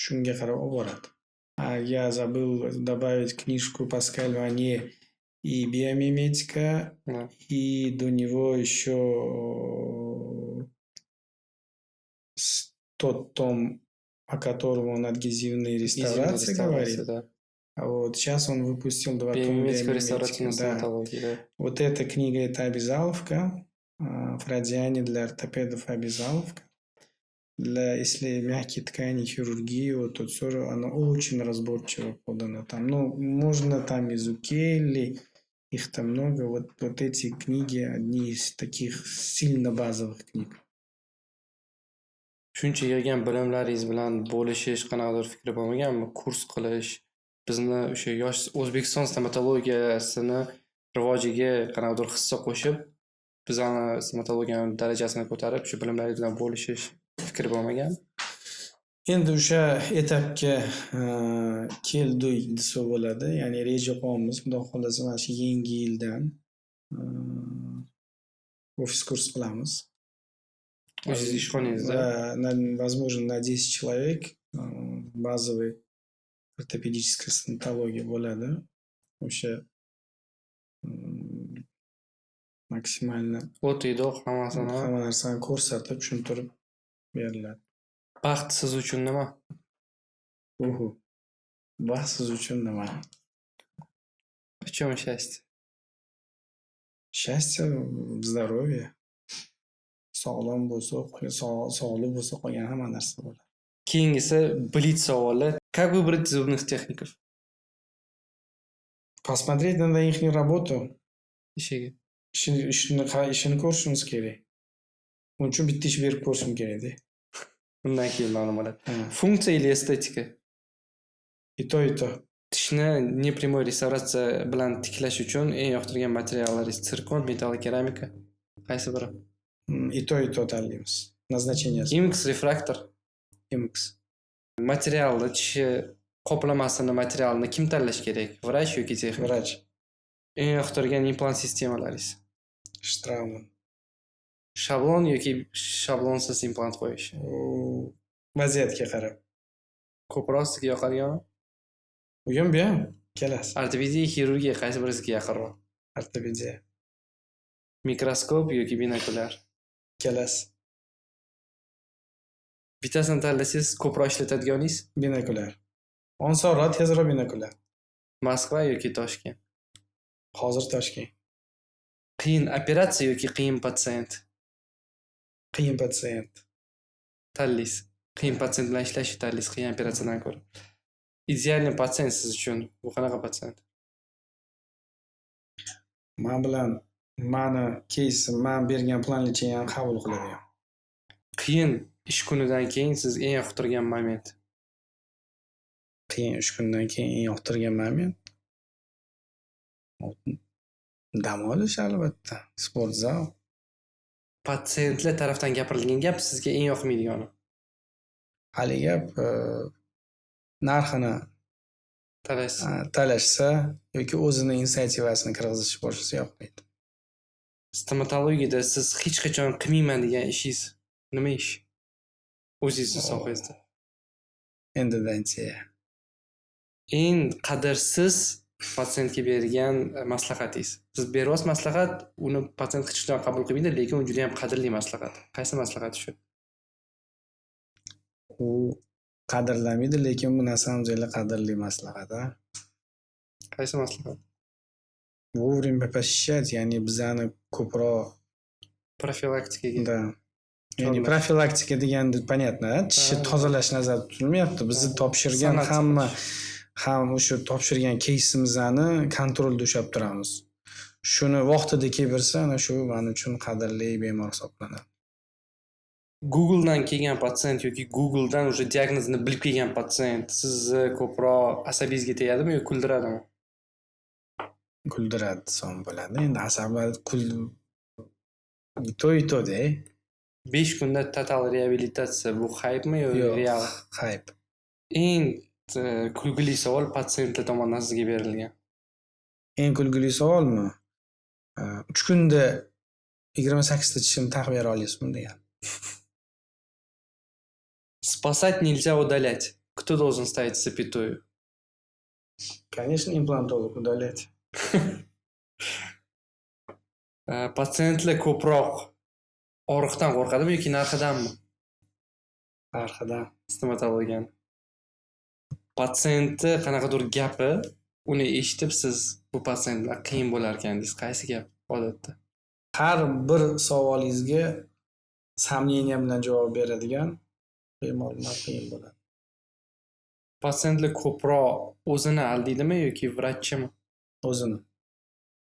shunga qarab olib boradi. Я забыл добавить книжку Паскаль Ванье и "Биомиметика", и до него еще тот том, о котором он адгезивные реставрации говорит. Да. Вот сейчас он выпустил два тома. "Биомиметика реставрационной Да. стоматологии", да. Вот эта книга – это обязаловка. Фрадиани для ортопедов – обязаловка. Для, если мягкие ткани, хирургии, вот тут все, она очень разборчиво подана там. Ну, можно там и Зукелли, их там много. Вот эти книги одни из таких сильно базовых книг. Shuncha yig'gan bilimlaringiz bilan bo'lishish qanaqadir fikri bo'lmaganmi? Kurs qilish, bizni o'sha yosh O'zbekiston stomatologiyasini rivojiga qanaqadir hissa qo'shib, bizani stomatologiyani darajasini ko'tarib, shu bilimlaringiz bilan bo'lishish fikri bo'lmaganmi? Endi o'sha etapga keldik desa bo'ladi. Ya'ni reja qilyapmiz. Xudo xohlasa, mana shu yangi yildan ofis kurs qilamiz. O'zingiz ishxonangizda? Да, возможно, на 10 человек базовый ортопедическая стоматология bo'ladi. O'sha максимально O't-idoq hammasini. Hamma narsani ko'rsatib, tushuntirib beriladi. Baxt siz uchun nima? Uhu. Baxt siz uchun nima? В чем счастье? Счастье в здоровье. Sog'lom bo'lsa, sog'lik bo'lsa, qolgan hamma narsa bo'ladi. Keyingisi blitz savollar. Как выбрать зубных техников? Посмотреть надо их работу. Ishiga. Ishini ko'rishimiz kerak. Uning uchun bitta ish berib ko'rishim kerakda. Undan keyin ma'lum bo'ladi. Ha. Функция или эстетика? И то, и то. Tishni непрямой restavratsiya bilan tiklash uchun eng yoqtirgan materiallaringiz: sirkon, metallkeramika, qaysi biri? И то, и то tanlaymiz. Назначение. Emax, refraktor. Emax. Materialni, tishi qoplamasini materialini kim tanlash kerak? Vrach yoki texnik? Vrach. Eng yoqtirgan implant sistemalaringiz? Straumann. Shablon yoki shablonsiz implant qo'yish? U vaziyatga qarab. Ko'proq sizga yoqadigani? U ham, bu ham, ikkalasi. Ortopediya, xirurgiya, qaysi biri sizga yaqinroq? Ortopediya. Mikroskop yoki binokulyar? Ikkalasi. Bittasini tanlasangiz, ko'proq ishlatadiganingiz? Binokulyar. Osonroq, tezroq binokulyar. Moskva yoki Toshkent? Hozir Toshkent. Qiyin operatsiya yoki qiyin patsient? Qiyin patsient. Tanlaysiz. Qiyin patsient bilan ishlashni tanlaysiz qiyin operatsiyadan ko'ra. Идеальный patsient siz uchun bu qanaqa patsient? Man bilan mani keysim, man bergan план лечения ni qabul qiladigan. Qiyin ish kunidan keyin siz eng yoqtirgan moment? Qiyin ish kunidan keyin eng yoqtirgan moment? Dam olish, albatta. Sport zal. Patsientlar tarafdan gapirilgan gap sizga eng yoqmaydigani? Haligi gap, narxini Talashsa. Talashsa yoki o'zini инициатива sini kirgizishni boshlasa, yoqmaydi. Stomatologiyada siz hech qachon qilmayman degan ishingiz nima ish? O'zingizni sohangizda. Endodontiya. Eng qadrsiz patsientga bergan maslahatingiz? Siz beryapsiz maslahat, uni patsient hech qachon qabul qilmaydi, lekin u judayam qadrli maslahat. Qaysi maslahat shu? U qadrlamaydi, lekin bu на самом деле qadrli maslahat, a. Qaysi maslahat? Вовремя посещать, ya'ni bizani ko'proq Profilaktikaga. Да. Ya'ni Chorlash. Profilaktika deganda, понятно, tishni tozalash nazarda tutilmayapti. Bizni topshirgan Sanatsiya hamma qilish. Ham o'sha topshirgan keysimizni kontrolda ushlab turamiz. Shuni vaqtida kelib bersa, ana shu man uchun qadrli bemor hisoblanadi. Google'dan kelgan patsient yoki Google'dan уже diagnozini bilib kelgan patsient sizni ko'proq asabingizga tegadimi yo kuldiradimi? Kuldiradi desam bo'ladi. Endi asabi и то, и то -da. 5 kunda total reabilitatsiya bu хайп mi yo Yo'q, real? Хайп. Eng kulgili savol patsientlar tomonidan sizga berilgan. Eng kulgili savolmi? 3 kunda 28 ta tishimni taqib bera olasizmi degan. Спасать нельзя удалять. Кто должен ставить запятую? Конечно, implantolog удалять. Patsientlar ko'proq og'riqdan qo'rqadimi yoki narxidanmi? Narxidan. Stomatologiyani. Patsientni qanaqadir gapi, uni eshitib siz bu patsient bilan qiyin bo'larkan deysiz. Qaysi gap odatda? Har bir savolingizga сомнение bilan javob beradigan bemor bilan qiyin bo'ladi. Patsientlar ko'proq o'zini aldaydimi yoki vrachchimi? O'zini.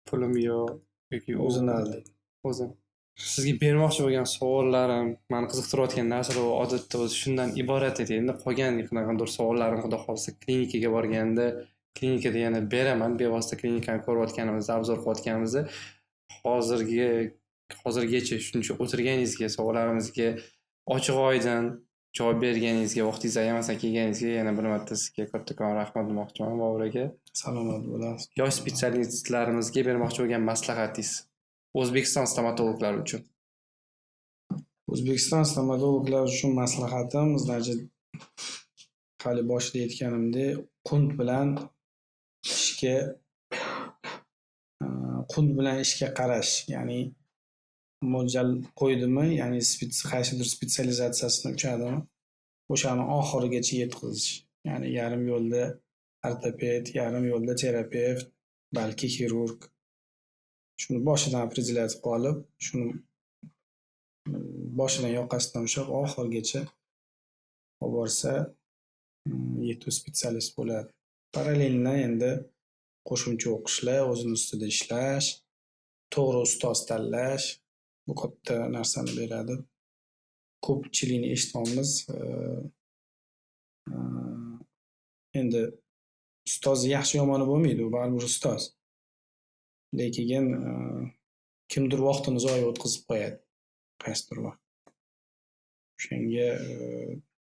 Pulim yo'q yoki O'zini aldaydi. O'zini. Sizga bermoqchi bo'lgan savollarim, meni qiziqtirayotgan narsalar odatda o'zi shundan iborat edi. Endi qolgan qanaqadir savollarim, xudo xohlasa, klinikaga borganda klinikada yana beraman. Bevosita klinikani ko'rayotganimizda, обзор qilayotganimizda hozirgacha shuncha o'tirganingizga, savollarimizga ochiq oydin javob berganingizga, vaqtingizni ayamasdan kelganingizga yana bir marta sizga kattakon rahmat demoqchiman, Bobur aka. Salomat bo'lasiz. Yosh spetsialistlarimizga bermoqchi bo'lgan maslahatingiz O'zbekiston stomatologlari uchun. O'zbekiston stomatologlari uchun maslahatim, значит, hali boshida aytganimdek, qunt bilan ishga qarash, ya'ni mo'ljal qo'ydimi, ya'ni qaysidir spetsializatsiyasini uchadimi, o'shani oxirigacha yetkazish. Ya'ni yarim yo'lda ortoped, yarim yo'lda terapevt, balki xirurg. Shuni boshidan определять qilib olib, shuni boshidan yoqasidan ushlab oxirigacha olib borsa, yetuk spetsialist bo'ladi. Параллельно endi qo'shimcha o'qishlar, o'zini ustida ishlash, to'g'ri ustoz tanlash bu katta narsani beradi. Ko'pchilikni eshityapmiz. Endi ustoz yaxshi yomoni bo'lmaydi, u baribir ustoz. Lekin kimdir vaqtini zoya o'tkazib qo'yadi qaysidir vaqt. O'shanga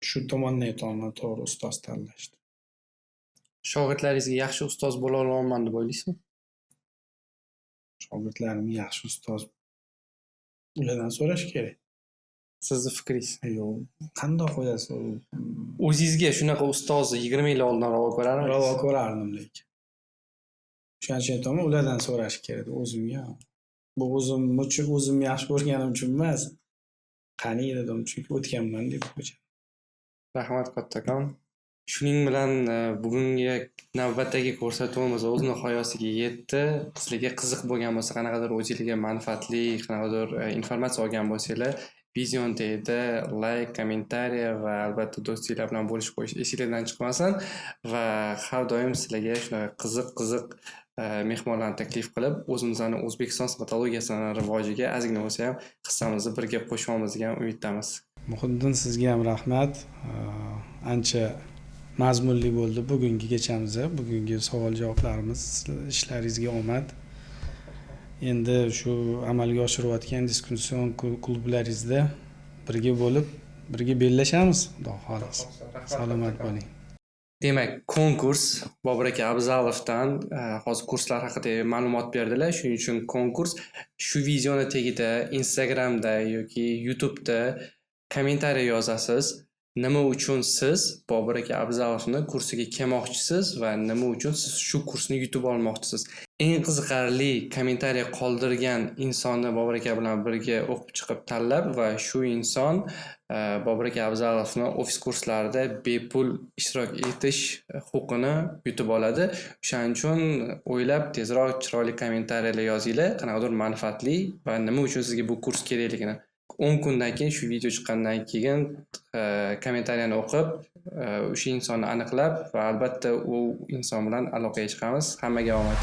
shu tomondan aytyapman, to'g'ri ustoz tanlashni. Shogirdlaringizga yaxshi ustoz bo'la olaman deb o'ylaysizmi? Shogirdlarimga yaxshi ustoz ulardan so'rash kerak. Sizni fikringiz? Yo'q, qandoq qo'yasiz? O'zingizga shunaqa ustozni 20 yil oldin ravo ko'rarmidingiz? Ravo ko'rardim lekin. O'shaning uchun aytaman, ulardan so'rash kerak o'zimga. Bu o'zim uchun, o'zimni yaxshi ko'rganim uchun emas. Qani dedim, chunki o'tganman deb o'sha. Rahmat kattakon. Shuning bilan bugungi navbatdagi ko'rsatuvimiz o'z nihoyasiga yetdi. Sizlarga qiziq bo'lgan bo'lsa, qanaqadir o'zingizga manfaatli, qanaqadir informatsiya olgan bo'lsanglar, videoni tagida like, kommentariya va albatta do'stinglar bilan bo'lishib qo'yish esinglardan chiqmasin va har doim sizlarga shunaqa qiziq-qiziq mehmonlarni taklif qilib, o'zimizni O'zbekiston stomatologiyasini rivojiga ozgina bo'lsa ham hissamizni birga qo'shamiz degan umiddamiz. Muhiddin, sizga ham rahmat. Ancha mazmunli bo'ldi bugungi kechamiz, bugungi savol-javoblarimiz. Ishlaringizga omad. Endi shu amalga oshirayotgan diskussion klublaringizda birga bo'lib, birga bellashamiz, Xudo xohlasa. Salomat bo'ling. Demak, konkurs Bobur aka Abzalovdan hozir kurslar haqida ma'lumot berdilar. Shuning uchun konkurs shu videoni tagida Instagramda yoki YouTube'da kommentariya yozasiz. Nima uchun siz Bobur aka Abzalovni kursiga kelmoqchisiz va nima uchun siz shu kursni yutib olmoqchisiz? Eng qiziqarli kommentariya qoldirgan insonni Bobur aka bilan birga o'qib chiqib tanlab va shu inson Bobur aka Abzalovni ofis kurslarida bepul ishtirok etish huquqini yutib oladi. O'shaning uchun o'ylab tezroq chiroyli kommentariyalar yozinglar, qanaqadir manfaatli va nima uchun sizga bu kurs kerakligini. 10 kundan keyin shu video chiqqandan keyin kommentariyani o'qib, o'sha insonni aniqlab va albatta u inson bilan aloqaga chiqamiz. Hammaga omad.